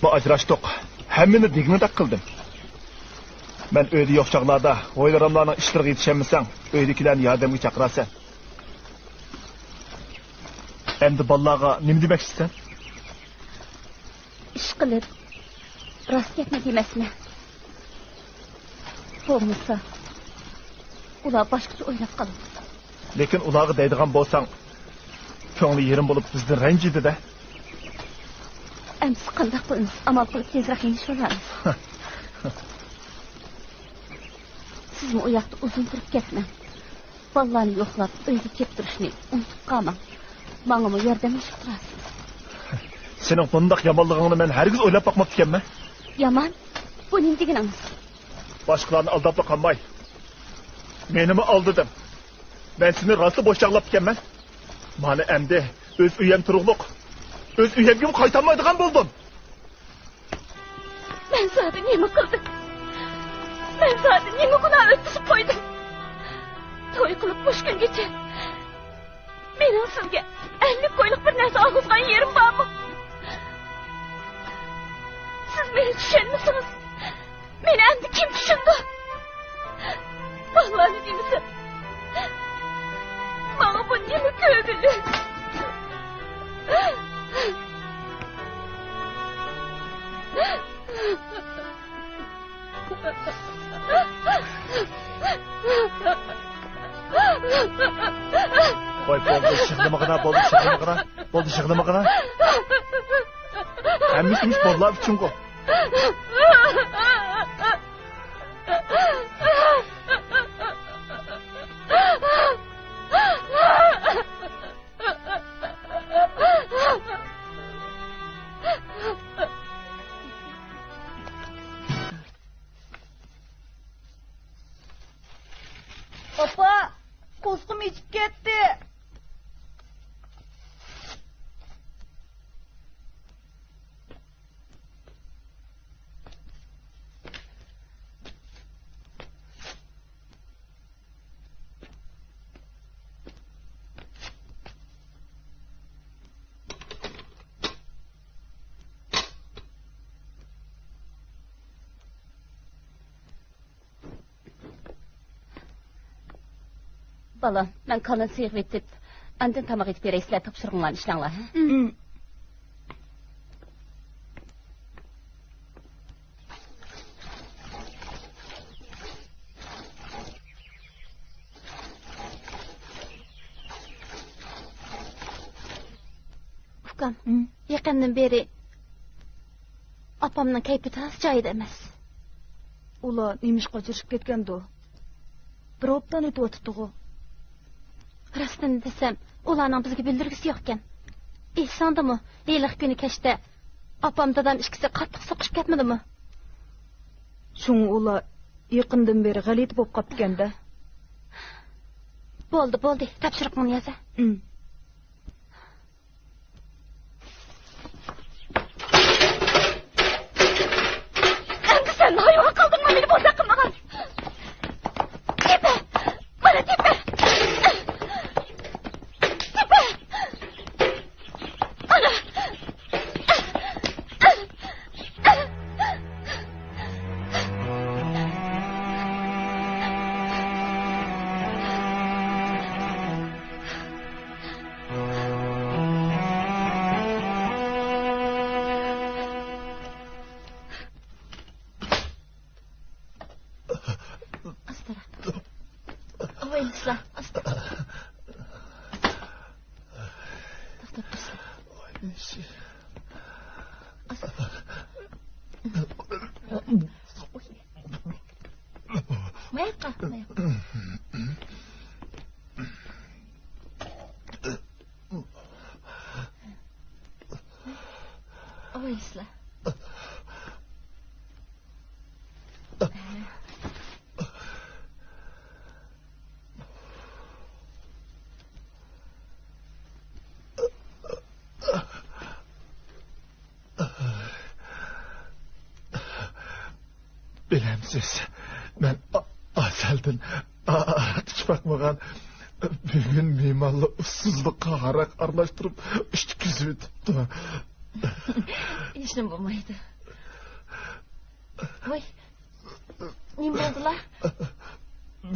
ما ئاجراشتۇق. ھەممىنى دېگىنىدەك قىلدىم. مەن ئۆيدە يوق چاغلاردا ھويلىراملارنىڭ ئىشلىرىغا يېتىشەلمىسەڭ، ئۆيدىكىلەرنى ياردەمگە چاقىرارسەن. ئەمدى بالىلارغا نېمە دېمەكچىسەن؟ ئىشقىلىپ، راست گەپنى دېمەسمەن. بولمىسا، ئۇلار باشقىچە ئويلاپ قالىدۇ. لېكىن ئۇلارغا دەيدىغان بولساڭ، كۆڭلى يېرىم بولۇپ بىزدىن رەنجىيدۇ-دە. ئەمىسە قانداق قىلىمىز؟ ئامال قىلىپ تېزرەك يېنىشىۋالامىز. سىزمۇ ئۇ ياقتا ئۇزۇن تۇرۇپ كەتمەڭ. بالىلارنى يوقلاپ، ئۆيگە كېلىپ تۇرۇشنى ئۇنتۇپ قالماڭ. ماڭىمۇ ياردەملىشىپ تۇرارسىز. سېنىڭ بۇنداق يامانلىقىڭنى مەن ھەرگىز ئويلاپ باقماپتىكەنمەن. يامان؟ بۇ نېمە دېگىنىڭىز؟ باشقىلارنى ئالداپلا قالماي، مېنىمۇ ئالدىدىڭ. مەن سېنى راسلا بوش چاغلاپتىكەنمەن. مانا ئەمدى ئۆز ئۆيەم تۇرۇقلۇق، ئۆز ئۆيەمگىمۇ قايتالمايدىغان بولدۇم. مەن زادى نېمە قىلدىم؟ مەن زادى نېمە گۇناھ ئۆتكۈزۈپ قويدۇم؟ توي قىلىپ مۇشۇ كۈنگىچە مېنىڭ سىزگە ئەللىك كويلۇق بىر نەرسە ئالغۇزغان يېرىم بارمۇ؟ سىز مېنى چۈشەنمىسىڭىز، مېنى ئەمدى كىم چۈشىنىدۇ؟ بالىلارنى دېمىسۇن. ماڭا بۇ نېمە كۆرگۈلۈك؟ قوي، بولدى، يىغلىمىغىنا، بولدى، يىغلىمىغىنا. بولدى، يىغلىمىغىنا. ھەممىسى مۇشۇ بالىلار ئۈچۈنغۇ. ئاپا، قورسىقىم ئېچىپ كەتتى. بالام، مەن كالىنى سىيغىۋېتىپ، ئاندىن تاماق ئېتىپ بېرەي، سىلەر تاپشۇرۇقۇڭلارنى ئىشلەڭلار، ھە؟ ئۇكام، يېقىندىن بېرى ئاپامنىڭ كەيپى تازا جايىدا ئەمەس. ئۇلار نېمىشقا ئاجرىشىپ كەتكەندۇ؟ بىر ھاپتىدىن ئۆتۈۋاتىدىغۇ. راستىنى دېسەم، ئۇلارنىڭ بىزگە بىلدۈرگۈسى يوقكەن. ئېسىڭدىمۇ، ھېلىقى كۈنى كەچتە ئاپام، دادام ئىككىسى قاتتىق سوقۇشۇپ كەتمىدىمۇ؟ شۇڭا ئۇلار يېقىندىن بېرى غەلىتە بولۇپ قاپتىكەن-دە. بولدى، بولدى، تاپشۇرۇقۇڭنى ياز ھە. ئەمدى سەن ھايۋان قىلدىڭمۇ مېنى بوزەك قىلمىغان؟ تېپە! مانا تېپە! تېپە! ئانا! ئاستىراق. ئاۋايلىسىلا، ئاستا. توختاپ تۇرسىلا. ئاستا. ماياققا، ماياققا. ئاۋايلىسىلا. بىلەمسىز، مەن ئا-، ئازەلدىن ئا-، ئاراق ئىچىپ باقمىغان. بۈگۈن مېھمانلار ئۇسسۇزلۇققا ھاراق ئارىلاشتۇرۇپ ئىچكۈزۈۋېتىپتۇ. ھېچنېمە بولمايدۇ. ۋاي، نېمە بولدىلا؟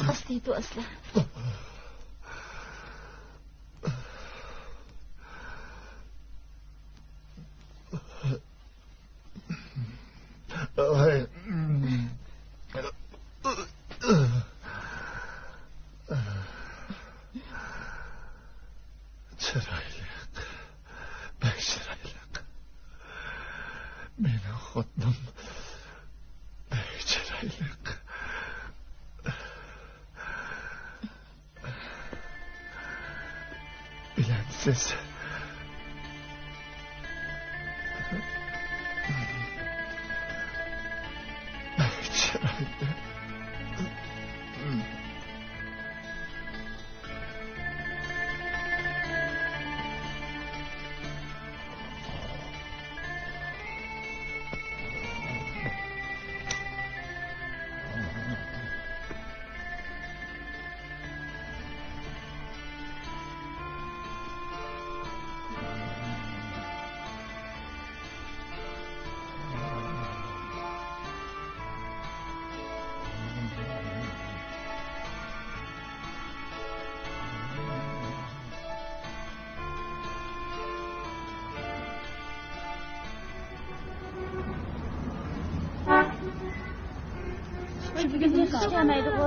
ئاستا يېتىۋالسىلا. چىرايلىق، بەك چىرايلىق. سىز. بۈگۈن نېمىشقا كەلمەيدىغۇ؟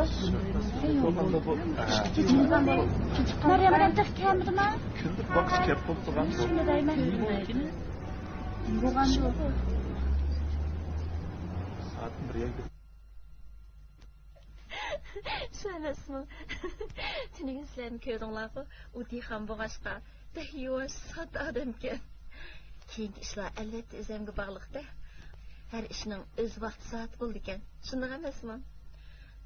مەريەم بىلەن تېخى كەلمىدىما؟ كۈندە باققىچە كەپ بولۇپتۇغان. شۇنى دەيمەن. بولغان يوق. سائەتتىن بىر يەردە. شۇ ئەمەسمۇ؟ تۈنۈگۈن سىلەرمۇ كۆردۈڭلارغۇ، ئۇ دېھقان بولغاچقا بەك يۇۋاش، ساددا ئادەمكەن. كېيىنكى ئىشلار ئەلۋەتتە ئۆزۈمگە باغلىق-دە. ھەر ئىشنىڭ ئۆز ۋاقتى سائىتى بولىدىكەن. شۇنداق ئەمەسمۇ؟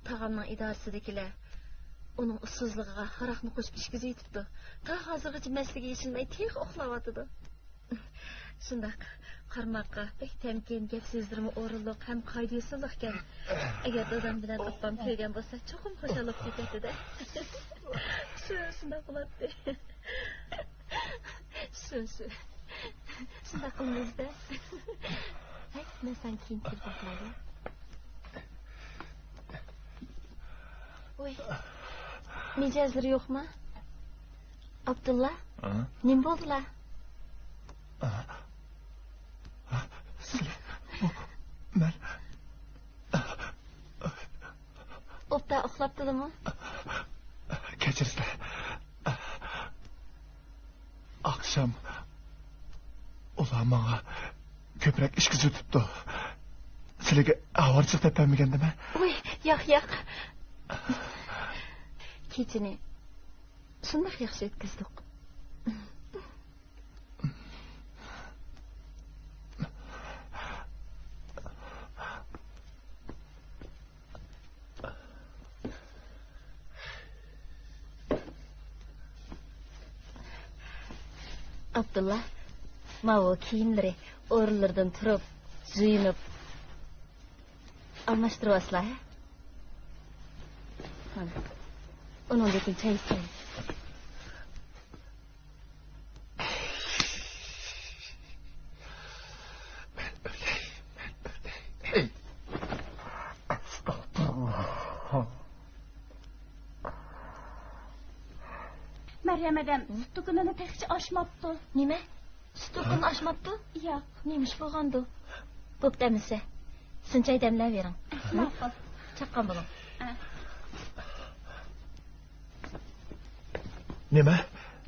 تاغامنىڭ ئىدارىسىدىكىلەر ئۇنىڭ ئۇسسۇزلۇقىغا ھاراقنى قوشۇپ ئىچكۈزۈۋېتىپتۇ. تا ھازىرغىچە مەستىگە يېشىلمەي تېخى ئۇخلاۋاتىدۇ. شۇنداق، قارىماققا بەك تەمكىن، گەپ سۆزلىرىمۇ ئورۇنلۇق ھەم قائىدە-يوسۇنلۇقكەن. ئەگەر دادام بىلەن ئاپام كۆرگەن بولسا، چوقۇم خۇشال بولۇپ كېتەتتى-دە. شۇ، شۇنداق بولاتتى. شۇ، شۇ. شۇنداق قىلىمىز-دە. ھەي، مەن ساڭا كېيىن كېلىپ باقمايدۇ. ۋاي، مىجەزلىرى يوقما؟ ئابدۇللا، ھە؟ نېمە بولدىلا؟ ھە؟ ھە؟ سىلەر، بۇ، مەن. ئوبدان ئۇخلاپتىلىمۇ؟ كەچۈرسىلەر. ئاخشام ئۇلار ماڭا كۆپرەك ئىچكۈزۈۋېتىپتۇ. سىلىگە ئاۋارىچىلىق دەپ بەرمىگەندىمەن؟ ۋوي، ياق، ياق. كېچىنى شۇنداق ياخشى ئۆتكۈزدۇق. ئابدۇللا، ماۋۇ كىيىملىرى ئورۇنلىرىدىن تۇرۇپ، يۇيۇنۇپ، ئالماشتۇرۇۋالسىلا، ھە؟ مانا، ئۇنىڭدىن كېيىن چاي ئىچەيلى. مەن ئۆلەي، مەن ئۆلەي. ئەستەغپۇرۇللا. مەريەم ھەدەم سۈت دۇكىنىنى تېخىچە ئاچماپتۇ. نېمە؟ سۈت دۇكىنىنى ئاچماپتۇ؟ ياق. نېمە ئىش بولغاندۇ؟ بوپتۇ ئەمىسە. سىنچاي دەملەۋېرىڭ. ماقۇل. چاققان بولۇڭ. ئە. نېمە؟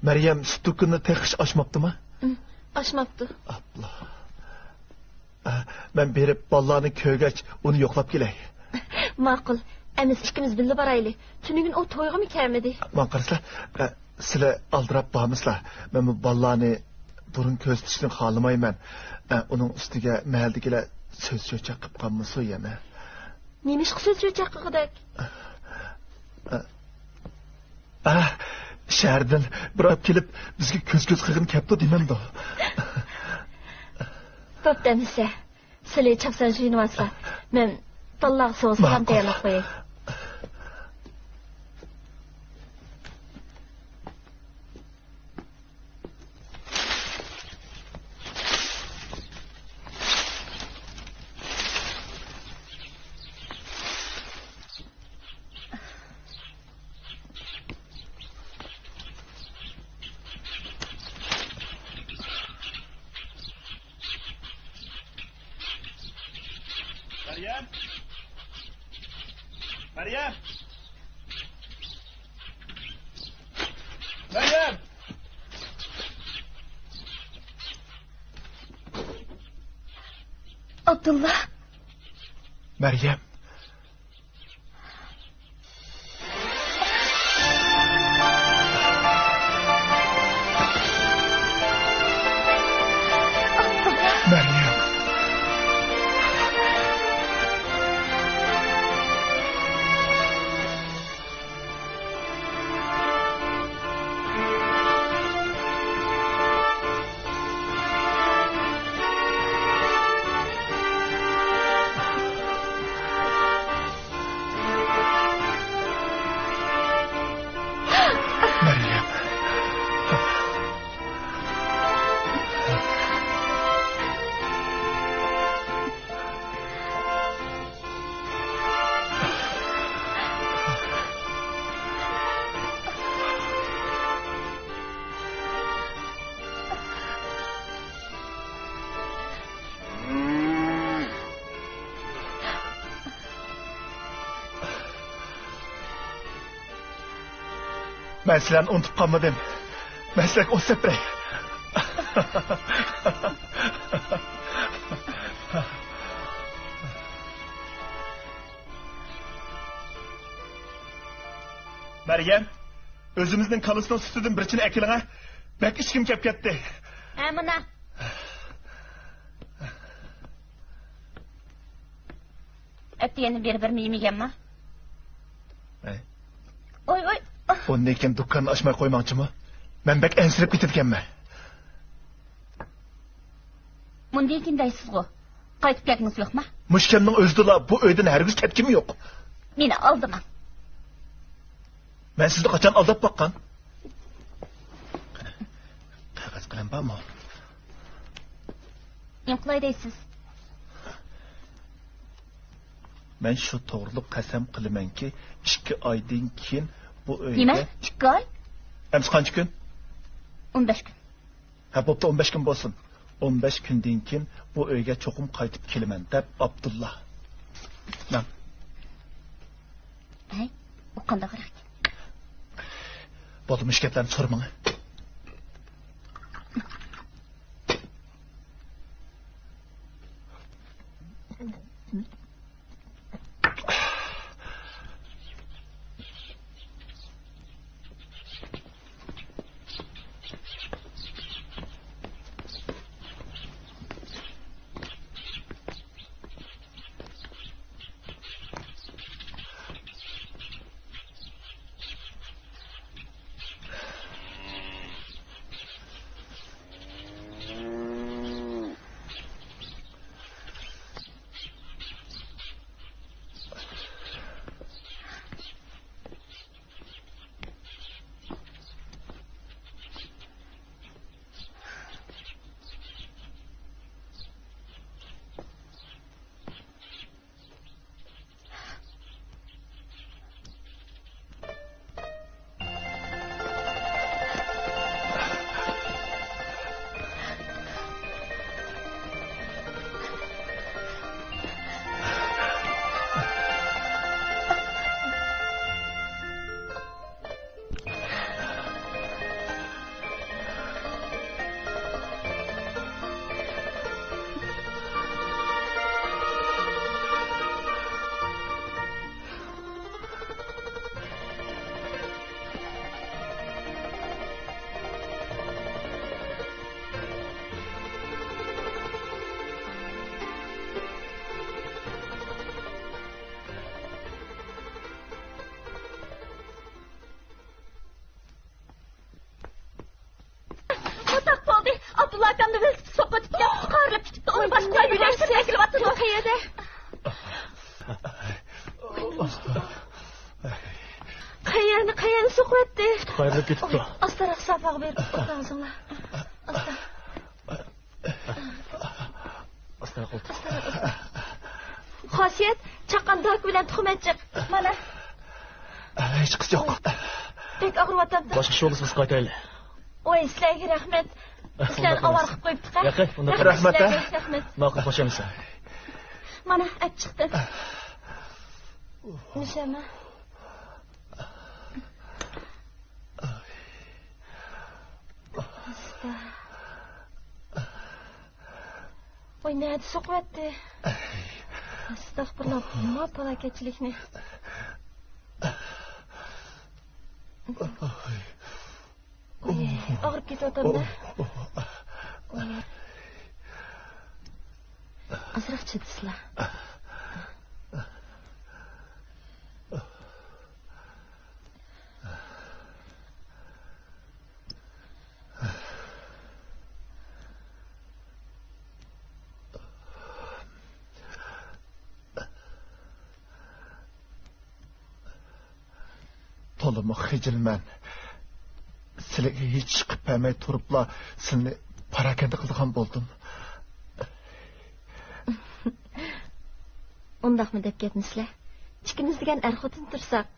مەريەم سۈت دۇكىنىنى تېخىچە ئاچماپتىما؟ ئىم، ئاچماپتۇ. ئاپلا. ئە، مەن بېرىپ بالىلارنى كۆرگەچ ئۇنى يوقلاپ كېلەي. ماقۇل. ئەمىسە ئىككىمىز بىللە بارايلى. تۈنۈگۈن ئۇ تويغىمۇ كەلمىدى. ماڭا قارىسىلا، ئە، سىلەر ئالدىراپ بارمىسىلا. مەن بۇ بالىلارنى بۇرۇن كۆرسىتىشنى خالىمايمەن. ئە، ئۇنىڭ ئۈستىگە مەھەللىدىكىلەر سۆز چۆچەك قىلىپ قالمىسۇن يەنە. نېمىشقا سۆز چۆچەك قىلغۇدەك؟ ئە، ئە، شەھەردىن بىر ئايال كېلىپ بىزگە كۆز-كۆز قىلغىلى كەپتۇ دېمەمدۇ؟ بوپتۇ ئەمىسە. سىلى چاپسان يۇيۇنۇۋالسىلا. مەن بالىلارغا سوغۇق سالام تەييارلاپ قوياي. مەريەم! مەريەم! مەريەم! ئابدۇللا! مەريەم! مەن سىلەرنى ئۇنتۇپ قالمىدىم. مەن سىلەرگە ئوت سەپرەي. مەريەم، ئۆزىمىزنىڭ كالىسىنىڭ سۈتىدىن بىر چىنە ئەكېلىڭە. بەك ئىچكۈم كەپ كەتتى. ھە، مانا. ئەتىگەندىن بېرى بىرمۇ يېمىگەنما؟ ھەي. ئوي، ئوي. ئۇندىن كېيىن دۇكاننى ئاچماي قويماڭچىمۇ؟ مەن بەك ئەنسىرەپ كېتىدىكەنمەن. مۇندىن كېيىن دەيسىزغۇ. قايتىپ كەلگۈڭىز يوقما؟ مۇشۇ كەمنىڭ ئۆزىدىلا بۇ ئۆيدىن ھەرگىز كەتكۈم يوق. مېنى ئالدىماڭ. مەن سىزنى قاچان ئالداپ باققان؟ قەغەز قەلەم بارمۇ؟ نېمە قىلاي دەيسىز؟ مەن شۇ توغرىلىق قەسەم قىلىمەنكى، ئىككى ئايدىن كېيىن بۇ ئۆيگە. نېمە؟ ئىككى ئاي؟ ئەمسە قانچە كۈن؟ ئون بەش كۈن. ھە، بوپتۇ، ئون بەش كۈن بولسۇن. ئون بەش كۈندىن كېيىن بۇ ئۆيگە چوقۇم قايتىپ كېلىمەن، دەپ ئابدۇللا. مەن. ھەي، ئۇ قانداقراق؟ بولدى، مۇشۇ گەپلەرنى سورىماڭ. ئۇنداق بولدى. ئابدۇللا ئاكامنى ۋىلىسىپىت سوقۇۋېتىپتۇ. قايرىلىپ كېتىپتۇ. ئۇنى باشقىلار يۆلەشتۈرۈپ ئەكېلىۋاتىدۇ. قەيەردە؟ قەيەرنى، قەيەرنى سوقۇۋەتتى؟ قايرىلىپ كېتىپتۇ. ئاستىراق سافاغا بېرىپ ئولتۇرۇڭلار. ئاستا. ئاستىراق ئولتۇر. خاسىيەت، چاققان داكا بىلەن تۇخۇم ئەچچىق. مانا. ھېچقىسى يوق. بەك ئاغرىۋاتامدۇ. باشقا ئىش بولمىسا بىز قايتايلى. ۋاي، سىلەرگە رەھمەت. سىلەرنى ئاۋارە قىلىپ قويۇپتۇق، ھە؟ ياقەي، ئۇنداق رەھمەت، ھە؟ رەھمەت. ماقۇل، خوش ئەمىسە. مانا، ئەپ چىقتىم. مۇشەمە. ۋاي، نەدە سوقۇۋەتتى؟ ئەستەغپۇرۇللا، بۇ نېمە پالاكەتچىلىكنى؟ ۋاي، ئاغرىپ كېتىۋاتامدۇ؟ ۋاي. ئازراق چىدىسىلا. تولىمۇ خىجىلمەن. سىلىگە ھېچ ئىش قىلىپ بەرمەي تۇرۇپلا سىلىنى پاراكەندە قىلىدىغان بولدۇم. ئۇنداقمۇ دەپ كەتمىسىلە. ئىككىمىز دېگەن ئەر-خوتۇن تۇرساق.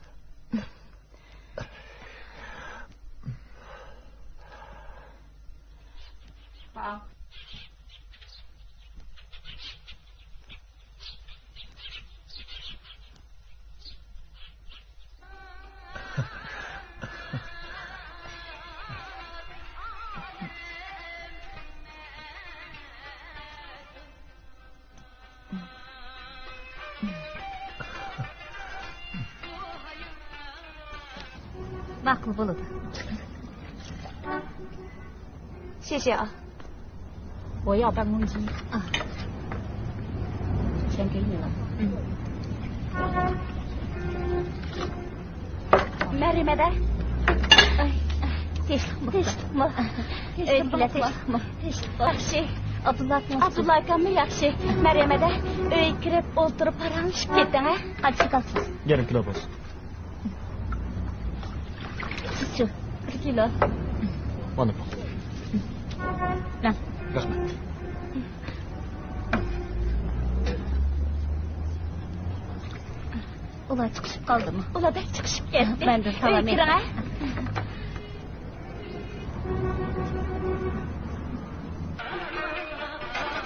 ماقۇل، بولىدۇ. شېشە ئال. 我要办公机。啊。钱给你了。嗯。 مەريەم ھەدە. تىنچلىقمۇ؟ تىنچلىقمۇ؟ ئۆيدىكىلەر تىنچلىقمۇ؟ تىنچلىقمۇ؟ ياخشى. ئابدۇللا ئاكىڭىز؟ ئابدۇللا ئاكاممۇ ياخشى. مەريەم ھەدە، ئۆيگە كىرىپ ئولتۇرۇپ پاراڭلىشىپ كېتىڭ، ھە؟ قانچىلىك ئالىسىز؟ يېرىم كىلو بولسۇن. سىزچۇ؟ بىر كىلو. مانا بۇ. مەن. رەھمەت. ئۇلار چىقىشىپ قالدىمۇ؟ ئۇلار بەك چىقىشىپ كەتتى. مەندىن سالام ئېيتىڭ. كىرىڭە.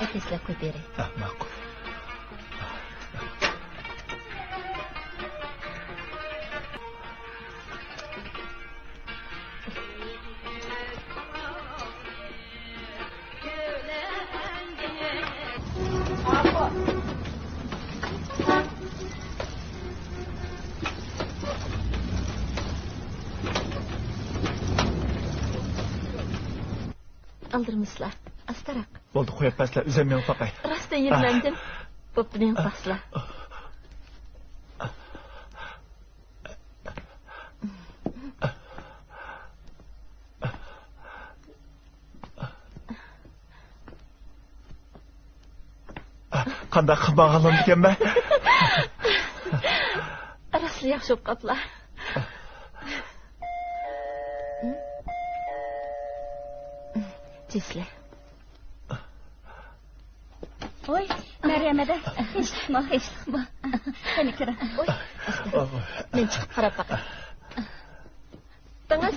ئەكەسلەپ قويۇپ بېرەي. ھە، ماقۇل. ئالدىرىمىسىلەر، ئاستىراق. بولدى، قويۇپ بەرسىلەر، ئۆزۈم مېڭىپ باقاي. راستتىن يۈرمەمدىم. بوپتۇ، مېڭىپ باقسىلا. قانداق قىلماغانلىرىمدىكەنمەن؟ راستلا ياخشى بولۇپ قاپلا. جېسلى. ۋوي، مەريەم ھەدە، ھېچلىقمۇ؟ ھېچلىقمۇ؟ قېنى كىرىڭ. ۋوي، مەن چىقىپ قاراپ باقاي. دېڭىز،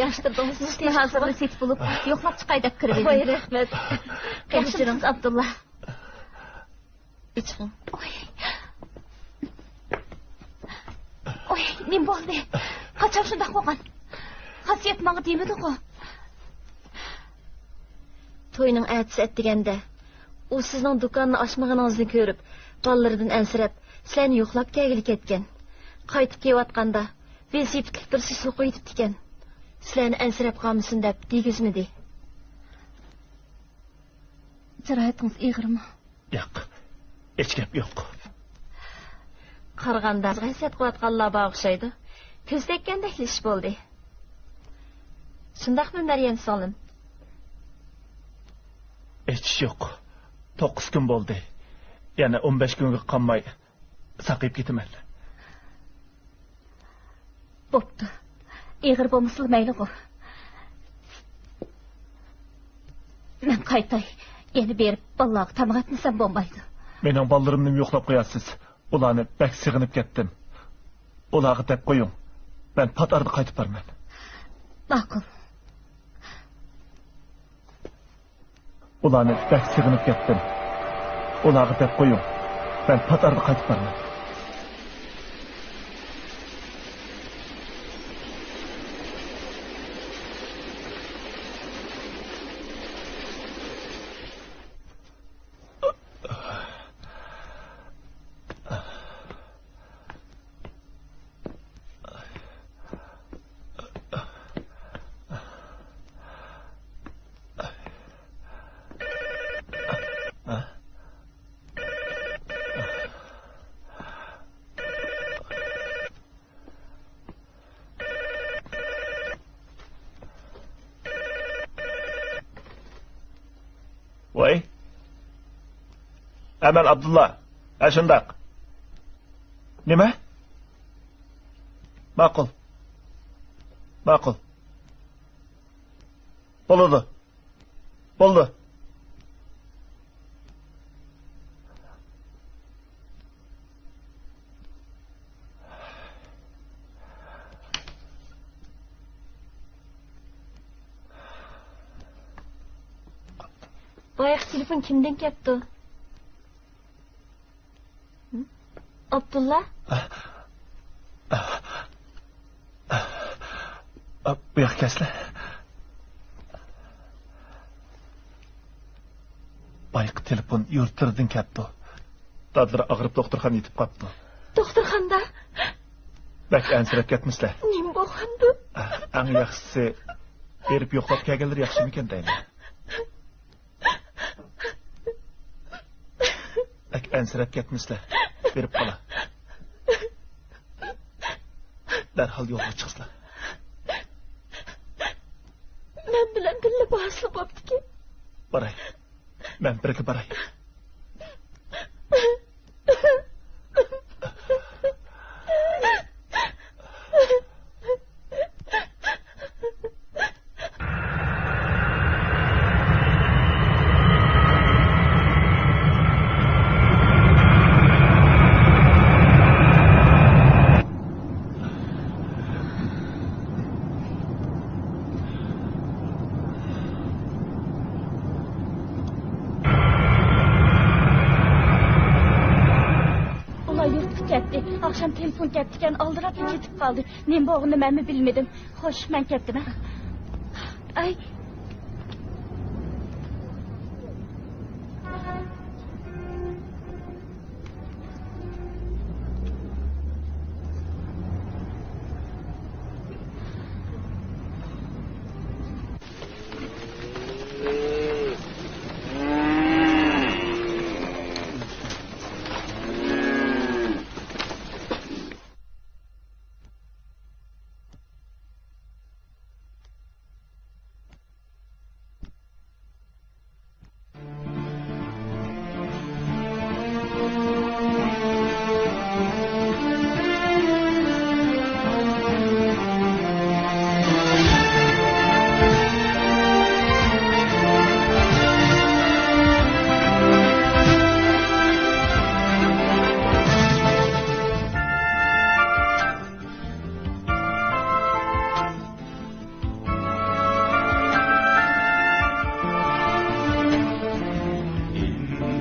ياخشى تۇردىڭىزمۇ؟ سۈتنى ھازىرلا سېتىپ بولۇپ، يوقلاپ چىقاي دەپ كىرىپ ئىدىم. ۋاي، رەھمەت. قېنى ياخشى تۇرۇڭىز، ئابدۇللا. ئېچىقىڭ. ۋوي. ۋوي، نېمە بولدى؟ قاچان شۇنداق بولغان؟ خاسىيەت ماڭا دېمىدىغۇ؟ توينىڭ ئەتىسى ئەتىگەندە، ئۇ سىزنىڭ دۇكاننى ئاچمىغىنىڭىزنى كۆرۈپ، بالىلىرىدىن ئەنسىرەپ، سىلەرنى يوقلاپ كەلگىلى كەتكەن. قايتىپ كېلىۋاتقاندا، ۋېلىسىپىتلىك بىرسى سوقۇۋېتىپتىكەن. سىلەرنى ئەنسىرەپ قالمىسۇن دەپ دېگۈزمىدى. جاراھىتىڭىز ئېغىرمۇ؟ ياق، ھېچ گەپ يوق. قارىغاندا، ھەسرەت قىلىۋاتقانلار بار ئوخشايدۇ. كۆز تەگكەندەكلا ئىش بولدى. شۇنداقمۇ، مەريەم سىڭلىم؟ ھېچ ئىش يوق. توققۇز كۈن بولدى. يەنە ئون بەش كۈنگە قالماي ساقىيىپ كېتىمەن. بوپتۇ. ئېغىر بولمىسىلا مەيلىغۇ. مەن قايتاي. يەنە بېرىپ بالىلارغا تاماق ئەتمىسەم بولمايدۇ. مېنىڭ بالىلىرىمنىمۇ يوقلاپ قويارسىز. ئۇلارنى بەك سېغىنىپ كەتتىم. ئۇلارغا دەپ قويۇڭ. مەن پات ئارىدا قايتىپ بارىمەن. ماقۇل. ئۇلارنى بەك سېغىنىپ كەتتىم. ئۇلارغا دەپ قويۇڭ. مەن پات ئارىدا قايتىپ بارىمەن. ۋاي. ھە، مەن ئابدۇللا. ھە، شۇنداق. نېمە؟ ماقۇل. ماقۇل. بولىدۇ. بولدى. باياقى تېلېفون كىمدىن كەپتۇ؟ ئابدۇللا؟ بۇ ياققا كەلسىلە. بايىقى تېلېفون يۇرتلىرىدىن كەپتۇ. دادىلىرى ئاغرىپ دوختۇرخانىدا يېتىپ قاپتۇ. دوختۇرخانىدا؟ بەك ئەنسىرەپ كەتمىسىلە. نېمە بولدى؟ قاندۇ؟ ئەڭ ياخشىسى، بېرىپ يوقلاپ كەلگەنلىرى ياخشىمىكەن دەيمەن. بەك ئەنسىرەپ كەتمىسىلە، بېرىپ قالا. دەرھال يولغا چىقسىلا. مەن بىلەن بىللە بارسىلا بوپتىكەن. باراي. مەن بىرگە باراي. ئۇلار يۇرتقا كەتتى. ئاخشام تېلېفون كەتتىكەن، ئالدىراپلا كېتىپ قالدى. نېمە بولغىنىنى مەنمۇ بىلمىدىم. خوش، مەن كەتتىم، ھە. ئاي.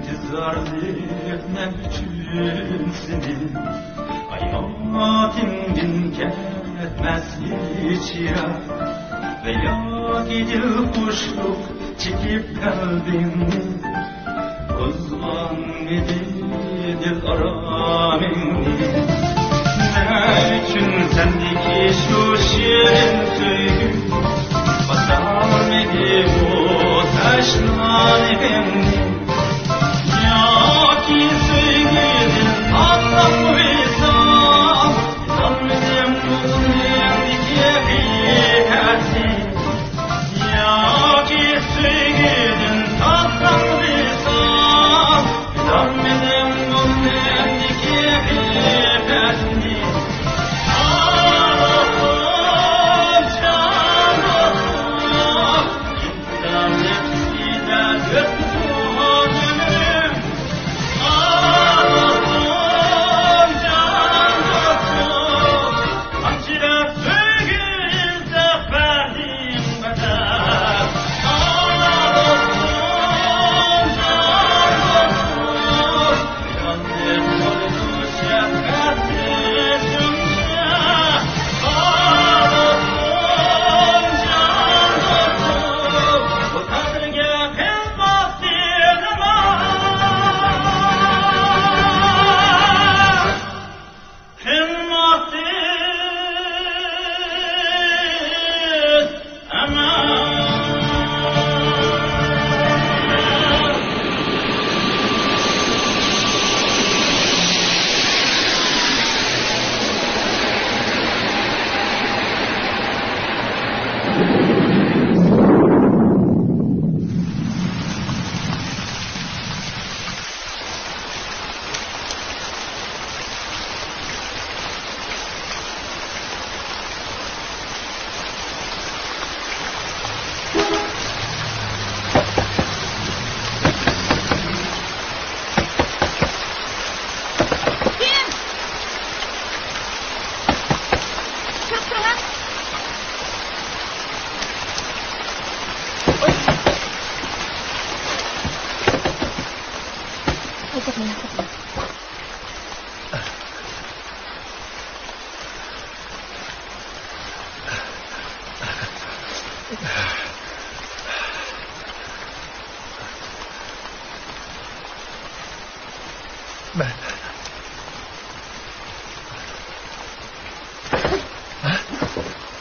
ئىنتىزارلىق مەن ئۈچۈن سېنى، ھاياتىمدىن كەتمەس ھېچ يىراق، ۋە ياكى دىل خۇشلۇق چېكىپ قەلبىڭنى، بۇزغانمىدى دىل ئارامىڭنى؟ نە ئۈچۈن سەندىكى شۇ شېرىن سۆيگۈ باسالمىدى بۇ تەشنالىقىمنى؟ ياكى سۆيگۈدىن تاتلىق ۋىسال، بىلالمىدىم بۇ دۇنيادىكى ھەقىقەتنى. ياكى سۆيگۈدىن تاتلىق ۋىسال، بىلالمىدىم بۇ دۇنيادىكى ھەقىقەتنى. جانىم، جانىم، ئىنتىزارلىق سېنى ئۆتمىسۇن.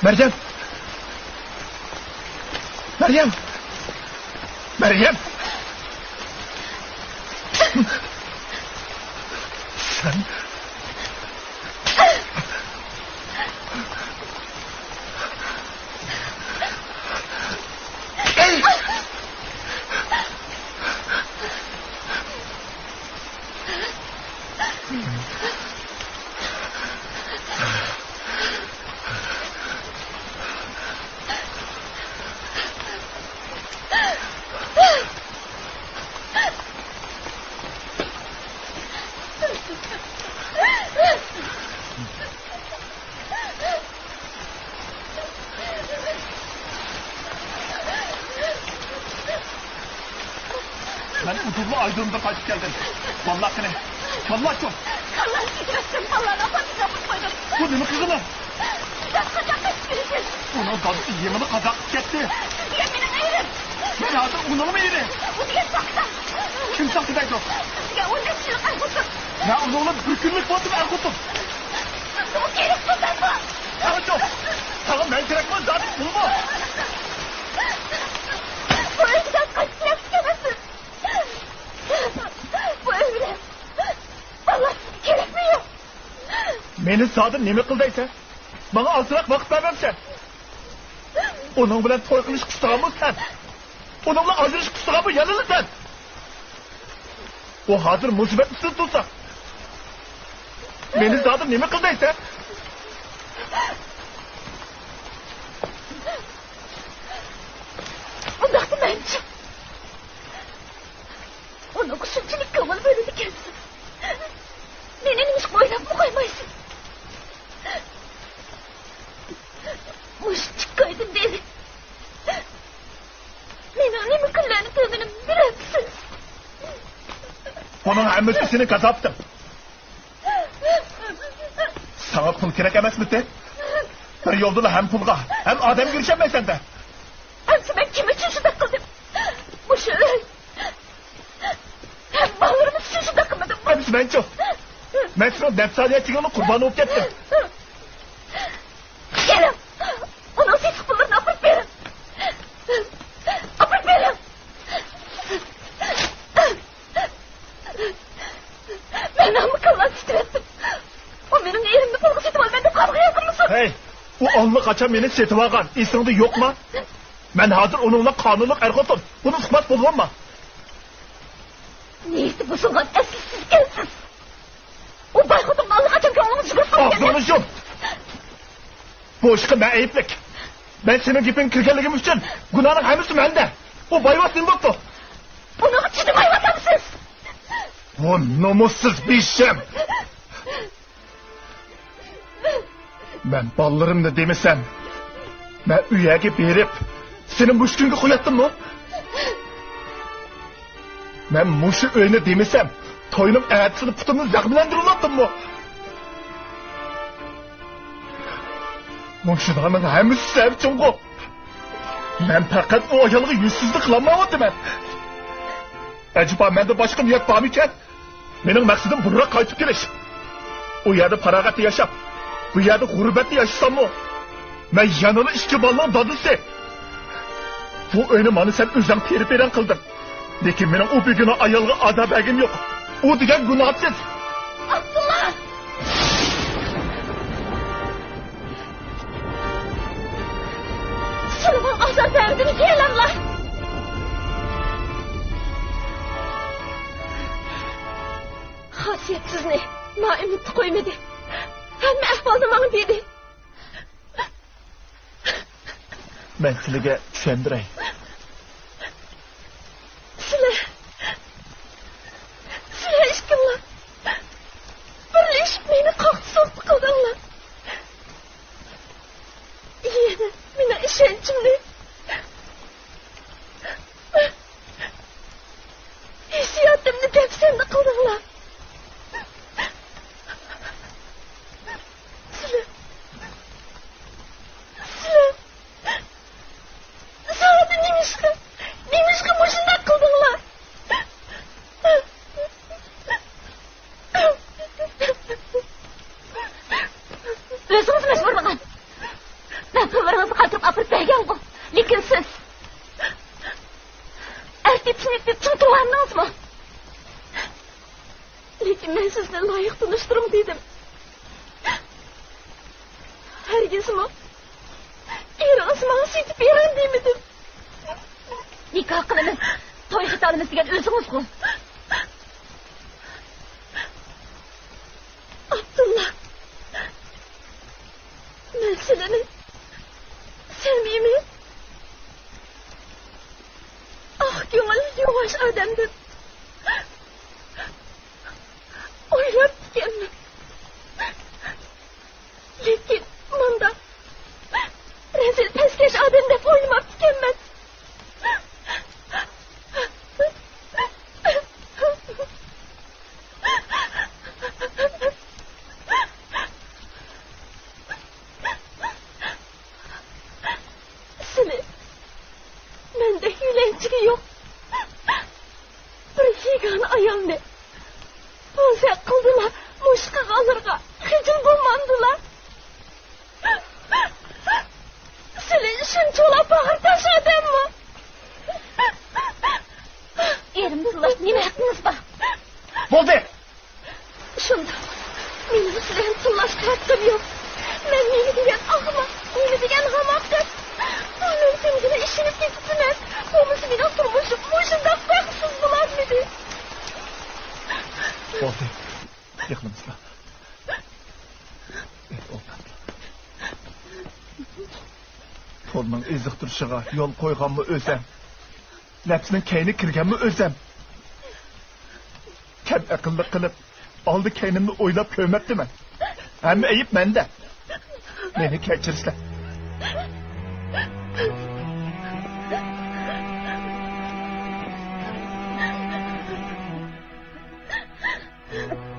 مەريەم! مەريەم! مەريەم! سەن. مەن ئۇدۇللا ئايدىڭدىن قايتىپ كەلدىم. بالىلار قېنى؟ كاللا ئاچۇڭ. كاللام كېتىۋەتتىم، بالىلارنى ئاپام بىزنى قويدۇم. بۇ نېمە قىلغىنى؟ سىزدىن قاچاق قېچىپ كېلىشىم. ئۇنىڭ دادىسى يېڭىلا قازا قىلىپ كەتتى. سىز دېگەن مېنىڭ ئېرىم. مەن ھازىر ئۇنىڭمۇ ئېرى. ئۇ دېگەن ساقچى. كىم ساقچى دەيدۇ؟ سىزگە ئون بەش يىللىق ئەر خوتۇن. مەن ئۇنىڭ بىلەن بىر كۈنلۈك بولدۇم، ئەر خوتۇن. سىزگە ئۇ كېرەك پۇل بەرمە. ئەۋەتچۇ. ساڭا مەن كېرەكمۇ، زادى پۇلمۇ؟ بۇ ئۆيدىن قاچىپ كېتىۋەتسۇن. بۇ ئۆي بىلەن بالىلار سىزگە كېرەكمۇ يوق؟ مېنى زادى نېمە قىل دەيسەن؟ ماڭا ئازراق ۋاقىت بەرمەمسەن؟ ئۇنىڭ بىلەن توي قىلىشقا ئۇستىغانمۇ سەن؟ ئۇنىڭ بىلەن ئاجرىشىشقا ئۇستىغانمۇ يەنىلا سەن؟ ئۇ ھازىر مۇسىبەت ئۈستىدە تۇرسا، مېنى زادى نېمە قىل دەيسەن؟ ئۇنداقتا مەنچە؟ ئۇنىڭغا شۇنچىلىك كۆڭۈل بۆلىدىكەنسىز. مېنى نېمىشقا ئويلاپمۇ قويمايسىز؟ مۇشۇ ئىككى ئايدىن بېرى مېنىڭ نېمە قىلىۋەتكىنىمنى بىلەمسىز؟ بۇنىڭ ھەممىسى سېنىڭ كازاپىتىڭ. ساڭا پۇل كېرەك ئەمەسمىتى؟ بىر يولدىلا ھەم پۇلغا، ھەم ئادەمگە ئېرىشەلمەيسەن-دە. ئەمسە مەن كىم ئۈچۈن شۇنداق قىلدىم؟ مۇشۇ ئۆي ھەم بالىلىرىمىز ئۈچۈن شۇنداق قىلمىدىممۇ؟ ئەمسە مەنچۇ؟ مەن سېنىڭ نەپسانىيەتچىلىكىڭنىڭ قۇربانى بولۇپ كەتتىم. كېلىڭ، ئۇنىڭ سېسىق پۇللىرىنى ئاپىرىپ بېرىڭ. ئاپىرىپ بېرىڭ. مەن ئامما كاللانى سېتىۋەتتىم. ئۇ مېنىڭ ئېرىمنى پۇلغا سېتىۋالىمەن دەپ قارىغۇ يالغىنىسۇن. ھەي، ئۇ ئاللىقاچان مېنى سېتىۋالغان، ئېسىڭدە يوقما؟ مەن ھازىر ئۇنىڭ بىلەن قانۇنلۇق ئەر-خوتۇن. بۇنى ئىسپات بولۇۋالما. نىيىتى بۇزۇلغان ئەسلى سىز ئىكەنسىز. ئۇ باي خوتۇنغا ئاللىقاچان كۆڭلىڭىز يۈگۈرۈپ قالغان. ئاغزىڭنى يۇم! بۇ ئىشقا مەن ئەيىبلىك. مەن سېنىڭ گېپىڭگە كىرگەنلىكىم ئۈچۈن گۇناھنىڭ ھەممىسى مەندە. ئۇ بايۋاس نېمە بوپتۇ؟ ئۇنىڭغا چىدىمايۋاتامسىز؟ بۇ نومۇسسىز بىشەم! مەن بالىلىرىمنى دېمىسەم، مەن ئۇ يەرگە بېرىپ، سېنى مۇشۇ كۈنگە قوياتتىممۇ؟ مەن مۇشۇ ئۆينى دېمىسەم، توينىڭ ئەتىسىنى پۇتۇمنى زەخىملەندۈرۈۋالاتتىممۇ؟ مۇشۇلارنىڭ ھەممىسى سەن ئۈچۈنغۇ؟ مەن پەقەت ئۇ ئايالغا يۈزسىزلىك قىلالمايۋاتىمەن. ئەجەبا مەندە باشقا نىيەت بارمىكەن؟ مېنىڭ مەقسىتىم بۇرۇنراق قايتىپ كېلىش. ئۇ يەردە پاراغەتتە ياشاپ، بۇ يەردە غۇربەتتە ياشىساممۇ، مەن يەنىلا ئىككى بالىنىڭ دادىسى. بۇ ئۆينى مانا سەن ئۆزۈڭ تېرىپ ئېلان قىلدىڭ. لېكىن مېنىڭ ئۇ بىگۇناھ ئايالغا ئازار بەرگىنىم يوق. ئۇ دېگەن گۇناھسىز. ئابدۇللا! سىلىمۇ ئازار بەردىمۇ يەلەملا؟ خاسىيەت سىزنى نائۈمىدتە قويمىدى. ھەممە ئەھۋالنى ماڭا دېدى. مەن سىلىگە چۈشەندۈرەي. سىلەر، سىلەر ئىككىڭلار بىرلىشىپ مېنى قاقتى-سوقتى قىلدىڭلار. يەنە مېنىڭ ئىشەنچىمنى، ھېسسىياتىمنى دەپسەندە قىلدىڭلار. سىلەر، سىلەر زادى نېمىشقا، نېمىشقا مۇشۇنداق قىلدىڭلار؟ ئۆزىڭىز مەجبۇرلىغان. مەن پۇللىرىڭىزنى قايتۇرۇپ ئاپىرىپ بەرگەنغۇ. لېكىن سىز ئەر تېپىشنى چىڭ تۇرۇۋالدىڭىزمۇ؟ لېكىن مەن سىزنى لايىق تونۇشتۇرۇڭ دېدىم. ھەرگىزمۇ ئېرىڭىز ماڭا سېتىپ بېرىڭ دېمىدىم. نىكاھ قىلىمىز، توي قىلالىمىز دېگەن ئۆزىڭىزغۇ. ئابدۇللا، مەن سىلىنى سەمىمىي، ئاق كۆڭۈل، يۇۋاش ئادەم دەپ ئويلاپتىكەنمەن. لېكىن مۇنداق رەزىل پەسكەش ئادەم دەپ ئويلىماپتىكەنمەن. سىلى مەندەك يۆلەنچۈكى يوق بىر يېگانە ئايالنى بوزەك قىلدىلا، مۇشۇ قىلغانلىرىغا خىجىل بولمامدىلا؟ سىلى شۇنچىۋالا باغرى تاش ئادەممۇ؟ ئېرىم تىللاشقا نېمە ھەققىڭىز بار؟ بولدى! شۇنداق. مېنىڭ سىلەرنى تىللاشقا ھەققىم يوق. مەن نېمە دېگەن ئاخماق، نېمە دېگەن ھاماق دەپ بۇ مەمتىمگىلا ئىشىنىپ كېتىپتىمەن. بولمىسا مېنىڭ تۇرمۇشۇم مۇشۇنداق بەختسىز بولارمىدى؟ بولدى. يىغلىمىسىلا. پۇلنىڭ ئېزىقتۇرۇشىغا يول قويغانمۇ ئۆزەم، نەپسىنىڭ كەينىگە كىرگەنمۇ ئۆزەم. كەم ئەقىللىق قىلىپ، ئالدى كەينىمنى ئويلاپ كۆرمەپتىمەن. ھەممە ئەيىب مەندە. مېنى كەچۈرسىلەر.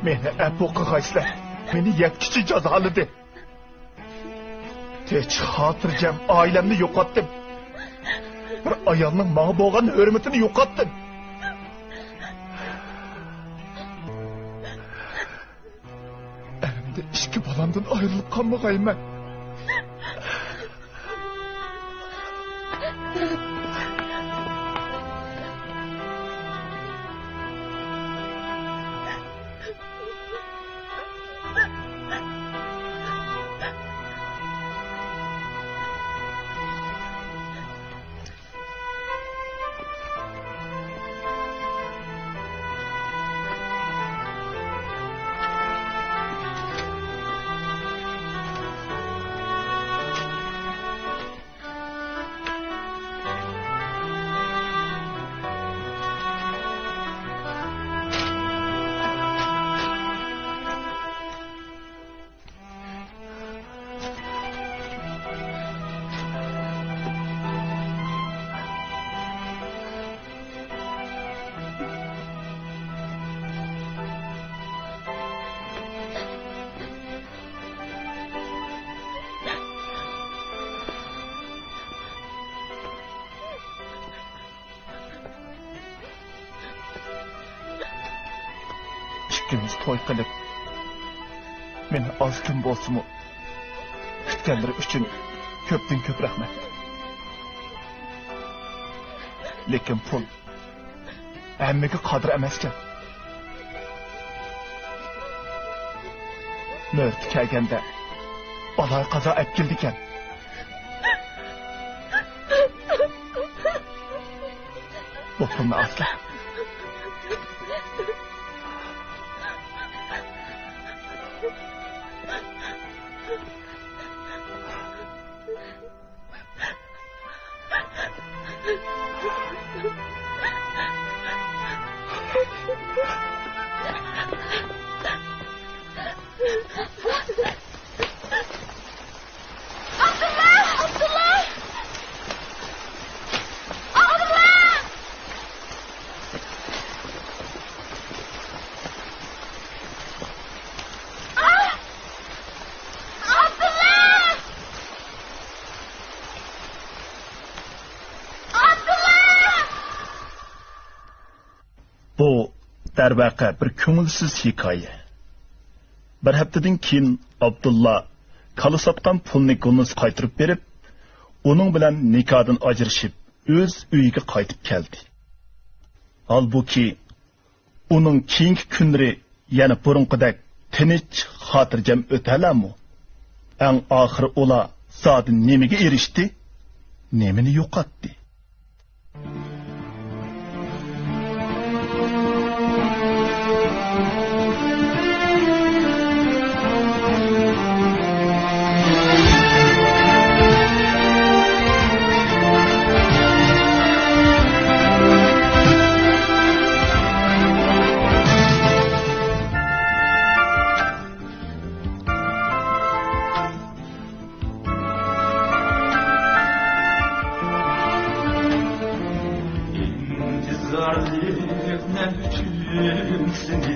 مېنى ئەپۇ قىلغايسىلەر. مېنى يەتكۈچە جازالىدى. تىنچ، خاتىرجەم ئائىلەمنى يوقاتتىم. بىر ئايالنىڭ ماڭا بولغان ھۆرمىتىنى يوقاتتىم. ئەمدى ئىككى بالامدىن ئايرىلىپ قالمىغايمەن. ئىككىمىز توي قىلىپ، مېنى ئاز كۈن بولسىمۇ كۈتكەنلىرى ئۈچۈن كۆپتىن كۆپ رەھمەت. لېكىن پۇل ھەممىگە قادىر ئەمەسكەن. مۆرىتى كەلگەندە بالايىقازا ئەپ كېلىدىكەن. بۇ پۇلنى ئالسىلە. بۇ، دەرۋەقە، بىر كۆڭۈلسىز ھېكايە. بىر ھەپتىدىن كېيىن ئابدۇللا كالا ساتقان پۇلنى گۇلنازغا قايتۇرۇپ بېرىپ، ئۇنىڭ بىلەن نىكاھتىن ئاجرىشىپ، ئۆز ئۆيىگە قايتىپ كەلدى. ھالبۇكى، ئۇنىڭ كېيىنكى كۈنلىرى يەنە بۇرۇنقىدەك تىنچ، خاتىرجەم ئۆتەلەمۇ؟ ئەڭ ئاخىرى ئۇلار زادى نېمىگە ئېرىشتى؟ نېمىنى يوقاتتى؟ ئىنتىزارلىق نەم ئۈچۈن سېنى